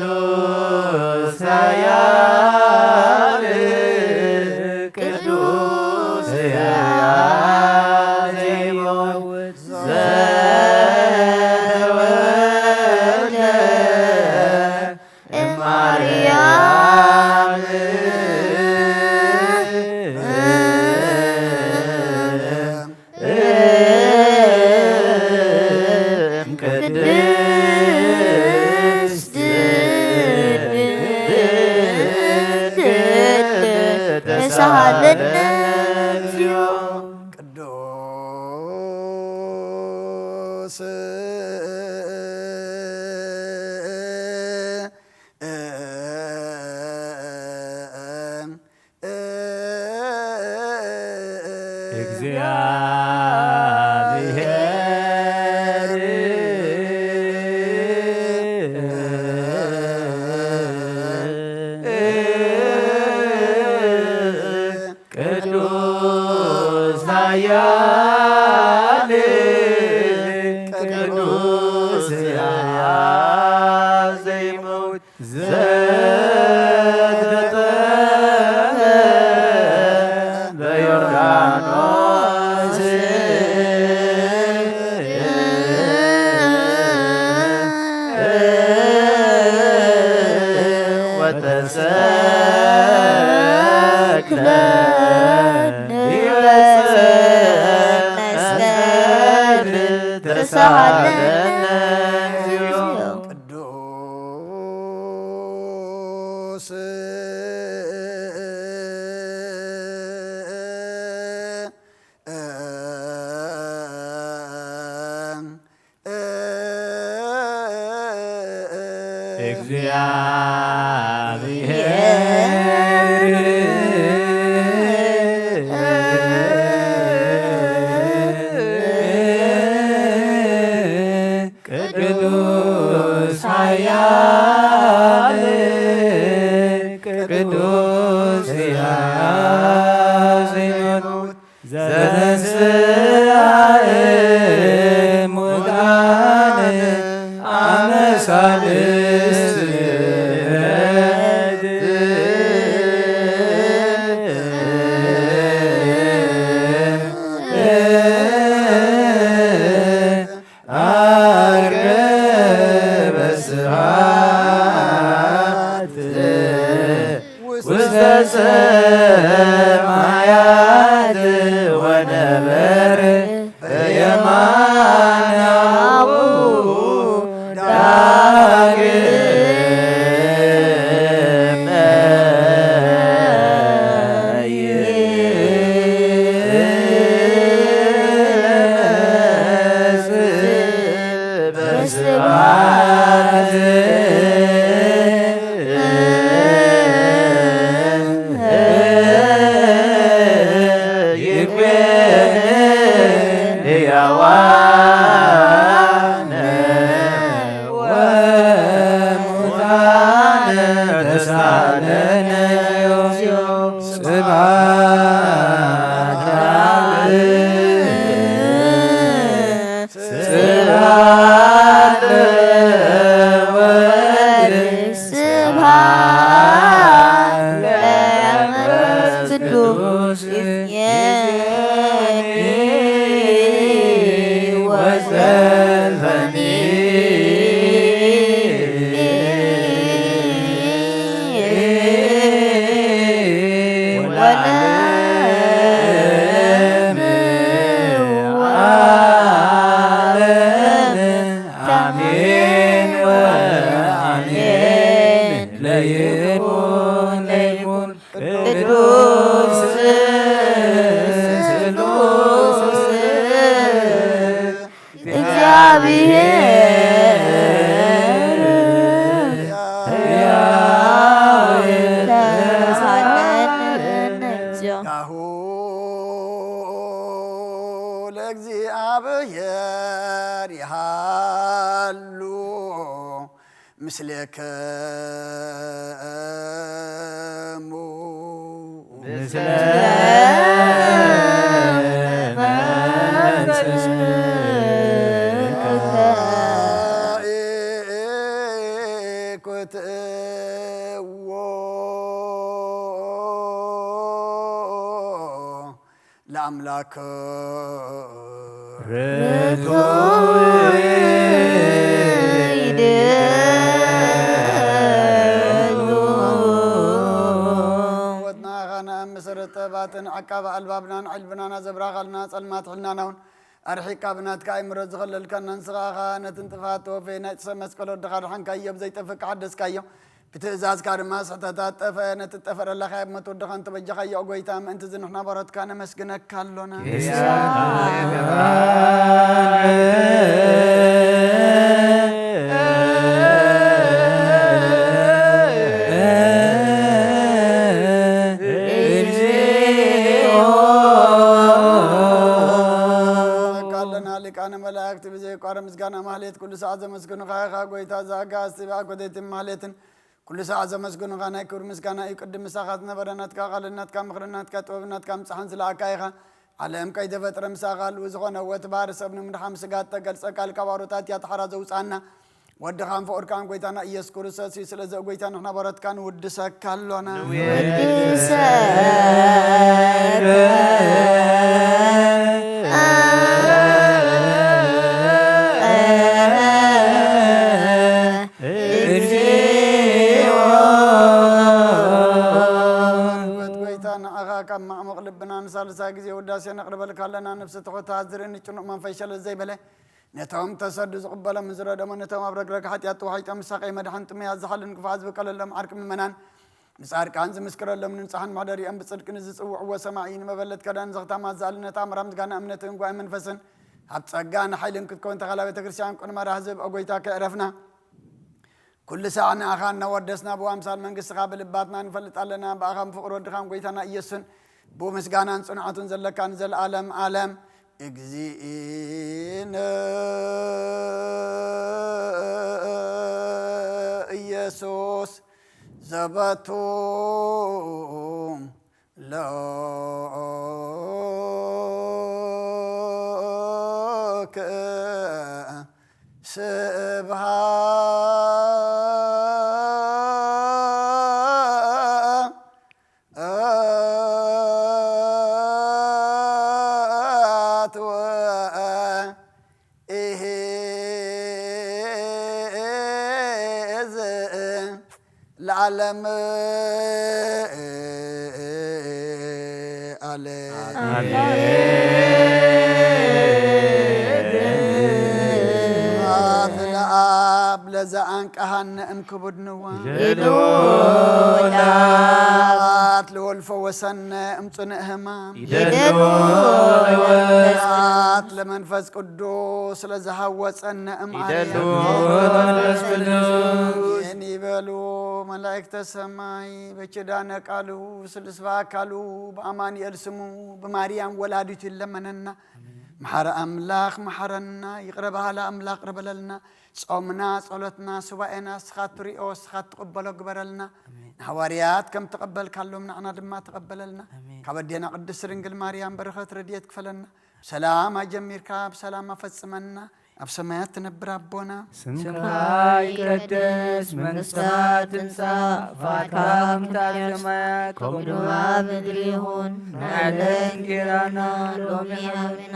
ቅዱስ ኃያል ቅዱስ ሕያው ዘይመውት ዘተወልደ እማርያም ቅድስት ድንግል ተሳሃለነ እግዚኦ። ቅዱስ እግዚአብሔር ቅዱስ ኃያል ቅዱስ ሕያው ዘይመውት ዘተጠምቀ በዮርዳኖስ ወተሰቅለ ዲበ መስቀል ተሳሃለነ እግዚኦ። ቅዱስ እግዚአብሔር ቅዱስ ኃያል ቅዱስ ሕያው ዘይመውት ዘተንሥአ እሙታን አመ ሳልስት ዐርገ በስብሐት ውስተ ሰማያት ወነበረ በየማነ አቡሁ ይኩን ለይኩን ቅዱስ ስሉስ እግዚኣብሔር ሕያው ተሳለን እንዚኦ። ጋሁ ለእግዚኣብሔር ይሃሉ ምስሌክሙ። ምስለ መንፈስከ። ኢኩትዎ ለአምላክ ርቱዕ ይደሉ። ወትናኻ ንኣምስር ጥበባትን ዓቃቢ ኣልባብናን ዕልብናና ዘብራኻልና ጸልማት ሕልናና እውን ኣርሒቃ ብናትካ ኣይምሮ ዝኸለልካና ንስኻ ኢኻ ነቲ ንጥፋት ተወፈየ ናይ ጥሰ መስቀል ወድኻ ድሓንካዮ ብዘይጠፍእ ከሓደስካዮ። ብትእዛዝካ ድማ ስሕተታት ጠፍአ፣ ነቲ ጠፈረ ለኻየብ ሞት ወድኻ እንተበጃኻዮ፣ ኦ ጐይታ፣ ምእንቲ እዚ ንሕና ባሮትካ ነመስግነካ ኣሎና። ቃለና ሊቃነ መላእክት ብዘይቋረ ምስጋና ማህሌት ኩሉ ሰዓት ዘመስግኑኻ ኢኻ ጐይታ። እዛ ኣጋእዝቲ ብኣኮቴትን ማህሌትን ኩሉ ሰዓት ዘመስግኑኻ ናይ ክብሪ ምስጋና እዩ። ቅድም ምሳኻ ዝነበረ ናትካ ቃልን ናትካ ምኽርን ናትካ ጥበብን ናትካ ምጽሓን ዝለኣካ ኢኻ። ዓለም ከይተፈጥረ ምሳኻ ህልው ዝኾነ ወቲ ባህሪ ሰብ ንምድሓን ስጋ እተገልጸ ቃል ካብ ኣሮታት እያ ተሓራ ዘውጽኣና። ወድኻን ፍቑርካን ጐይታና ኢየሱስ ክርስቶስ እዩ። ስለዚ ኦ ጐይታ ንሕና ባሮትካ ንውድሰካ ኣሎና። ንውድሰካ። እግዚኣብሔር ጐይታ ንዓኻ ካብ ማዕሙቕ ልብና ንሳልሳይ ግዜ ውዳሴ ነቕርበልካ ኣለና። ነፍሲ ትሑት ዝርኢ ንጭኑቕ መንፈስ ሸለል ዘይበለ ነቶም ተሰዱ ዝቕበሎም ዝረደሞ ነቶም ኣብ ረግረግ ሓጢኣት ተዋሒጦም ምሳቐይ መድሓን ጥሙያት ዝሓልን ክፉዓት ዝበቀለሎም ዓርቂ ምእመናን ንጻድቃን ዝምስክረሎም ንንጹሓን መሕደሪኦም ብጽድቂ ንዝጽውዕዎ ሰማዒ ንመበለት ከዳን ዘኽታማት ዝኣልነት ኣምራም ዝጋና እምነትን ጓይ መንፈስን ኣብ ጸጋን ሓይልን ክትከውን ተኻላ ቤተ ክርስቲያን ቅድመ ራህዝብ ኦ ጐይታ ከዕረፍና። ኩሉ ሳዕ ንኣኻ እናወደስና ብኣምሳል መንግስትኻ ብልባትና ንፈልጥ ኣለና። ብኣኻን ፍቕሪ ወድኻን ጐይታና ኢየሱስን ብምስጋናን ጽንዓቱን ዘለካ ንዘለኣለም ዓለም። እግዚእነ ኢየሱስ ዘበቱ ለከ ስብሐት ወ ኢሂዝ ለዓለም ኣለ። ኣሜን። ስብሐት ለአብ ለዘአንቀሐነ እምክቡድ ንዋ። ይደሉ ለአብ። ስብሐት ለወልፈ ወሰነ እምጽንዕ ህማም። ይደሉ ለወልድ። ስብሐት ለመንፈስ ቅዱስ ለዘሃወፀነ እምአርያም። ይደሉ ለመንፈስ ቅዱስ። ይህን ይበሉ መላእክተ ሰማይ፣ በኪዳነ ቃሉ ስሉስ በአካሉ በአማኑኤል ስሙ በማርያም ወላዲቱ ይለመነና። መሓረ ኣምላኽ መሓረና፣ ይቕረ በሃሊ ኣምላኽ ቅረ በለልና። ጾምና፣ ጸሎትና፣ ሱባኤና እስኻ ትሪኦ፣ እስኻ ትቕበሎ ግበረልና። ኣሜን። ንሃዋርያት ከም ተቐበልካሎም ንዓና ድማ ተቐበለልና። ኣሜን። ካብ ኣዴና ቅድስት ድንግል ማርያም በረኸት ረድኤት ክፈለና። ብሰላም ኣጀሚርካ ብሰላም ኣፈጽመና። ኣብ ሰማያት ትነብር ኣቦና፣ ስምካ ይቀደስ፣ መንግስትካ ትምጻእ፣ ፍቃድካ ከም ትገብር ኣብ ሰማያት፣ ከምኡ ድማ ኣብ ምድሪ ይኹን። ንዕለትና እንጌራና ሎሚ ሃበና፣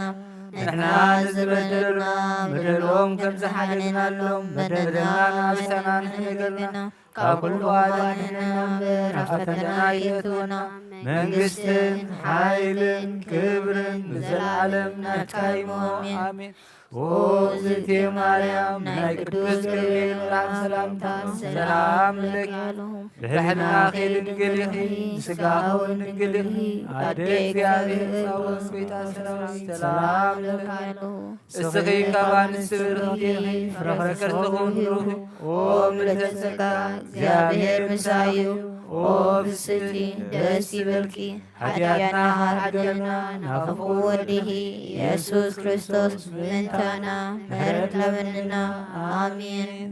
ንሕና ንዝበደሉና በደሎም ከም ዝሓለናሎም፣ በደልና ንኣበሳና ንሕና ይገርና፣ ካብ ኩሉ ኣድሕነና እምበር፣ ኣብ ፈተና ኣየእትወና። መንግስትን ሓይልን ክብርን ንዘለኣለም ናትካ እዩ። ኣሜን። ኣሜን። ኦ እግዝእትየ ማርያም፣ ናይ ቅዱስ ገብርኤል መልኣክ ሰላምታ ሰላም እብለኪ። ብሕልናኺ ድንግል ኢኺ፣ ብስጋኺ እውን ድንግል ኢኺ። ኣደ እግዚኣብሔር፣ ጸባኦት፣ ጎይታ ሰራዊት፣ ሰላም እብለኪ። እስኺ ካብ ኣንስቲ ብርኽቲ ኢኺ፣ ፍረ ከርስኺ እውን ብሩኽ እዩ። ኦ ምልዕተ ጸጋ፣ እግዚኣብሔር ምሳኺ እዩ። ኦ ፍስሕቲ፣ ደስ ይበልኪ፣ ሓጢኣትና ሓድገልና፣ ናፍቑ ወድኺ ኢየሱስ ክርስቶስ ምእንታና ምሕረት ለምንና። ኣሜን።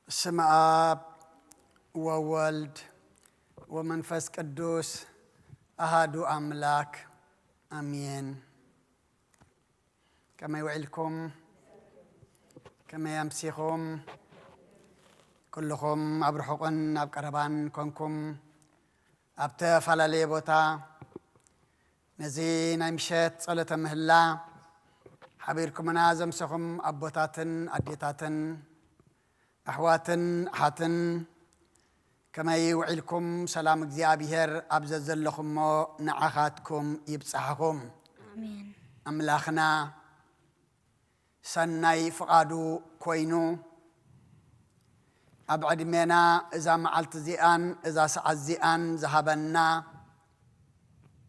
ስመ ኣብ ወወልድ ወመንፈስ ቅዱስ ኣሃዱ ኣምላክ ኣሜን። ከመይ ውዒልኩም? ከመይ ኣምሲኹም? ኩልኹም ኣብ ርሑቕን ኣብ ቀረባን ኮንኩም ኣብ ተፈላለየ ቦታ ነዚ ናይ ምሸት ጸሎተ ምህላ ሓቢርኩምና ዘምሰኹም ኣቦታትን ኣዴታትን ኣሕዋትን ኣሓትን ከመይ ውዒልኩም? ሰላም እግዚኣብሔር ኣብ ዘዘለኹሞ ንዓኻትኩም ይብጻሕኹም። ኣሜን። ኣምላኽና ሰናይ ፍቓዱ ኮይኑ ኣብ ዕድሜና እዛ መዓልቲ እዚኣን እዛ ሰዓት እዚኣን ዝሃበና፣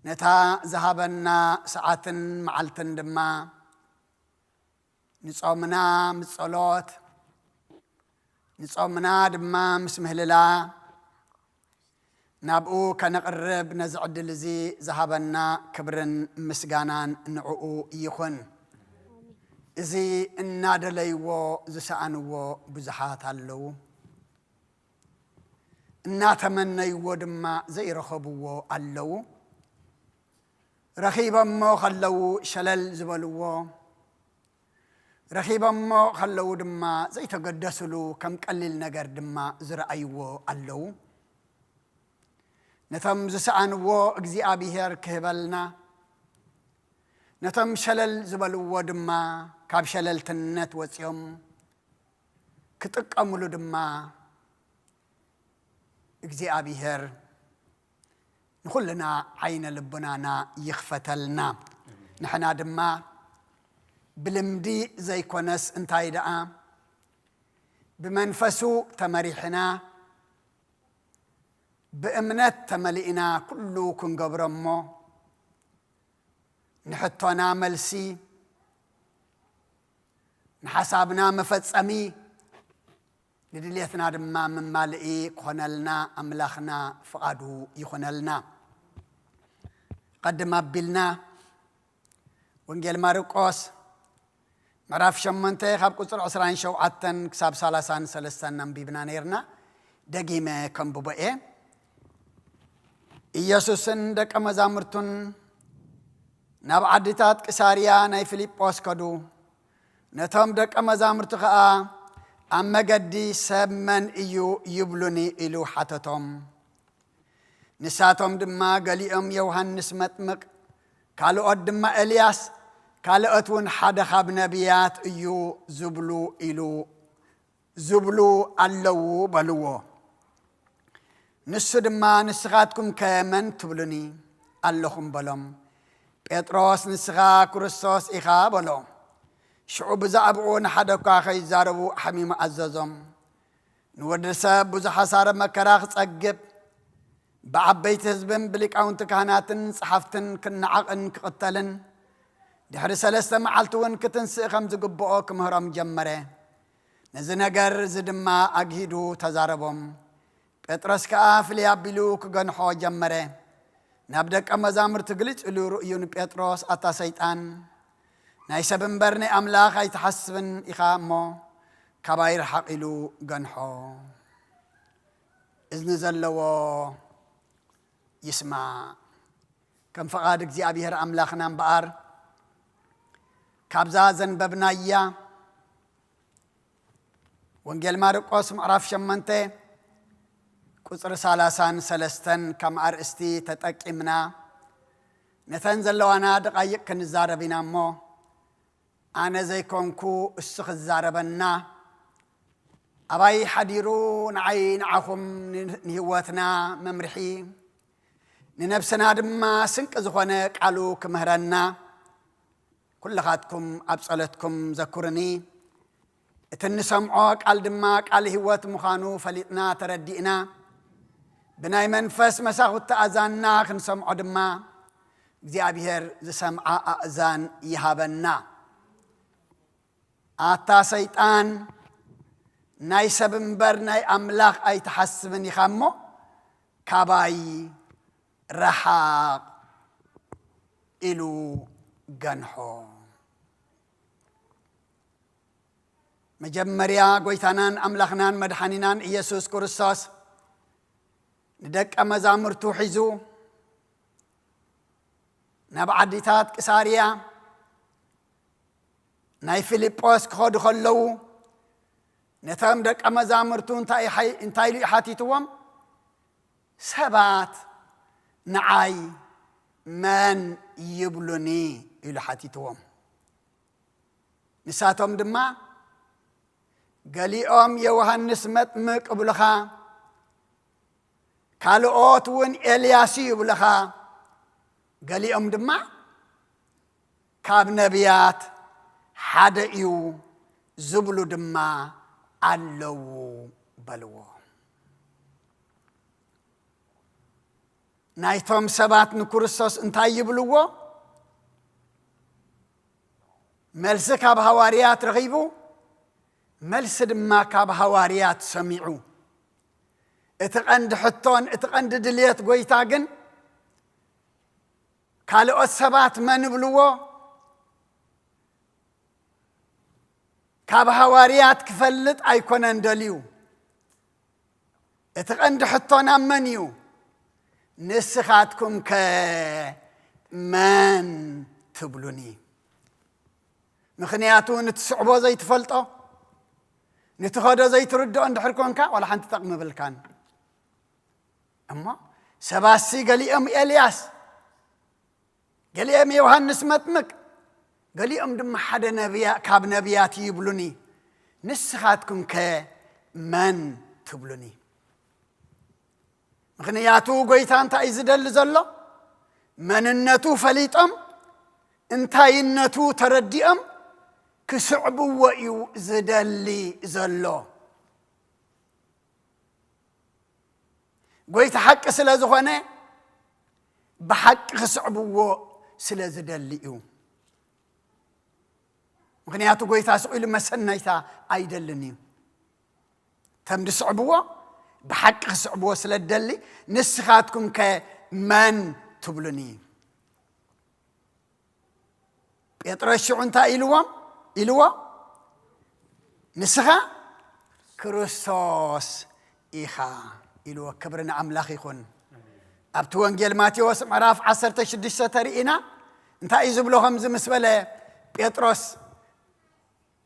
ነታ ዝሃበና ሰዓትን መዓልትን ድማ ንጾምና ምስ ጸሎት፣ ንጾምና ድማ ምስ ምህልላ ናብኡ ከነቕርብ ነዚ ዕድል እዚ ዝሃበና ክብርን ምስጋናን ንዕኡ ይኹን። እዚ እናደለይዎ ዝሰኣንዎ ብዙሓት ኣለዉ፣ እናተመነይዎ ድማ ዘይረኸብዎ ኣለዉ። ረኺቦሞ ከለዉ ሸለል ዝበልዎ፣ ረኺቦሞ ከለዉ ድማ ዘይተገደስሉ፣ ከም ቀሊል ነገር ድማ ዝረኣይዎ ኣለዉ። ነቶም ዝሰኣንዎ እግዚኣብሔር ክህበልና፣ ነቶም ሸለል ዝበልዎ ድማ ካብ ሸለልትነት ወጺኦም ክጥቀምሉ ድማ እግዚኣብሔር ንኹልና ዓይነ ልቦናና ይኽፈተልና። ንሕና ድማ ብልምዲ ዘይኮነስ እንታይ ደኣ ብመንፈሱ ተመሪሕና፣ ብእምነት ተመሊእና ኩሉ ክንገብሮ እሞ፣ ንሕቶና መልሲ፣ ንሓሳብና መፈጸሚ፣ ንድልየትና ድማ መማልኢ ክኾነልና ኣምላኽና ፍቓዱ ይኹነልና። ቀድም ኣቢልና ወንጌል ማርቆስ ምዕራፍ ሸሞንተ ካብ ቁጽሪ ዕስራን ሸውዓተን ክሳብ ሰላሳን ሰለስተን ኣንቢብና ነይርና። ደጊመ ከንብቦ እየ። ኢየሱስን ደቀ መዛሙርቱን ናብ ዓድታት ቂሳርያ ናይ ፊልጶስ ከዱ። ነቶም ደቀ መዛሙርቲ ኸኣ፣ "ኣብ መገዲ ሰብ መን እዩ ይብሉኒ?" ኢሉ ሓተቶም። ንሳቶም ድማ፣ "ገሊኦም ዮሃንስ መጥምቕ፣ ካልኦት ድማ ኤልያስ፣ ካልኦት እውን ሓደ ካብ ነቢያት እዩ ዝብሉ ኢሉ፣ ዝብሉ ኣለዉ" በልዎ። ንሱ ድማ፣ "ንስኻትኩምከ መን ትብሉኒ ኣለኹም?" በሎም። ጴጥሮስ፣ "ንስኻ ክርስቶስ ኢኻ" በሎ። ሽዑ ብዛዕባኡ ንሓደ እኳ ከይዛረቡ ኣሕሚሙ ኣዘዞም። ንወዲ ሰብ ብዙሕ ሓሳረ መከራ ክጸግብ፣ ብዓበይቲ ህዝብን ብሊቃውንቲ ካህናትን ጸሓፍትን ክነዓቕን ክቕተልን፣ ድሕሪ ሰለስተ መዓልቲ እውን ክትንስእ ከም ዝግብኦ ክምህሮም ጀመረ። ነዚ ነገር እዚ ድማ ኣግሂዱ ተዛረቦም። ጴጥሮስ ከኣ ፍልይ ኣቢሉ ክገንሖ ጀመረ። ናብ ደቀ መዛሙርቱ ግልጽ ኢሉ ርእዩ ንጴጥሮስ፣ ኣታ ሰይጣን፣ ናይ ሰብ እምበር ናይ ኣምላኽ ኣይትሓስብን ኢኻ እሞ፣ ካባይ ርሓቕ ኢሉ ገንሖ። እዝኒ ዘለዎ ይስማዕ። ከም ፍቓድ እግዚኣብሔር ኣምላኽና እምበኣር፣ ካብዛ ዘንበብናያ ወንጌል ማርቆስ ምዕራፍ ሸሞንተ ቁጽሪ ሰላሳን ሰለስተን ከም ኣርእስቲ ተጠቂምና፣ ነተን ዘለዋና ደቓይቕ ክንዛረብ ኢና እሞ፣ ኣነ ዘይኮንኩ እሱ ክዛረበና፣ ኣባይ ሓዲሩ ንዓይ ንዓኹም ን-፣ ንህይወትና መምርሒ፣ ንነብስና ድማ ስንቂ ዝኾነ ቃሉ ክምህረና፣ ኩልኻትኩም ኣብ ጸሎትኩም ዘኩርኒ። እቲ እንሰምዖ ቃል ድማ ቃል ህይወት ምዃኑ ፈሊጥና ተረዲእና፣ ብናይ መንፈስ መሳኹቲ ኣእዛንና ክንሰምዖ ድማ እግዚኣብሔር ዝሰምዓ ኣእዛን ይሃበና። ኣታ ሰይጣን፣ ናይ ሰብ እምበር ናይ ኣምላኽ ኣይትሓስብን ኢኻ እሞ፣ ካባይ ረሓቕ ኢሉ ገንሖ። መጀመርያ ጎይታናን ኣምላኽናን መድሓኒናን ኢየሱስ ክርስቶስ ንደቀ መዛሙርቱ ሒዙ ናብ ዓዲታት ቂሳርያ ናይ ፊልጶስ ክኸዱ ከለዉ፣ ነቶም ደቀ መዛሙርቱ እንታይ ሓይ-፣ እንታይ ኢሉ ሓቲትዎም? ሰባት ንዓይ መን ይብሉኒ? ኢሉ ሓቲትዎም። ንሳቶም ድማ፣ ገሊኦም ዮሃንስ መጥምቅ ይብሉኻ፣ ካልኦት እውን ኤልያስ እዩ ይብሉኻ፣ ገሊኦም ድማ ካብ ነቢያት ሓደ እዩ ዝብሉ ድማ ኣለዉ በልዎ። ናይቶም ሰባት ንክርስቶስ እንታይ ይብልዎ? መልሲ ካብ ሃዋርያት ረኺቡ፣ መልሲ ድማ ካብ ሃዋርያት ሰሚዑ። እቲ ቀንዲ ሕቶን እቲ ቀንዲ ድልየት ጎይታ ግን፣ ካልኦት ሰባት መን ይብልዎ? ካብ ሃዋርያት ክፈልጥ ኣይኮነን ደልዩ። እቲ ቀንዲ ሕቶ ናብ መን እዩ? ንስኻትኩም ከ መን ትብሉኒ? ምኽንያቱ ንትስዕቦ ዘይትፈልጦ፣ ንትኸዶ ዘይትርድኦ እንድሕር ኮንካ፣ ዋላ ሓንቲ ጠቕሚ ብልካን። እሞ ሰባሲ ገሊኦም ኤልያስ፣ ገሊኦም ዮሃንስ መጥምቅ፣ ገሊኦም ድማ ሓደ ነብያ-፣ ካብ ነቢያት ይብሉኒ። ንስኻትኩም ከ መን ትብሉኒ? ምኽንያቱ ጎይታ እንታይ እዩ ዝደሊ ዘሎ? መንነቱ ፈሊጦም፣ እንታይነቱ ተረዲኦም ክስዕብዎ እዩ ዝደሊ ዘሎ። ጎይታ ሓቂ ስለ ዝኾነ፣ ብሓቂ ክስዕብዎ ስለ ዝደሊ እዩ። ምኽንያቱ ጎይታ ስቕ ኢሉ መሰነይታ ኣይደልን እዩ። እቶም ዝስዕብዎ ብሓቂ ክስዕብዎ ስለ ዝደሊ፣ ንስኻትኩም ከ መን ትብሉኒ? ጴጥሮስ ሽዑ እንታይ ኢልዎም? ኢልዎ፣ "ንስኻ ክርስቶስ ኢኻ" ኢልዎ። ክብሪ ንኣምላኽ ይኹን። ኣብቲ ወንጌል ማቴዎስ ምዕራፍ ዓሰርተ ሽዱሽተ ተሪኢና፣ እንታይ እዩ ዝብሎ? ከምዚ ምስ በለ ጴጥሮስ፣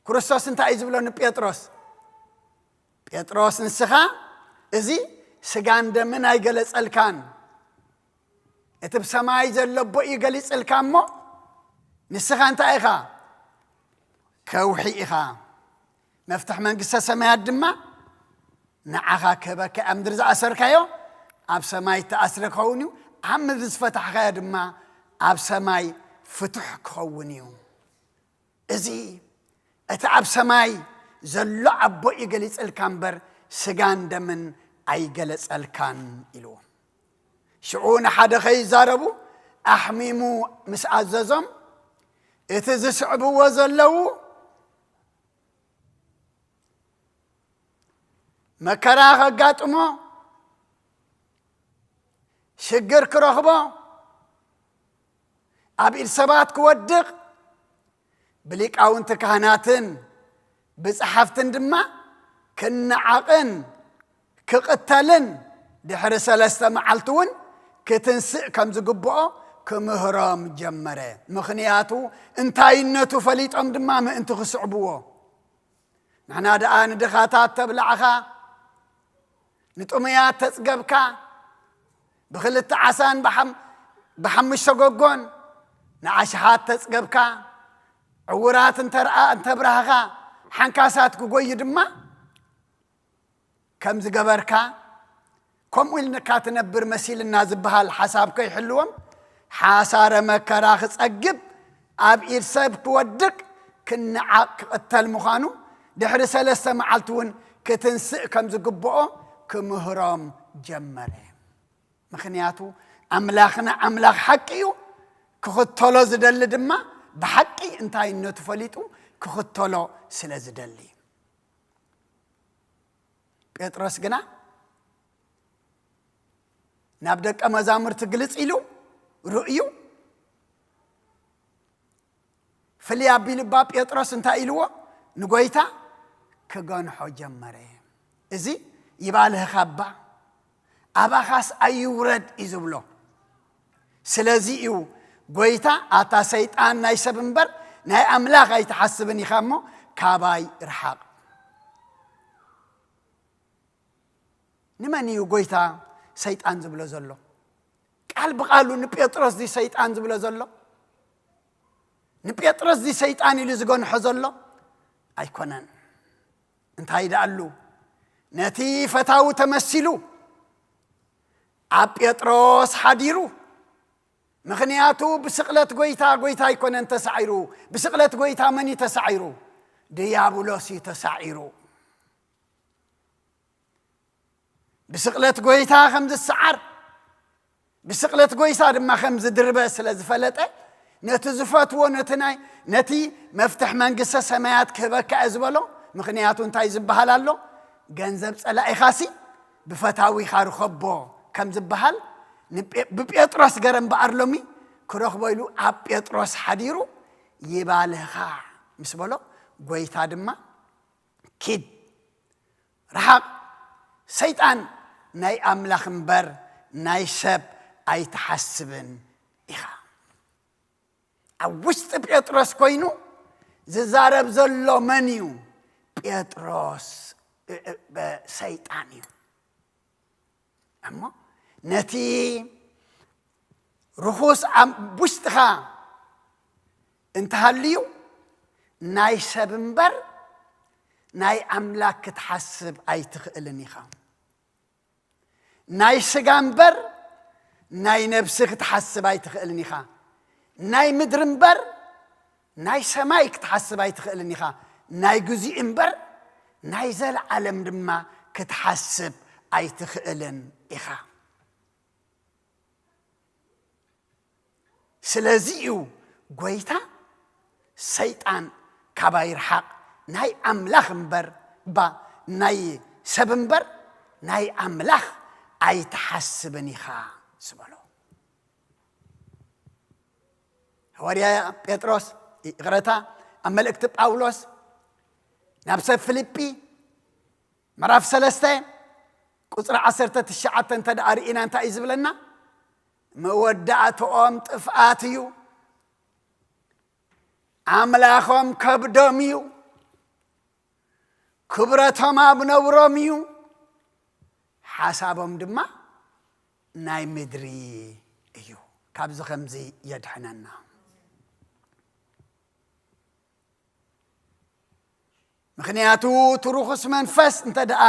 ክርስቶስ እንታይ እዩ ዝብሎ ንጴጥሮስ? "ጴጥሮስ፣ ንስኻ እዚ ስጋን ደምን ኣይገለጸልካን፣ እቲ ብሰማይ ዘሎ ኣቦ እዩ ገሊጽልካ እሞ፣ ንስኻ እንታይ ኢኻ? ከውሒ ኢኻ። መፍትሕ መንግስተ ሰማያት ድማ ንዓኻ ክህበካ። ኣብ ምድሪ ዝኣሰርካዮ ኣብ ሰማይ እተኣስረ ክኸውን እዩ፣ ኣብ ምድሪ ዝፈታሕካዮ ድማ ኣብ ሰማይ ፍቱሕ ክኸውን እዩ።" እዚ እቲ ኣብ ሰማይ ዘሎ ኣቦ እዩ ገሊጸልካ እምበር፣ ስጋን ደምን ኣይገለጸልካን ኢልዎ። ሽዑ ንሓደ ከይዛረቡ ኣሕሚሙ ምስ ኣዘዞም፣ እቲ ዝስዕብዎ ዘለዉ መከራ ከጋጥሞ፣ ሽግር ክረኽቦ፣ ኣብ ኢድ ሰባት ክወድቕ፣ ብሊቃውንቲ ካህናትን ብጸሓፍትን ድማ ክነዓቕን ክቕተልን ድሕሪ ሰለስተ መዓልቲ እውን ክትንስእ ከም ዝግብኦ ክምህሮም ጀመረ። ምኽንያቱ እንታይነቱ ፈሊጦም ድማ ምእንቲ ክስዕብዎ። ንሕና ደኣ ንድኻታት ተብላዕኻ፣ ንጥሙያት ተጽገብካ፣ ብኽልተ ዓሳን ብሓም-፣ ብሓሙሽተ ጎጎን ንኣሽሓት ተጽገብካ፣ ዕውራት እንተርኣ-፣ እንተብራህኻ፣ ሓንካሳት ክጎዩ ድማ ከም ዝገበርካ፣ ከምኡ ኢልካ ትነብር መሲልና ዝበሃል ሓሳብ ከይሕልዎም፣ ሓሳረ መከራ ክጸግብ፣ ኣብ ኢድ ሰብ ክወድቅ፣ ክነዓቕ፣ ክቕተል ምዃኑ፣ ድሕሪ ሰለስተ መዓልቲ እውን ክትንስእ ከም ዝግብኦ ክምህሮም ጀመረ። ምኽንያቱ ኣምላኽና ኣምላኽ ሓቂ እዩ፣ ክኽተሎ ዝደሊ ድማ ብሓቂ እንታይነቱ ፈሊጡ ክኽተሎ ስለ ዝደሊ። ጴጥሮስ ግና ናብ ደቀ መዛሙርቲ ግልጽ ኢሉ ርእዩ። ፍልይ ኣቢሉ እባ ጴጥሮስ እንታይ ኢልዎ? ንጎይታ ክገንሖ ጀመረ። እዚ ይባልህኻ እባ፣ ኣባኻስ ኣይውረድ እዩ ዝብሎ። ስለዚ እዩ ጎይታ፣ ኣታ ሰይጣን፣ ናይ ሰብ እምበር ናይ ኣምላኽ ኣይትሓስብን ኢኻ እሞ ካባይ ርሓቕ። ንመን እዩ ጎይታ ሰይጣን ዝብሎ ዘሎ? ቃል ብቓሉ ንጴጥሮስ እዚ ሰይጣን ዝብሎ ዘሎ? ንጴጥሮስ እዚ ሰይጣን ኢሉ ዝገንሖ ዘሎ? ኣይኮነን። እንታይ ደኣሉ? ነቲ ፈታዊ ተመሲሉ ኣብ ጴጥሮስ ሓዲሩ። ምኽንያቱ ብስቕለት ጎይታ፣ ጎይታ ኣይኮነን ተሳዒሩ። ብስቕለት ጎይታ መን እዩ ተሳዒሩ? ድያብሎስ እዩ ተሳዒሩ። ብስቕለት ጎይታ ከም ዝሰዓር፣ ብስቕለት ጎይታ ድማ ከም ዝድርበ ስለ ዝፈለጠ፣ ነቲ ዝፈትዎ፣ ነቲ ናይ፣ ነቲ መፍትሕ መንግስተ ሰማያት ክህበካ እየ ዝበሎ። ምኽንያቱ እንታይ ዝበሃል ኣሎ? ገንዘብ ጸላኢኻሲ ብፈታዊኻ ርኸቦ ከም ዝበሃል፣ ንጴ-፣ ብጴጥሮስ ገረ እምበኣር ሎሚ ክረኽቦ ኢሉ ኣብ ጴጥሮስ ሓዲሩ፣ ይባልኻ ምስ በሎ፣ ጎይታ ድማ ኪድ፣ ርሓቕ፣ ሰይጣን፣ ናይ ኣምላኽ እምበር ናይ ሰብ ኣይትሓስብን ኢኻ። ኣብ ውሽጢ ጴጥሮስ ኮይኑ ዝዛረብ ዘሎ መን እዩ? ጴጥሮስ፣ እ-፣ እ-፣ በ-፣ ሰይጣን እዩ። እሞ ነቲ ርኹስ ኣብ ውሽጥኻ እንተሃልዩ፣ ናይ ሰብ እምበር ናይ ኣምላኽ ክትሓስብ ኣይትኽእልን ኢኻ። ናይ ስጋ እምበር ናይ ነብሲ ክትሓስብ ኣይትኽእልን ኢኻ። ናይ ምድሪ እምበር ናይ ሰማይ ክትሓስብ ኣይትኽእልን ኢኻ። ናይ ግዜኡ እምበር ናይ ዘለዓለም ድማ ክትሓስብ ኣይትኽእልን ኢኻ። ስለዚ እዩ ጎይታ፣ ሰይጣን ካባይ ርሓቕ፣ ናይ ኣምላኽ እምበር፣ ባ፣ ናይ ሰብ እምበር ናይ ኣምላኽ ኣይትሓስብን ኢኻ ዝበሎ። ሃዋርያ ጴጥሮስ፣ ይቕረታ፣ ኣብ መልእክቲ ጳውሎስ ናብ ሰብ ፊልጲ ምዕራፍ ሰለስተ ቁጽሪ ዓሰርተ ትሽዓተ እንተ ደኣ ርኢና እንታይ እዩ ዝብለና? መወዳእትኦም ጥፍኣት እዩ፣ ኣምላኾም ከብዶም እዩ፣ ክብረቶም ኣብ ነውሮም እዩ፣ ሓሳቦም ድማ ናይ ምድሪ እዩ። ካብዚ ከምዚ የድሕነና። ምኽንያቱ እቲ ርኹስ መንፈስ እንተ ደኣ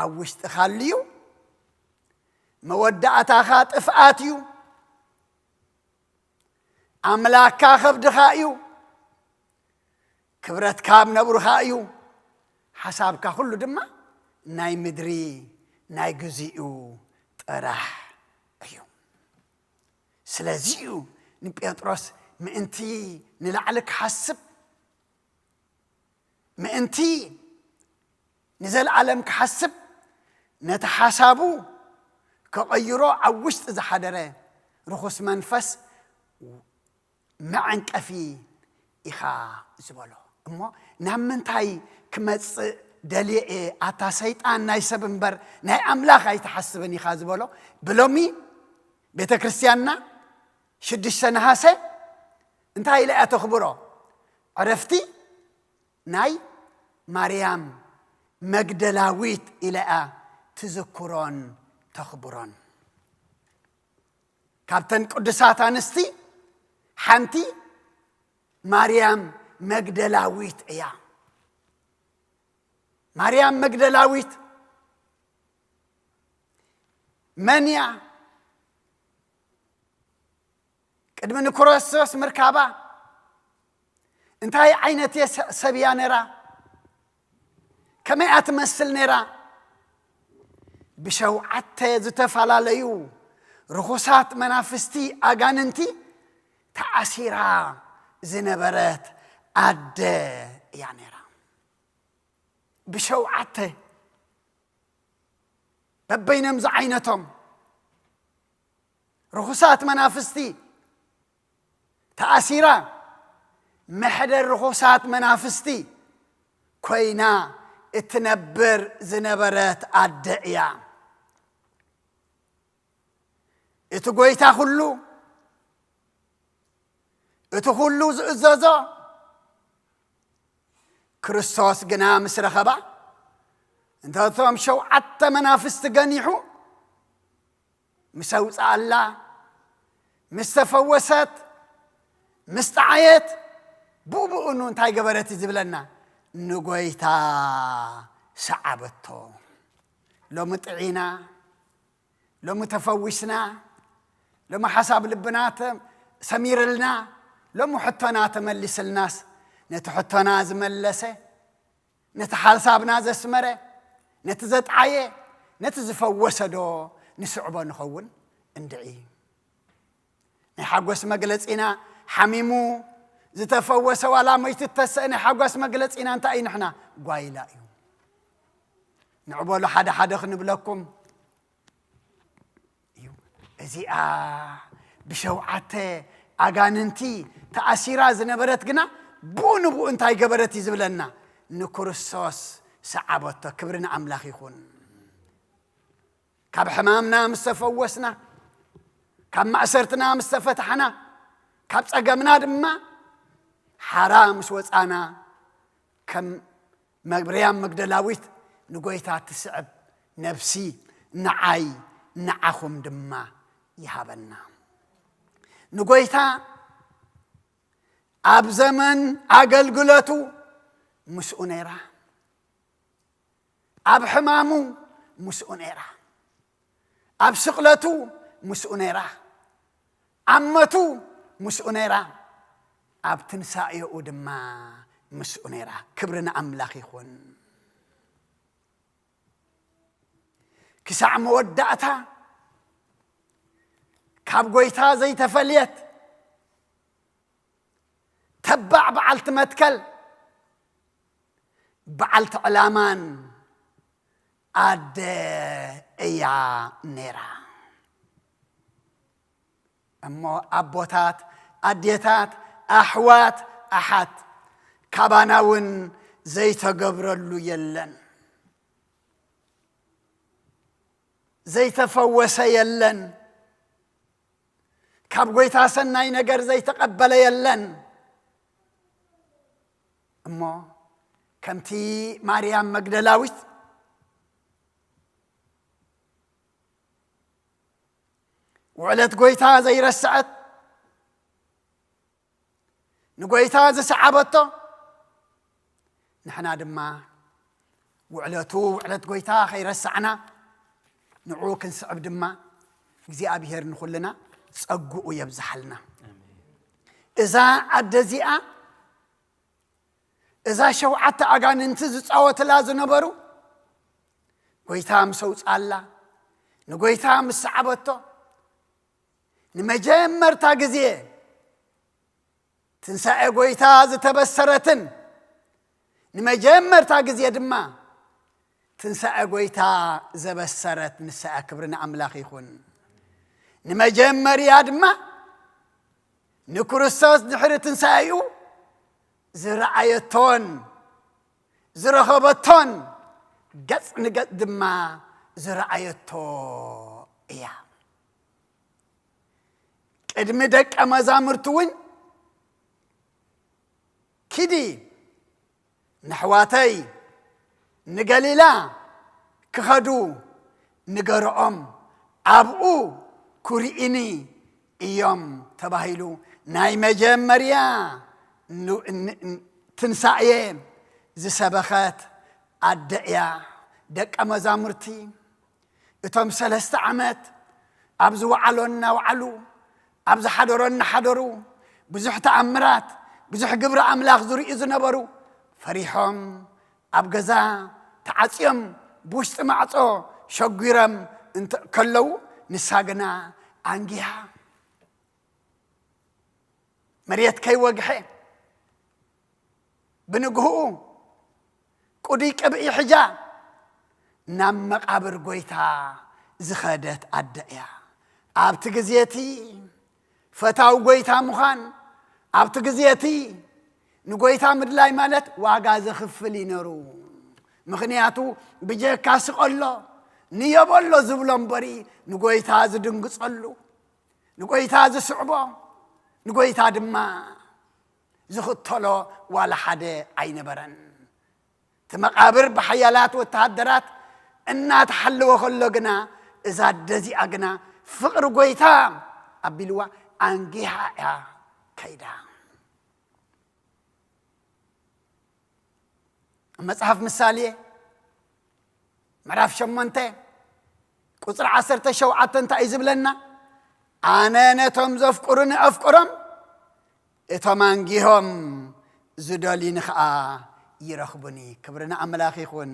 ኣብ ውሽጥኻ ኣልዩ፣ መወዳእታኻ ጥፍኣት እዩ። ኣምላኽካ ከብድኻ እዩ፣ ክብረትካ ኣብ ነብርኻ እዩ፣ ሓሳብካ ኩሉ ድማ ናይ ምድሪ፣ ናይ ግዜኡ ጥራሕ እዩ። ስለዚ እዩ ንጴጥሮስ ምእንቲ ንላዕሊ ክሓስብ፣ ምእንቲ ንዘለኣለም ክሓስብ፣ ነቲ ሓሳቡ ከቐይሮ ኣብ ውሽጢ ዝሓደረ ርኹስ መንፈስ መዐንቀፊ ኢኻ ዝበሎ። እሞ ናብ ምንታይ ክመጽእ ደልየ እየ? ኣታ ሰይጣን፣ ናይ ሰብ እምበር ናይ ኣምላኽ ኣይትሓስብን ኢኻ ዝበሎ። ብሎሚ ቤተ ክርስቲያንና ሽዱሽተ ነሃሰ እንታይ ኢላ እያ ተኽብሮ? ዕረፍቲ ናይ ማርያም መግደላዊት ኢላ እያ ትዝክሮን ተኽብሮን። ካብተን ቅዱሳት ኣንስቲ ሓንቲ ማርያም መግደላዊት እያ። ማርያም መግደላዊት መን እያ? ቅድሚ ንክርስቶስ ምርካባ እንታይ ዓይነት እየ ሰ-፣ ሰብ እያ ነይራ? ከመይ እያ ትመስል ነይራ? ብሸውዓተ ዝተፈላለዩ ርኹሳት መናፍስቲ ኣጋንንቲ ተኣሲራ ዝነበረት ኣደ እያ ነይራ። ብሸውዓተ በበይኖም ዝዓይነቶም ርኹሳት መናፍስቲ ተኣሲራ፣ መሕደር ርኹሳት መናፍስቲ ኮይና እትነብር ዝነበረት ኣደ እያ። እቲ ጐይታ ኩሉ፣ እቲ ኩሉ ዝእዘዞ ክርስቶስ ግና ምስ ረኸባ፣ እንተቶም ሸውዓተ መናፍስቲ ገኒሑ ምስ ኣውፅኣላ፣ ምስ ተፈወሰት፣ ምስ ጠዓየት፣ ብኡ ብኡ እንታይ ገበረት እዩ ዝብለና? ንጎይታ ሰዓበቶ። ሎሚ ጥዒና፣ ሎሚ ተፈዊስና፣ ሎሚ ሓሳብ ልብና ተ-፣ ሰሚርልና፣ ሎሚ ሕቶና ተመሊስልናስ፣ ነቲ ሕቶና ዝመለሰ፣ ነቲ ሓሳብና ዘስመረ፣ ነቲ ዘጥዓየ፣ ነቲ ዝፈወሰ ዶ ንስዕቦ ንኸውን? እንድዒ። ናይ ሓጎስ መግለጺና ሓሚሙ ዝተፈወሰ ዋላ ሞይቱ እተሰአ ናይ ሓጎስ መግለጺና እንታይ እዩ ንሕና? ጓይላ እዩ። ንዕበሉ ሓደ ሓደ ክንብለኩም እዩ። እዚኣ ብሸውዓተ ኣጋንንቲ ተኣሲራ ዝነበረት ግና ብኡ ንብኡ እንታይ ገበረት እዩ ዝብለና? ንክርስቶስ ሰዓበቶ። ክብሪ ንኣምላኽ ይኹን። ካብ ሕማምና ምስ ተፈወስና፣ ካብ ማእሰርትና ምስ ተፈታሕና፣ ካብ ጸገምና ድማ ሓራ ምስ ወጻና፣ ከም ማርያም መግደላዊት ንጎይታ ትስዕብ ነፍሲ ንዓይ ንዓኹም ድማ ይሃበና። ንጎይታ ኣብ ዘመን ኣገልግሎቱ ምስኡ ነይራ። ኣብ ሕማሙ ምስኡ ነይራ። ኣብ ስቕለቱ ምስኡ ነይራ። ኣብ ሞቱ ምስኡ ነይራ። ኣብ ትንሳኤኡ ድማ ምስኡ ነይራ። ክብሪ ንኣምላኽ ይኹን። ክሳዕ መወዳእታ ካብ ጎይታ ዘይተፈልየት፣ ተባዕ በዓልቲ መትከል፣ በዓልቲ ዕላማን ኣደ እያ ነይራ። እሞ ኣቦታት፣ ኣዴታት፣ ኣሕዋት፣ ኣሓት፣ ካባና እውን ዘይተገብረሉ የለን። ዘይተፈወሰ የለን። ካብ ጎይታ ሰናይ ነገር ዘይተቐበለ የለን። እሞ ከምቲ ማርያም መግደላዊት ውዕለት ጎይታ ዘይረስዐት፣ ንጎይታ ዝሰዓበቶ፣ ንሕና ድማ ውዕለቱ፣ ውዕለት ጎይታ ከይረሳዕና ንዕኡ ክንስዕብ ድማ እግዚኣብሔር ንኹልና ጸግኡ የብዝሓልና። እዛ ኣደ እዚኣ፣ እዛ ሸውዓተ ኣጋንንቲ ዝጻወትላ ዝነበሩ፣ ጎይታ ምስ ኣውጻላ፣ ንጎይታ ምስ ሰዓበቶ፣ ንመጀመርታ ግዜ ትንሳኤ ጎይታ ዝተበሰረትን ንመጀመርታ ግዜ ድማ ትንሳኤ ጎይታ ዘበሰረት ንሳ እያ። ክብሪ ንኣምላኽ ይኹን። ንመጀመርያ ድማ ንክርስቶስ ድሕሪ ትንሳኤኡ ዝረኣየቶን ዝረኸበቶን ገጽ ንገጽ ድማ ዝረኣየቶ እያ። ቅድሚ ደቀ መዛሙርቱ እውን ኪዲ ንኣሕዋተይ ንገሊላ ክኸዱ ንገርኦም፣ ኣብኡ ክርእዩኒ እዮም ተባሂሉ ናይ መጀመርያ ን-፣ ን-፣ ን-፣ ትንሳኤ ዝሰበኸት ኣደ እያ። ደቀ መዛሙርቲ እቶም ሰለስተ ዓመት ኣብ ዝወዓሎ እናወዓሉ፣ ኣብ ዝሓደሮ እናሓደሩ፣ ብዙሕ ተኣምራት፣ ብዙሕ ግብሪ ኣምላኽ ዝርእዩ ዝነበሩ ፈሪሖም ኣብ ገዛ ተዓጽዮም ብውሽጢ ማዕጾ ሸጒሮም እንተ-፣ ከለዉ፣ ንሳ ግና ኣንጊሃ መሬት ከይወግሐ ብንግህኡ ቅዱይ ቅብኢ ሒዛ ናብ መቓብር ጎይታ ዝኸደት ኣደ እያ። ኣብቲ ግዜ እቲ ፈታዊ ጎይታ ምዃን፣ ኣብቲ ግዜ እቲ ንጎይታ ምድላይ ማለት ዋጋ ዘኽፍል እዩ ነሩ። ምኽንያቱ ብጀካ ስቐሎ ንየበሎ ዝብሎ እምበሪ ንጎይታ ዝድንግጸሉ፣ ንጎይታ ዝስዕቦ፣ ንጎይታ ድማ ዝኽተሎ ዋላ ሓደ ኣይነበረን። እቲ መቓብር ብሓያላት ወተሃደራት እናተሓለወ ከሎ ግና፣ እዛ ኣደ እዚኣ ግና ፍቕሪ ጎይታ ኣቢልዋ ኣንጊሃ እያ ከይዳ። ኣብ መጽሓፍ ምሳሌ ምዕራፍ ሸሞንተ ቁጽሪ ዓሰርተ ሸውዓተ እንታይ እዩ ዝብለና? ኣነ ነቶም ዘፍቅሩኒ ኣፍቅሮም፣ እቶም ኣንጊሆም ዝደልዩኒ ኸኣ ይረኽቡኒ። ክብሪ ንኣምላኽ ይኹን።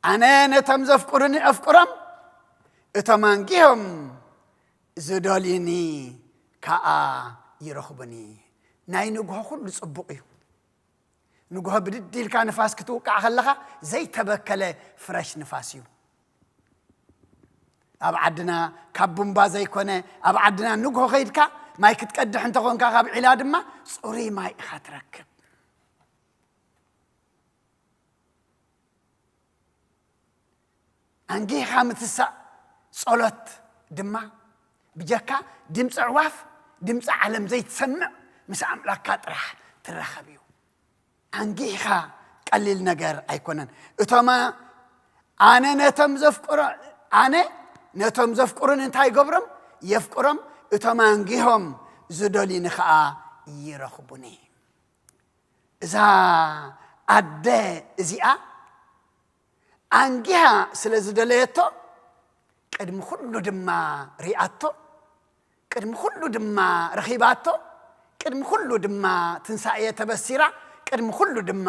ኣነ ነቶም ዘፍቅሩኒ ኣፍቅሮም፣ እቶም ኣንጊሆም ዝደልዩኒ ከኣ ይረኽቡኒ። ናይ ንግሆ ኩሉ ጽቡቕ እዩ። ንግሆ ብድድ ኢልካ ንፋስ ክትውቃዕ ከለኻ ዘይተበከለ ፍረሽ ንፋስ እዩ። ኣብ ዓድና ካብ ቡምባ ዘይኮነ፣ ኣብ ዓድና ንግሆ ከይድካ ማይ ክትቀድሕ እንተኾንካ ካብ ዒላ ድማ ጽሩይ ማይ ኢኻ ትረክብ። ኣንጊኻ ምትሳእ ጸሎት ድማ ብጀካ ድምፂ ኣዕዋፍ፣ ድምፂ ዓለም ዘይትሰምዕ ምስ ኣምላኽካ ጥራሕ ትራኸብ እዩ። ኣንጊኻ ቀሊል ነገር ኣይኮነን። እቶም ኣነ ነቶም ዘፍቅሮ-፣ ኣነ ነቶም ዘፍቅሩኒ እንታይ ይገብሮም? የፍቅሮም። እቶም ኣንጊሆም ዝደልዩኒ ኸኣ ይረኽቡኒ። እዛ ኣደ እዚኣ ኣንጊሃ ስለ ዝደለየቶ፣ ቅድሚ ኩሉ ድማ ሪኣቶ፣ ቅድሚ ኩሉ ድማ ረኺባቶ፣ ቅድሚ ኩሉ ድማ ትንሳኤ ተበሲራ፣ ቅድሚ ኩሉ ድማ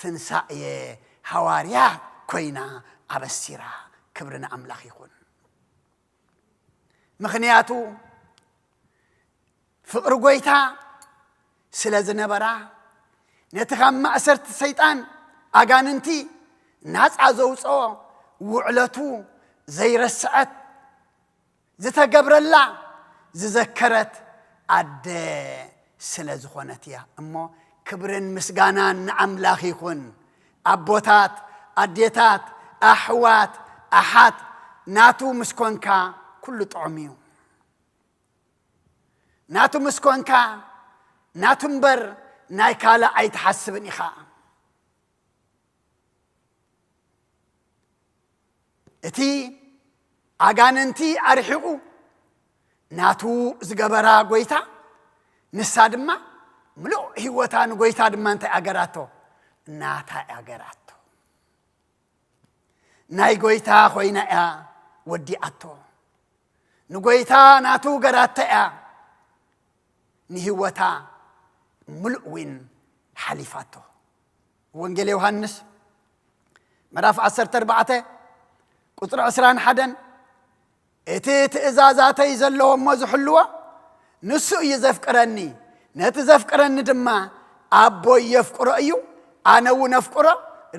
ትንሳኤ ሃዋርያ ኮይና ኣበሲራ። ክብሪ ንኣምላኽ ይኹን። ምኽንያቱ ፍቕሪ ጎይታ ስለ ዝነበራ፣ ነቲ ካብ ማእሰርቲ ሰይጣን ኣጋንንቲ ናጻ ዘውጽኦ ውዕለቱ ዘይረስዐት፣ ዝተገብረላ ዝዘከረት ኣደ ስለ ዝኾነት እያ። እሞ ክብርን ምስጋናን ንኣምላኽ ይኹን። ኣቦታት፣ ኣዴታት፣ ኣሕዋት፣ ኣሓት፣ ናቱ ምስ ኮንካ ኩሉ ጥዑም እዩ። ናቱ ምስ ኮንካ፣ ናቱ እምበር ናይ ካልእ ኣይትሓስብን ኢኻ። እቲ ኣጋንንቲ ኣርሒቑ ናቱ ዝገበራ ጎይታ፣ ንሳ ድማ ምሉእ ህይወታ ንጎይታ ድማ እንታይ ኣገራቶ? ናታ ኣገራቶ። ናይ ጎይታ ኮይና እያ ወዲኣቶ። ንጎይታ ናቱ ገራታ እያ ንህይወታ ምሉእ እውን ሓሊፋቶ። ወንጌል ዮሃንስ ምዕራፍ ዓሰርተ ኣርባዕተ ቁጽሪ ዕስራን ሓደን፣ "እቲ ትእዛዛተይ ዘለዎ እሞ ዝሕልዎ፣ ንሱ እዩ ዘፍቅረኒ። ነቲ ዘፍቅረኒ ድማ ኣቦይ የፍቅሮ እዩ፣ ኣነ እውን ኣፍቅሮ፣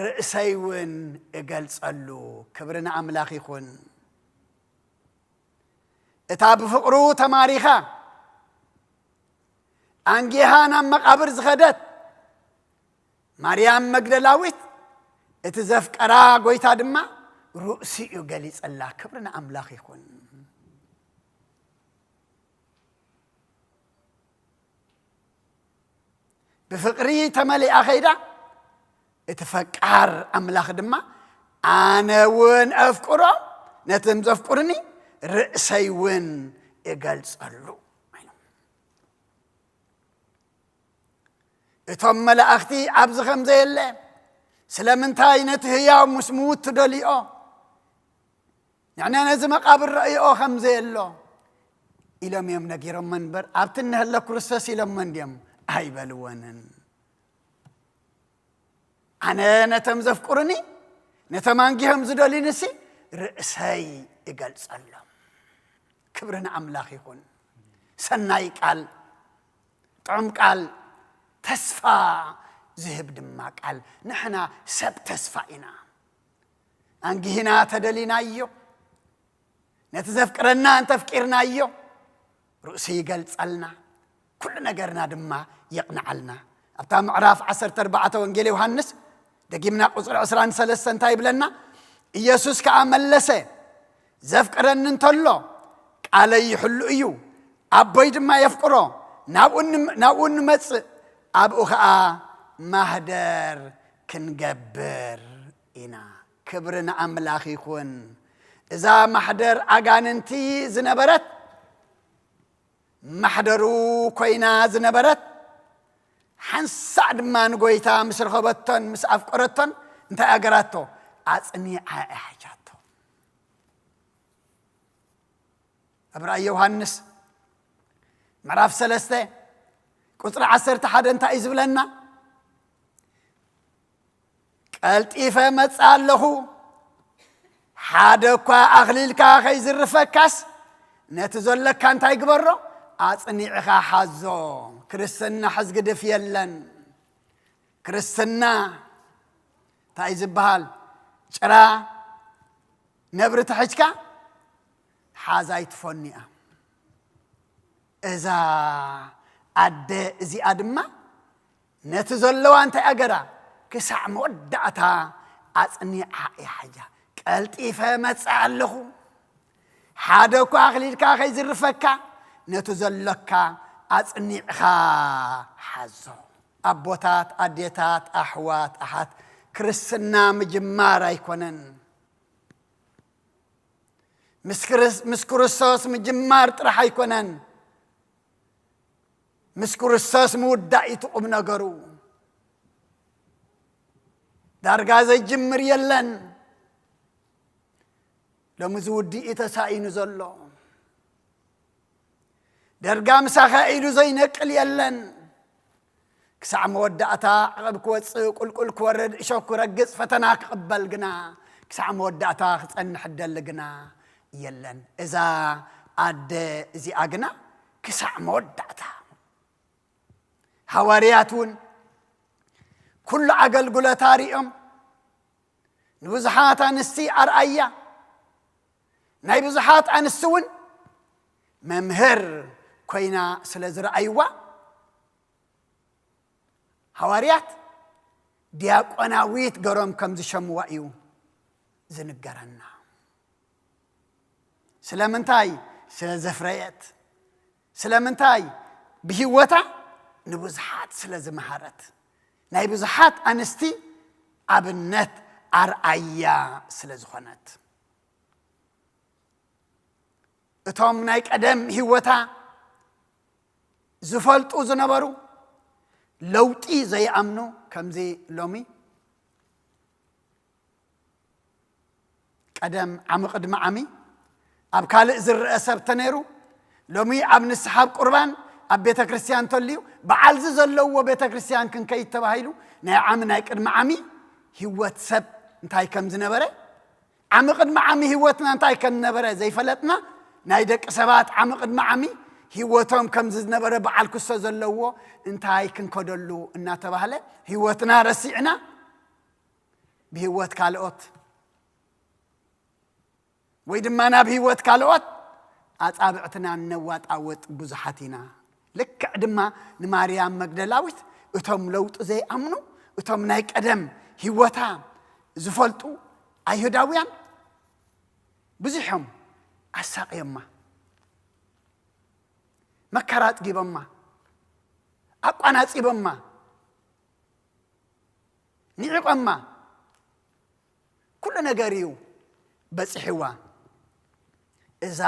ርእሰይ እውን እገልጸሉ። ክብሪ ንኣምላኽ ይኹን። እታ ብፍቕሩ ተማሪኻ፣ ኣንጊሃ ናብ መቓብር ዝኸደት ማርያም መግደላዊት፣ እቲ ዘፍቀራ ጐይታ ድማ ርእሱ እዩ ገሊጸላ። ክብሪ ንኣምላኽ ይኹን። ብፍቕሪ ተመሊኣ ኸይዳ፣ እቲ ፈቃር ኣምላኽ ድማ፣ "ኣነ እውን ኣፍቅሮ፣ ነቶም ዘፍቅሩኒ ርእሰይ እውን እገልጸሉ" ኢሉ። እቶም መላእኽቲ ኣብዚ ከም ዘየለ፣ ስለምንታይ ነቲ ህያው ምስ ምዉት ትደልዮ? ንሕና ነዚ መቓብር ረእዮ ከም ዘየሎ ኢሎም እዮም ነጊሮሞ እምበር፣ ኣብቲ እንሀለ ክርስቶስ ኢሎሞ እንድዮም ኣይበልዎንን። ኣነ ነቶም ዘፍቅሩኒ፣ ነቶም ኣንጊሆም ዝደልዩንሲ ርእሰይ እገልጸሎም። ክብሪ ንኣምላኽ ይኹን። ሰናይ ቃል፣ ጥዑም ቃል፣ ተስፋ ዝህብ ድማ ቃል። ንሕና ሰብ ተስፋ ኢና። ኣንጊህና ተደሊናዮ፣ ነቲ ዘፍቅረና እንተፍቂርናዮ፣ ርእሱ ይገልጸልና፣ ኩሉ ነገርና ድማ የቕንዓልና። ኣብታ ምዕራፍ ዓሰርተ ኣርባዕተ ወንጌል ዮሃንስ፣ ደጊምና ቁጽሪ ዕስራን ሰለስተን እንታይ ይብለና? ኢየሱስ ከኣ መለሰ፣ "ዘፍቅረኒ እንተሎ፣ ቃለይ ይሕሉ እዩ፣ ኣቦይ ድማ የፍቅሮ፣ ናብኡ ን-፣ ናብኡ ንመጽእ፣ ኣብኡ ኸኣ ማህደር ክንገብር ኢና።" ክብሪ ንኣምላኽ ይኹን። እዛ ማሕደር ኣጋንንቲ ዝነበረት፣ ማሕደሩ ኮይና ዝነበረት፣ ሓንሳእ ድማ ንጎይታ ምስ ረኸበቶን ምስ ኣፍቀረቶን፣ እንታይ ኣገራቶ? ኣጽኒዓ እያ ሓጃቶ። ኣብ ራእይ ዮሃንስ ምዕራፍ ሰለስተ ቁጽሪ ዓሰርተ ሓደ እንታይ እዩ ዝብለና? "ቀልጢፈ መጽእ ኣለኹ፣ ሓደ እኳ ኣኽሊልካ ከይዝርፈካስ፣ ነቲ ዘለካ እንታይ ግበሮ? ኣጽኒዕኻ ሓዞ።" ክርስትና ሕዝግድፍ የለን። ክርስትና እንታይ እዩ ዝበሃል? ጭራ ነብሪ ተሒዝካ ሓዛ ኣይትፎንያ። እዛ ኣደ እዚኣ ድማ ነቲ ዘለዋ እንታይ ኣገራ? ክሳዕ መወዳእታ ኣጽኒዓ እያ ሓጃ። "ቀልጢፈ መጽእ ኣለኹ፣ ሓደ እኳ ኣኽሊልካ ከይዝርፈካ፣ ነቲ ዘሎካ ኣጽኒዕኻ ሓዞ።" ኣቦታት፣ ኣዴታት፣ ኣሕዋት፣ ኣሓት፣ ክርስትና ምጅማር ኣይኮነን። ምስ ክርስ-፣ ምስ ክርስቶስ ምጅማር ጥራሕ ኣይኮነን፣ ምስ ክርስቶስ ምውዳእ እዩ እቲ ቁም ነገሩ። ዳርጋ ዘይጅምር የለን። ሎሚ እዚ ውዲእ እዩ ተሳኢኑ ዘሎ። ደርጋ ምሳኻ ኢሉ ዘይነቅል የለን። ክሳዕ መወዳእታ ዓቐብ ክወጽእ፣ ቁልቁል ክወርድ፣ እሾክ ክረግጽ፣ ፈተና ክቕበል ግና፣ ክሳዕ መወዳእታ ክጸንሕ ደሊ ግና የለን። እዛ ኣደ እዚኣ ግና ክሳዕ መወዳእታ። ሃዋርያት እውን ኩሉ ኣገልግሎታ ርእዮም፣ ንብዙሓት ኣንስቲ ኣርኣያ፣ ናይ ብዙሓት ኣንስቲ እውን መምህር ኮይና ስለ ዝረኣይዋ፣ ሃዋርያት ዲያቆናዊት ገሮም ከም ዝሸምዋ እዩ ዝንገረና። ስለምንታይ? ስለ ዘፍረየት። ስለምንታይ? ብህይወታ ንብዙሓት ስለ ዝመሃረት፣ ናይ ብዙሓት ኣንስቲ ኣብነት ኣርኣያ ስለ ዝኾነት። እቶም ናይ ቀደም ህይወታ ዝፈልጡ ዝነበሩ፣ ለውጢ ዘይኣምኑ፣ ከምዚ ሎሚ ቀደም ዓሚ ቅድሚ ዓሚ ኣብ ካልእ ዝረአ ሰብ ተነይሩ፣ ሎሚ ኣብ ንስሓ፣ ኣብ ቁርባን፣ ኣብ ቤተ ክርስቲያን ተልዩ፣ በዓል እዚ ዘለዎ ቤተ ክርስቲያን ክንከይድ ተባሂሉ፣ ናይ ዓሚ፣ ናይ ቅድሚ ዓሚ ህይወት ሰብ እንታይ ከም ዝነበረ፣ ዓሚ ቅድሚ ዓሚ ህይወትና እንታይ ከም ነበረ ዘይፈለጥና፣ ናይ ደቂ ሰባት ዓሚ ቅድሚ ዓሚ ህይወቶም ከም ዝነበረ፣ በዓል ክሶ ዘለዎ እንታይ ክንከደሉ እናተባህለ ህይወትና ረሲዕና፣ ብህይወት ካልኦት ወይ ድማ ናብ ህይወት ካልኦት ኣጻብዕትና እነዋጣወጥ ብዙሓት ኢና። ልክዕ ድማ ንማርያም መግደላዊት እቶም ለውጢ ዘይኣምኑ፣ እቶም ናይ ቀደም ህይወታ ዝፈልጡ ኣይሁዳውያን ብዙሖም ኣሳቕዮማ፣ መከራ ኣጽጊቦማ፣ ኣቋናጺቦማ፣ ንዒቖማ። ኩሉ ነገር እዩ በጺሕዋ። እዛ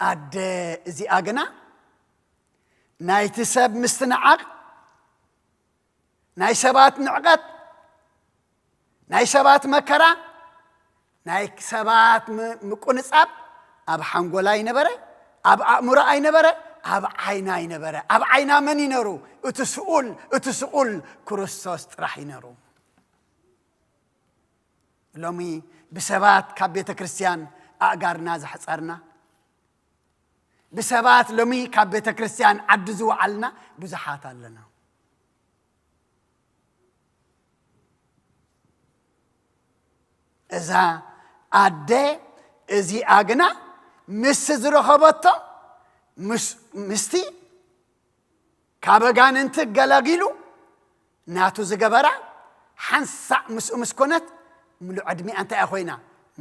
ኣደ እዚኣ ግና ናይቲ ሰብ ምስትንዓቕ፣ ናይ ሰባት ንዕቀት፣ ናይ ሰባት መከራ፣ ናይ ሰባት ም-፣ ምቁንጻብ ኣብ ሓንጎላ ኣይነበረ፣ ኣብ ኣእምሮ ኣይነበረ፣ ኣብ ዓይና ኣይነበረ። ኣብ ዓይና መን ይነሩ? እቲ ስኡል፣ እቲ ስኡል ክርስቶስ ጥራሕ ይነሩ። ሎሚ ብሰባት ካብ ቤተ ክርስቲያን ኣእጋርና ዘሕጸርና፣ ብሰባት ሎሚ ካብ ቤተ ክርስቲያን ዓዲ ዝወዓልና ብዙሓት ኣለና። እዛ ኣደ እዚኣ ግና ምስ ዝረኸበቶ ምስ-፣ ምስቲ ካብ ኣጋንንቲ ገላጊሉ ናቱ ዝገበራ ሓንሳእ ምስኡ ምስ ኮነት፣ ምሉእ ዕድሚኣ እንታይ እያ ኮይና?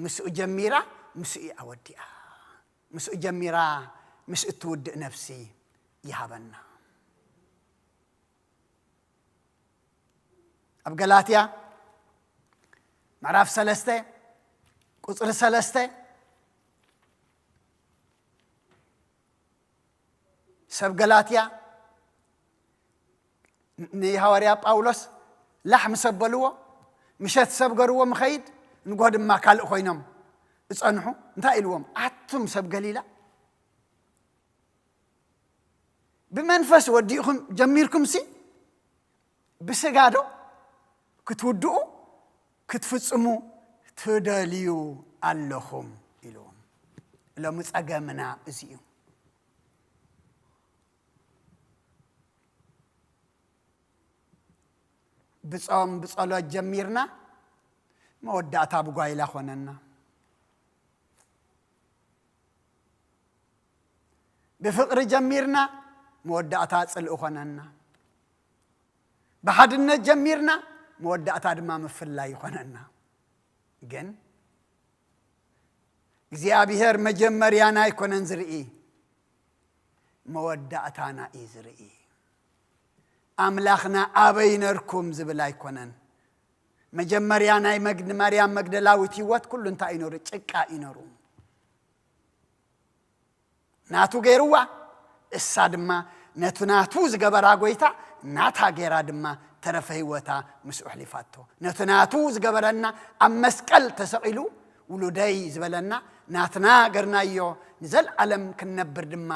ምስኡ ጀሚራ፣ ምስኡ እያ ወዲኣ። ምስኡ ጀሚራ፣ ምስ እትውድእ ነፍሲ ይሃበና። ኣብ ገላትያ ምዕራፍ ሰለስተ ቁጽሪ ሰለስተ፣ ሰብ ገላትያ ንሃዋርያ ጳውሎስ ላሕ ምስ ኣበልዎ፣ ምሸት ሰብ ገርዎ ምኸይድ፣ ንጎ ድማ ካልእ ኮይኖም እጸንሑ። እንታይ ኢልዎም? ኣቱም ሰብ ገሊላ፣ ብመንፈስ ወዲእኹም ጀሚርኩምሲ፣ ብስጋ ዶ ክትውድኡ ክትፍጽሙ ትደልዩ ኣለኹም? ኢልዎም። ሎሚ ጸገምና እዚ እዩ። ብጾም ብጸሎት ጀሚርና፣ መወዳእታ ብጓይላ ኾነና። ብፍቕሪ ጀሚርና፣ መወዳእታ ጽልኢ ኾነና። ብሓድነት ጀሚርና፣ መወዳእታ ድማ ምፍላይ ይኾነና። ግን እግዚኣብሔር መጀመርያና ኣይኮነን ዝርኢ፣ መወዳእታና እዩ ዝርኢ። ኣምላኽና ኣበይ ነርኩም ዝብል ኣይኮነን። መጀመርያ ናይ መግ-፣ ማርያም መግደላዊት ህይወት ኩሉ እንታይ እዩ ነሩ? ጭቃ እዩ ነሩ። ናቱ ገይርዋ፣ እሳ ድማ ነቲ ናቱ ዝገበራ ጎይታ ናታ ገይራ ድማ ተረፈ ህይወታ ምስኡ ኣሕሊፋቶ። ነቲ ናቱ ዝገበረና ኣብ መስቀል ተሰቒሉ ውሉደይ ዝበለና ናትና ገርናዮ ንዘለኣለም ክንነብር ድማ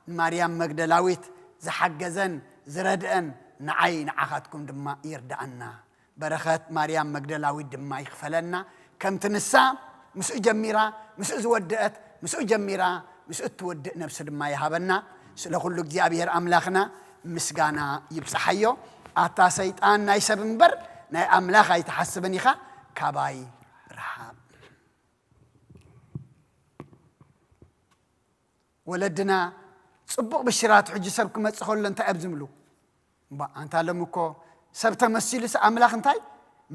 ንማርያም መግደላዊት ዝሓገዘን ዝረድአን ንዓይ ንዓኻትኩም ድማ ይርድኣና። በረኸት ማርያም መግደላዊት ድማ ይኽፈለና። ከምቲ ንሳ ምስኡ ጀሚራ፣ ምስኡ ዝወደአት፣ ምስኡ ጀሚራ፣ ምስኡ እትወድእ ነብሲ ድማ ይሃበና። ስለ ኩሉ እግዚኣብሔር ኣምላኽና ምስጋና ይብጽሓዮ። ኣታ ሰይጣን ናይ ሰብ እምበር ናይ ኣምላኽ ኣይትሓስብን ኢኻ፣ ካባይ ርሓቕ። ወለድና ጽቡቕ ብሽራት ሕጂ ሰብ ክመጽእ ከሎ እንታይ እዮም ዝብሉ? እባ ኣንታ ሎም እኮ ሰብ ተመሲሉስ ኣምላኽ እንታይ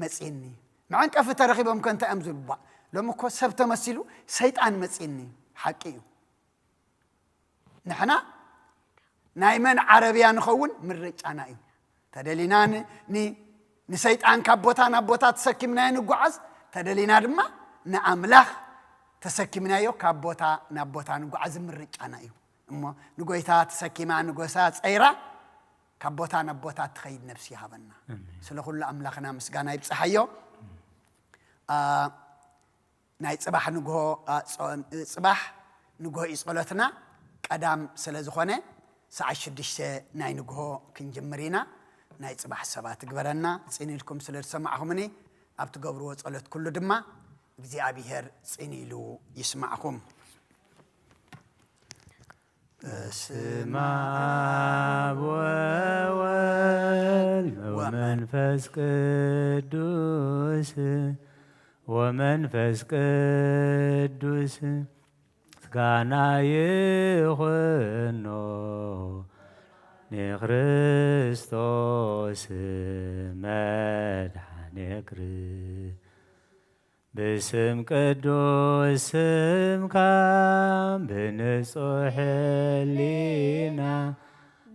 መጺእኒ? መዐንቀፊ ተረኺቦም ከ እንታይ እዮም ዝብሉ? እባ ሎም እኮ ሰብ ተመሲሉ ሰይጣን መጺእኒ። ሓቂ እዩ። ንሕና ናይ መን ዓረብያ ንኸውን ምርጫና እዩ። ተደሊና ን-፣ ን-፣ ንሰይጣን ካብ ቦታ ናብ ቦታ ተሰኪምናዮ ንጓዓዝ፣ ተደሊና ድማ ንኣምላኽ ተሰኪምናዮ ካብ ቦታ ናብ ቦታ ንጓዓዝ ምርጫና እዩ። እሞ ንጎይታ ተሰኪማ ንጎሳ ጸይራ ካብ ቦታ ናብ ቦታ እትኸይድ ነፍሲ ይሃበና። ኣሜን። ስለ ኩሉ ኣምላኽና ምስጋና ይብጽሓዮ። ኣ፣ ናይ ጽባሕ ንግሆ፣ ኣ፣ ጾ-፣ ጽባሕ ንግሆ እዩ ጸሎትና። ቀዳም ስለ ዝኾነ ሰዓት ሽዱሽተ ናይ ንግሆ ክንጅምር ኢና። ናይ ጽባሕ ሰባት ትግበረና። ጽን ኢልኩም ስለ ዝሰማዕኹምኒ ኣብ ትገብርዎ ጸሎት ኩሉ ድማ እግዚኣብሔር ጽን ኢሉ ይስማዕኹም። በስመ አብ ወወልድ ወመንፈስ ቅዱስ፣ ወመንፈስ ቅዱስ። ምስጋና ይኹኖ ንክርስቶስ መድኃኔ ክር ብስም ቅዱስ ስምካ ብንጹሕ ሕሊና፣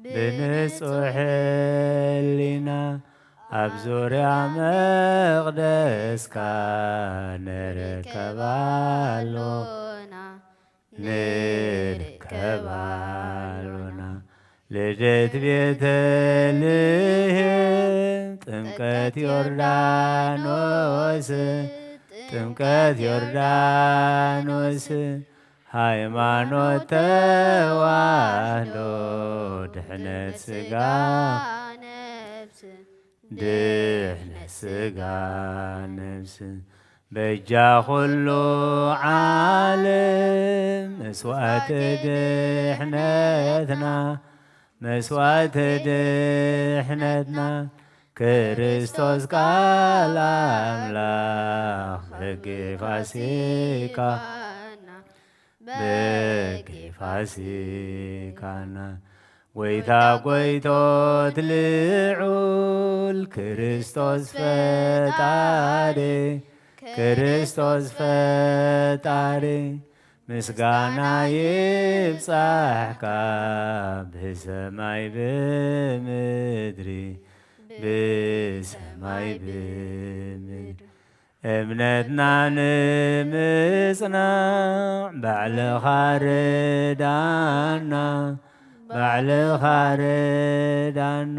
ብንጹሕ ሕሊና ኣብ ዙርያ መቕደስካ ንርከባሎና፣ ንርከባሎና። ልደት ቤተልሔም፣ ጥምቀት ዮርዳኖስ፣ ጥምቀት ዮርዳኖስ፣ ሃይማኖት ተዋህዶ፣ ድሕነት ሥጋ፣ ድሕነት ሥጋ ነፍስ፣ በጃ ኩሉ ዓለም፣ መስዋዕቲ ድሕነትና፣ መስዋዕቲ ድሕነትና፣ ክርስቶስ ቃል ኣምላኽ በጊ ፋሲካ፣ በጊ ፋሲካና። ጐይታ ጐይቶት ልዑል ክርስቶስ ፈጣሪ፣ ክርስቶስ ፈጣሪ፣ ምስጋና ይብጻሕካ ብሰማይ ብምድሪ፣ ብሰማይ ብምድሪ። እምነትና ንምጽናዕ ባዕልኻ ርዳና፣ ባዕልኻ ርዳና።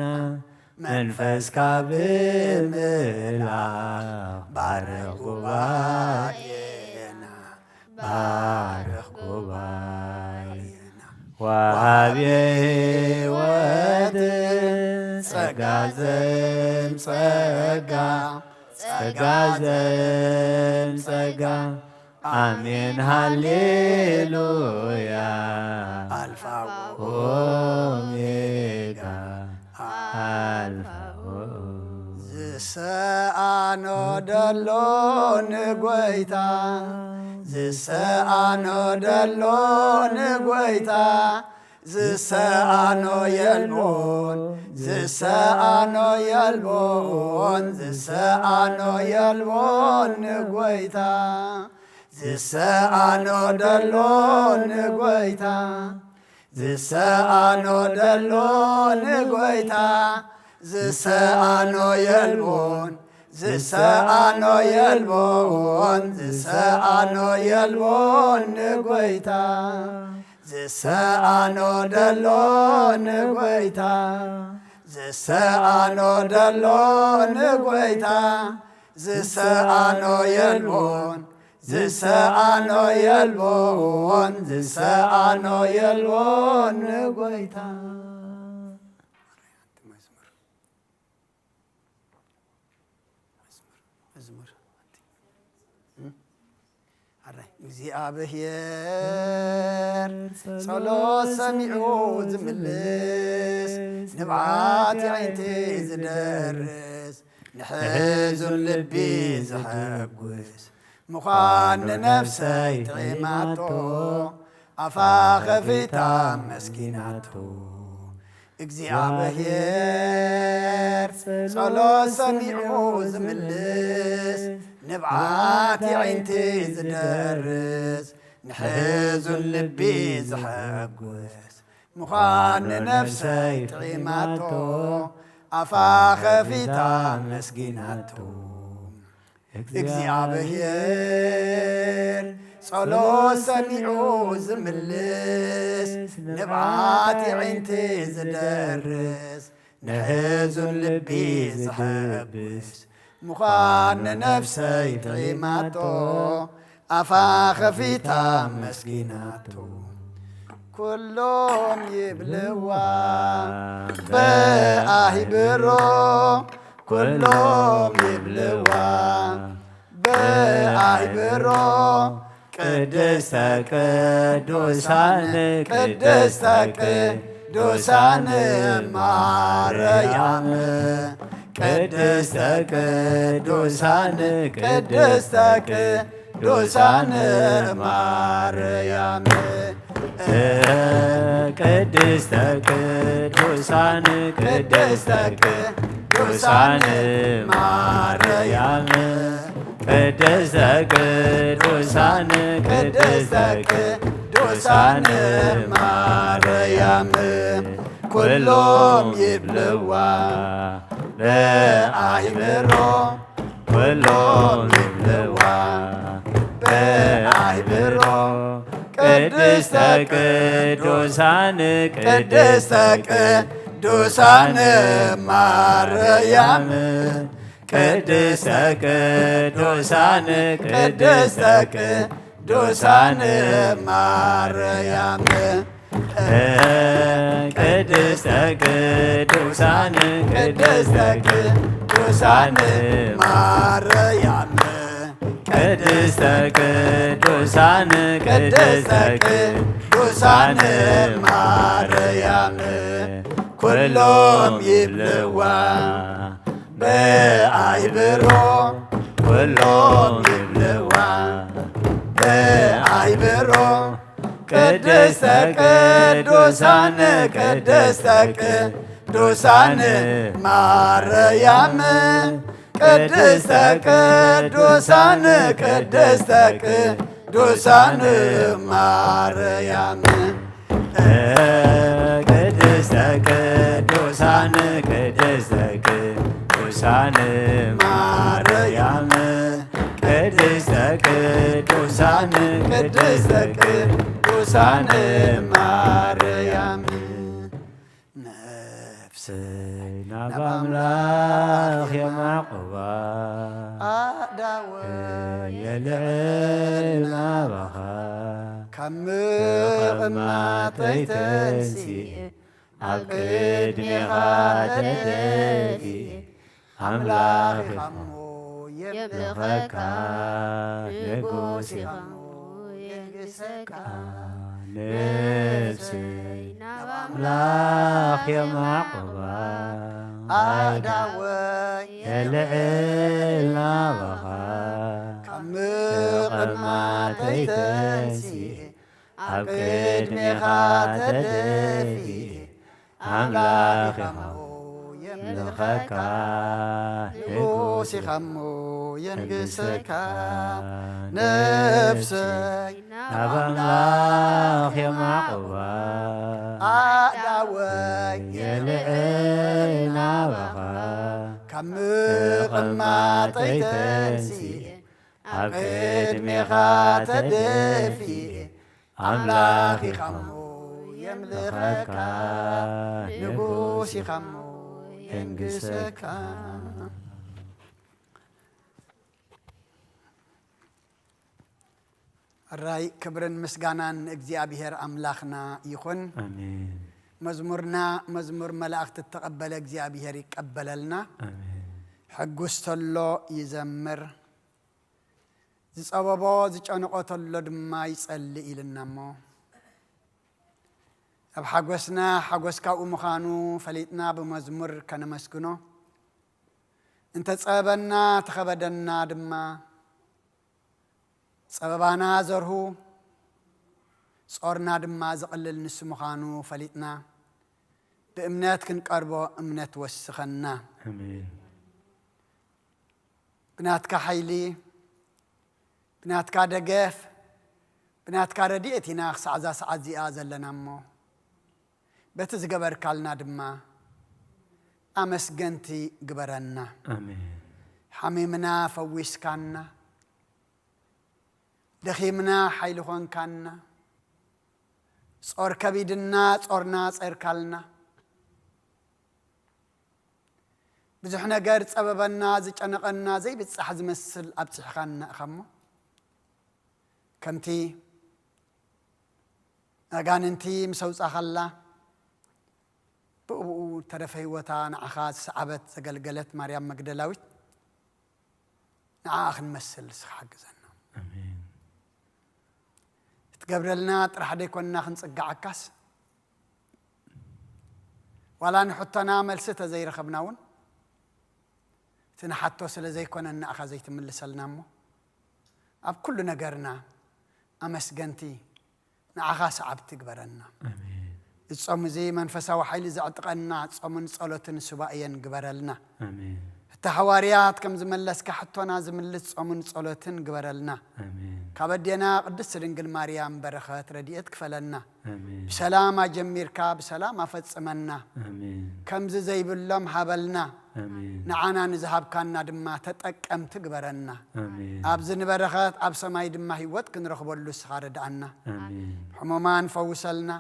መንፈስካ ብምልኣኽ ባርኽ ጉባኤና፣ ባርኽ ጉባኤና። ወሃቤ ሕይወት ጸጋ ዘም ጸጋ፣ ጸጋ ዘም ጸጋ። ኣሜን ሃሌሉያ። ኣልፋ ወኦሜጋ፣ ኣልፋ ወኦሜጋ። ዝሰኣኖ ደሎ ንጐይታ፣ ዝሰኣኖ ደሎ ንጐይታ፣ ዝሰኣኖ የልቦን፣ ዝሰኣኖ የልቦን፣ ዝሰኣኖ የልቦን ንጐይታ። ዝሰኣኖ ደሎ ንጐይታ፣ ዝሰኣኖ ደሎ ንጐይታ። ዝሰኣኖ የልቦን፣ ዝሰኣኖ የልቦን፣ ዝሰኣኖ የልቦን ንጐይታ። ዝሰኣኖ ደሎ ንጐይታ፣ ዝሰኣኖ ደሎ ንጐይታ። ዝሰኣኖ የልቦን፣ ዝሰኣኖ የልቦን፣ ዝሰኣኖ የልቦን ንጐይታ። መዝሙር፣ መዝሙር፣ መዝሙር። ኣራይ፣ እግዚኣብሔር ጸሎት ሰሚዑ ዝምልስ፣ ንብዓት የዒንቲ ዝደርስ፣ ንሕዙን ልቢ ዘሐጉስ፣ ምዃን ንነፍሰይ ጥዒማቶ፣ ኣፋ ኸፊታ መስኪናቶ። እግዚኣብሔር ጸሎት ሰሚዑ ዝምልስ፣ ንብዓት የዒንቲ ዝደርስ፣ ንሕዙን ልቢ ዘሐጉስ፣ ምዃን ንነፍሰይ ጥዒማቶ፣ ኣፋ ኸፊታ መስጊናቶ። እግዚኣብሔር ጸሎት ሰሚዑ ዝምልስ፣ ንብዓት የዒንቲ ዝደርስ፣ ንሕዙን ልቢ ዘሐጉስ፣ ምዃን ንነፍሰይ ጥዒማቶ፣ ኣፋ ኸፊታ መስጊናቶ። ኩሎም ይብልዋ በኣሂብሮ፣ ኩሎም ይብልዋ በኣሂብሮ፣ ቅድስተ ቅዱሳን ቅድስተ ቅዱሳን ማርያም ቅድስተ ቅዱሳን ቅድስተ ቅዱሳን ማርያም ቅድስተ ቅዱሳን ቅድስተ ቅዱሳን ማርያም ቅድስተ ቅዱሳን ቅድስተ ቅዱሳን ማርያም ኩሎም ይብልዋ ብኣይምሮ ኩሎም ይብልዋ ብኣይምሮ ቅድስተ ቅዱሳን ቅድስተ ቅዱሳን ማርያም ቅድስተ ቅዱሳን ቅድስተ ቅዱሳን ማርያም ቅድስተ ቅዱሳን ቅድስተ ቅዱሳን ማርያም ቅድስተ ቅዱሳን ቅድስተ ቅዱሳን ማርያም ኩሎም ይብልዋ ብኣይምሮ ኩሎም ይብልዋ ብኣይምሮ ቅድስተ ቅዱሳን ቅድስተ ቅዱሳን ማርያም ቅድስተ ቅዱሳን ቅድስተ ቅዱሳን ማርያም ቅድስተ ቅዱሳን ቅድስተ ቅዱሳን ማርያም ቅድስተ ቅዱሳን ቅድስተ ቅዱሳን ማርያም ነፍሰይ ናብ ኣምላኽ የማዕቁባ ኣእዳወ የልዕል ናባኻ ካብ ምቕማጠይ ተንሲእ ኣብ ቅድሜኻ ተደፊ ኣምላኽ ኢኻ እሞ የምልኸካ ንጉስ ኢኻ እሞ የንግሰካ ነፍሰይ ናብ ኣምላኽ የማዕቁባ ኣእዳወ የልዕል ናባኻ ካብ ምቕማጠይ ተንሲእ ኣብ ቅድሜኻ ተደፊ ኣምላኽ ኢኻ እሞ የምልኸካ ንጉስ ኢኻ እሞ የንግሰካ ነፍሰይ ናብ ኣምላኽ የማዕቁባ ኣእዳወይ የልዕል ናባኻ ካብ ምቕማጠይ ተንሲእ ኣብ ቅድሜኻ ተደፊ ኣምላኽ ኢኻ እሞ የምልኸካ ንጉስ ኢኻ እሞ የንግሰካ ኣራይ ክብርን ምስጋናን ንእግዚኣብሔር ኣምላኽና ይኹን ኣሜን መዝሙርና መዝሙር መላእኽቲ እተቐበለ እግዚኣብሔር ይቀበለልና ኣሜን ሕጉስ ተሎ ይዘምር ዝጸበቦ ዝጨነቖ ተሎ ድማ ይጸልእ ኢልና እሞ ኣብ ሓጎስና ሓጎስ ካብኡ ምዃኑ ፈሊጥና ብመዝሙር ከነመስግኖ እንተጸበበና ተኸበደና ድማ ጸበባና ዘርሁ ጾርና ድማ ዝቕልል ንሱ ምዃኑ ፈሊጥና ብእምነት ክንቀርቦ እምነት ወስኸና ኣሜን ብናትካ ሓይሊ ብናትካ ደገፍ ብናትካ ረድኤት ኢና ክሳዕ እዛ ሰዓት እዚኣ ዘለና እሞ በቲ ዝገበርካልና ድማ ኣመስገንቲ ግበረና ኣሜን ሓሚምና ፈዊስካና ደኺምና ሓይሊ ኾንካና ጾር ከቢድና ጾርና ጸርካልና ብዙሕ ነገር ጸበበና ዝጨነቐና ዘይብጻሕ ዝመስል ኣብጺሕኻና ኢኻ እሞ ከምቲ ኣጋንንቲ ምስ ኣውጻኻላ ብእብኡ ተረፈ ህይወታ ንዓኻ ዝሰዓበት ዘገልገለት ማርያም መግደላዊት ንዓኣ ክንመስል ንስኻ ሓግዘና ኣሜን ክትገብረልና ጥራሕ ደይኮንና ክንጽግዓካስ፣ ዋላ ንሕቶና መልሲ ተዘይረኸብና እውን፣ እቲ ንሓቶ ስለ ዘይኮነ ንኣኻ ዘይትምልሰልና እሞ፣ ኣብ ኩሉ ነገርና ኣመስገንቲ፣ ንዓኻ ሰዓብቲ ግበረና። ኣሜን። እዚ ጾም እዚ መንፈሳዊ ሓይሊ ዘዕጥቀና ጾምን ጸሎትን ሱባኤን ግበረልና። ኣሜን። እቲ ሃዋርያት ከም ዝመለስካ ሕቶና ዝምልስ ጾምን ጸሎትን ግበረልና። ኣሜን። ካብ ኣዴና ቅድስት ድንግል ማርያም በረኸት ረድኤት ክፈለና። ኣሜን። ብሰላም ኣጀሚርካ ብሰላም ኣፈጽመና። ኣሜን። ከምዚ ዘይብሎም ሃበልና። ኣሜን። ንዓና ንዝሃብካና ድማ ተጠቀምቲ ግበረና። ኣሜን። ኣብዚ ንበረኸት ኣብ ሰማይ ድማ ህይወት ክንረኽበሉ ንስኻ ርድኣና። ኣሜን። ሕሙማን ፈውሰልና፣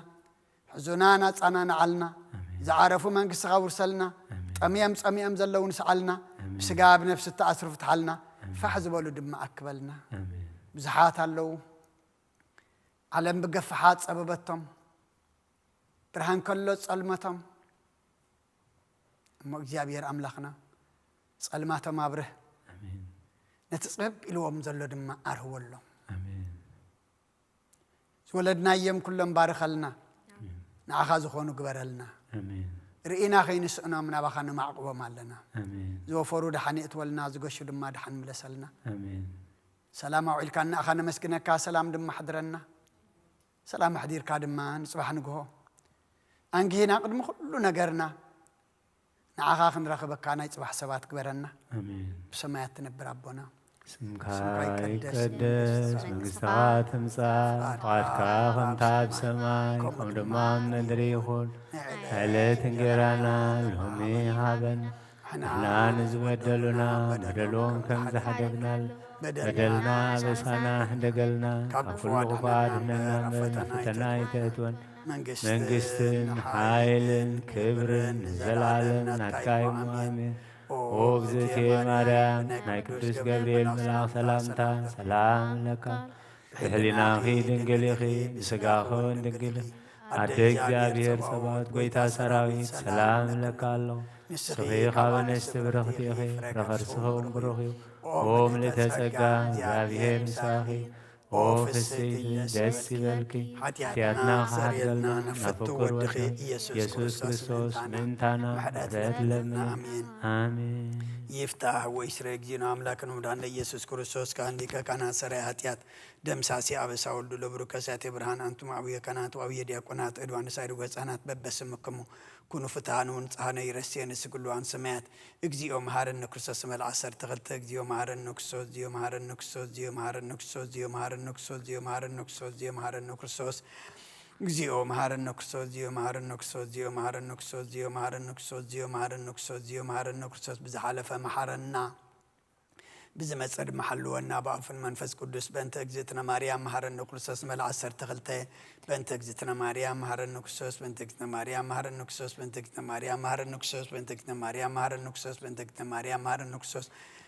ሕዙናን ኣጻናንዓልና፣ ኣሜን። ዝዓረፉ መንግስትኻ ውርሰልና፣ ኣሜን። ጠምዮም ጸሚኦም ዘለዉ ንስዓልና፣ ኣሜን። ብስጋ ብነፍሲ እተኣስሩ ፍትሓልና፣ ኣሜን። ፋሕ ዝበሉ ድማ ኣክበልና። ኣሜን። ብዙሓት ኣለዉ ዓለም ብገፍሓት ጸበበቶም፣ ብርሃን ከሎ ጸልመቶም፣ እሞ እግዚኣብሔር ኣምላኽና ጸልማቶም ኣብርህ፣ ኣሜን። ነቲ ጽብብ ኢልዎም ዘሎ ድማ ኣርህወሎም። ኣሜን። ዝወለድናዮም ኩሎም ባርኸልና፣ ኣሜን። ንዓኻ ዝኾኑ ግበረልና። ኣሜን። ርኢና ከይንስእኖም ናባኻ ነማዕቕቦም ኣለና። ኣሜን። ዝወፈሩ ደሓን የእትወልና፣ ዝገሹ ድማ ደሓን ምለሰልና። ኣሜን። ሰላም ኣውዒልካ ንኣኻ ነመስግነካ፣ ሰላም ድማ ኣሕድረና። ሰላም ኣሕዲርካ ድማ ንጽባሕ ንግሆ ኣንጊህና ቅድሚ ኩሉ ነገርና ንዓኻ ክንረኽበካ ናይ ጽባሕ ሰባት ግበረና። ኣሜን። ብሰማያት ትነብር ኣቦና፣ ስምካ ስምካ ይቀደስ፣ ይቀደስ፣ መንግስትኻ መንግስትኻ ትምጻእ፣ ትምጻእ፣ ፍቓድካ ፍቓድካ ከምታ ኣብ ሰማይ፣ ከምኡ ከምኡ ድማ ድማ ኣብ ምድሪ ይኹን። ናይ ዕለት እንጀራና ሎሚ ሃበና፣ ንሕና ንዝበደሉና በደሎም ከም ዝሓደግናል፣ በደልና በደልና ኣበሳና ሕደገልና፣ ካብ ካብ ኩሉ ክፉ ክፉ ኣድሕነና ኣድሕነና እምበር፣ እምበር፣ ናብ ፈተና ፈተና ኣይተእትወን። መንግስትን መንግስትን ሓይልን ሓይልን ክብርን ክብርን ንዘለኣለም ንዘለኣለም ናትካ ናትካ እዩ። እዩ። ኣሜን። ኣሜን። ኦ እግዝእትየ ማርያም፣ ናይ ቅዱስ ገብርኤል መልኣኽ ሰላምታ ሰላም እለካ። ብሕሊናኺ ድንግል ኢኺ፣ ብስጋኺ እውን ድንግል ኢኺ። ኣደ እግዚኣብሔር ጸባኦት፣ ጐይታ ሰራዊት፣ ሰላም እለካ ኣለኹ። ንስኺ ካብ ኣንስቲ ብርኽቲ ኢኺ፣ ፍረ ከርስኺ እውን ብሩኽ እዩ። ኦ ምልእተ ጸጋ፣ እግዚኣብሔር ምሳኺ፣ ኦ ፍስሕቲ፣ ደስ ይበልኪ። ሓጢኣትና ክሓድገልና ንፍቱ ወድኺ ኢየሱስ ክርስቶስ ምእንታና ምሕረት ለምኒ። ኣሜን። ኣሜን። ይፍታህ ወይስረ እግዚእነ አምላክነ ወመድኃኒነ ኢየሱስ ክርስቶስ ካህን ሊቀ ካህናት ሰራይ ኃጢአት ደምሳሲ አበሳ ወልዱ ለብሩክ ከሳቴ ብርሃን አንቱም አቡየ ካህናት ወአቡየ ዲያቆናት እድ ዮሐንስ አይርጎ ህፃናት በበስምክሙ ኩኑ ፍትሃነ ወንጽሃነ ይረስየነ ስግሉ አንሰማያት እግዚኦ መሐረነ ክርስቶስ መልአ ዐሰርተ ክልተ። እግዚኦ መሐረነ ክርስቶስ፣ እግዚኦ መሐረነ ክርስቶስ፣ እግዚኦ መሐረነ ክርስቶስ፣ እግዚኦ መሐረነ ክርስቶስ፣ እግዚኦ መሐረነ ክርስቶስ፣ እግዚኦ መሐረነ ክርስቶስ፣ እግዚኦ መሐረነ ክርስቶስ፣ እግዚኦ መሐረነ ክርስቶስ፣ እግዚኦ መሐረነ ክርስቶስ፣ እግዚኦ መሐረነ ክርስቶስ፣ እግዚኦ መሐረነ ክርስቶስ፣ እግዚኦ መሐረነ ክርስቶስ፣ ብዝሓለፈ መሐረና። ብዝመጽእ ድማ ሓልወና ብኣፍን መንፈስ ቅዱስ። በእንተ እግዝእትነ ማርያም መሐረነ ክርስቶስ መልአ ዐሰርተ ክልተ። በእንተ እግዝእትነ ማርያም መሐረነ ክርስቶስ፣ በእንተ እግዝእትነ ማርያም መሐረነ ክርስቶስ፣ በእንተ እግዝእትነ ማርያም መሐረነ ክርስቶስ፣ በእንተ እግዝእትነ ማርያም መሐረነ ክርስቶስ፣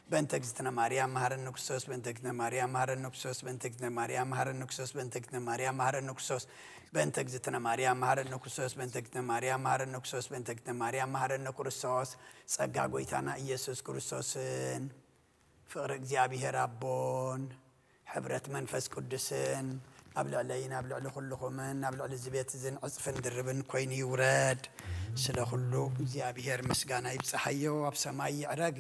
በእንተ እግዝእትነ ማርያም መሐረነ ክርስቶስ፣ በእንተ እግዝእትነ ማርያም መሐረነ ክርስቶስ፣ በእንተ እግዝእትነ ማርያም መሐረነ ክርስቶስ፣ በእንተ እግዝእትነ ማርያም መሐረነ ክርስቶስ፣ በእንተ እግዝእትነ ማርያም መሐረነ ክርስቶስ፣ በእንተ እግዝእትነ ማርያም መሐረነ ክርስቶስ፣ በእንተ እግዝእትነ ማርያም መሐረነ ክርስቶስ። ጸጋ ጐይታና ኢየሱስ ክርስቶስን ፍቕሪ እግዚኣብሔር ኣቦን ሕብረት መንፈስ ቅዱስን ኣብ ልዕለይን ኣብ ልዕሊ ኩልኹምን ኣብ ልዕሊ እዚ ቤት እዝን ዕጽፍን ድርብን ኮይኑ ይውረድ። ስለ ኩሉ እግዚኣብሔር ምስጋና ይብጽሓዮ፣ ኣብ ሰማይ ይዕረግ።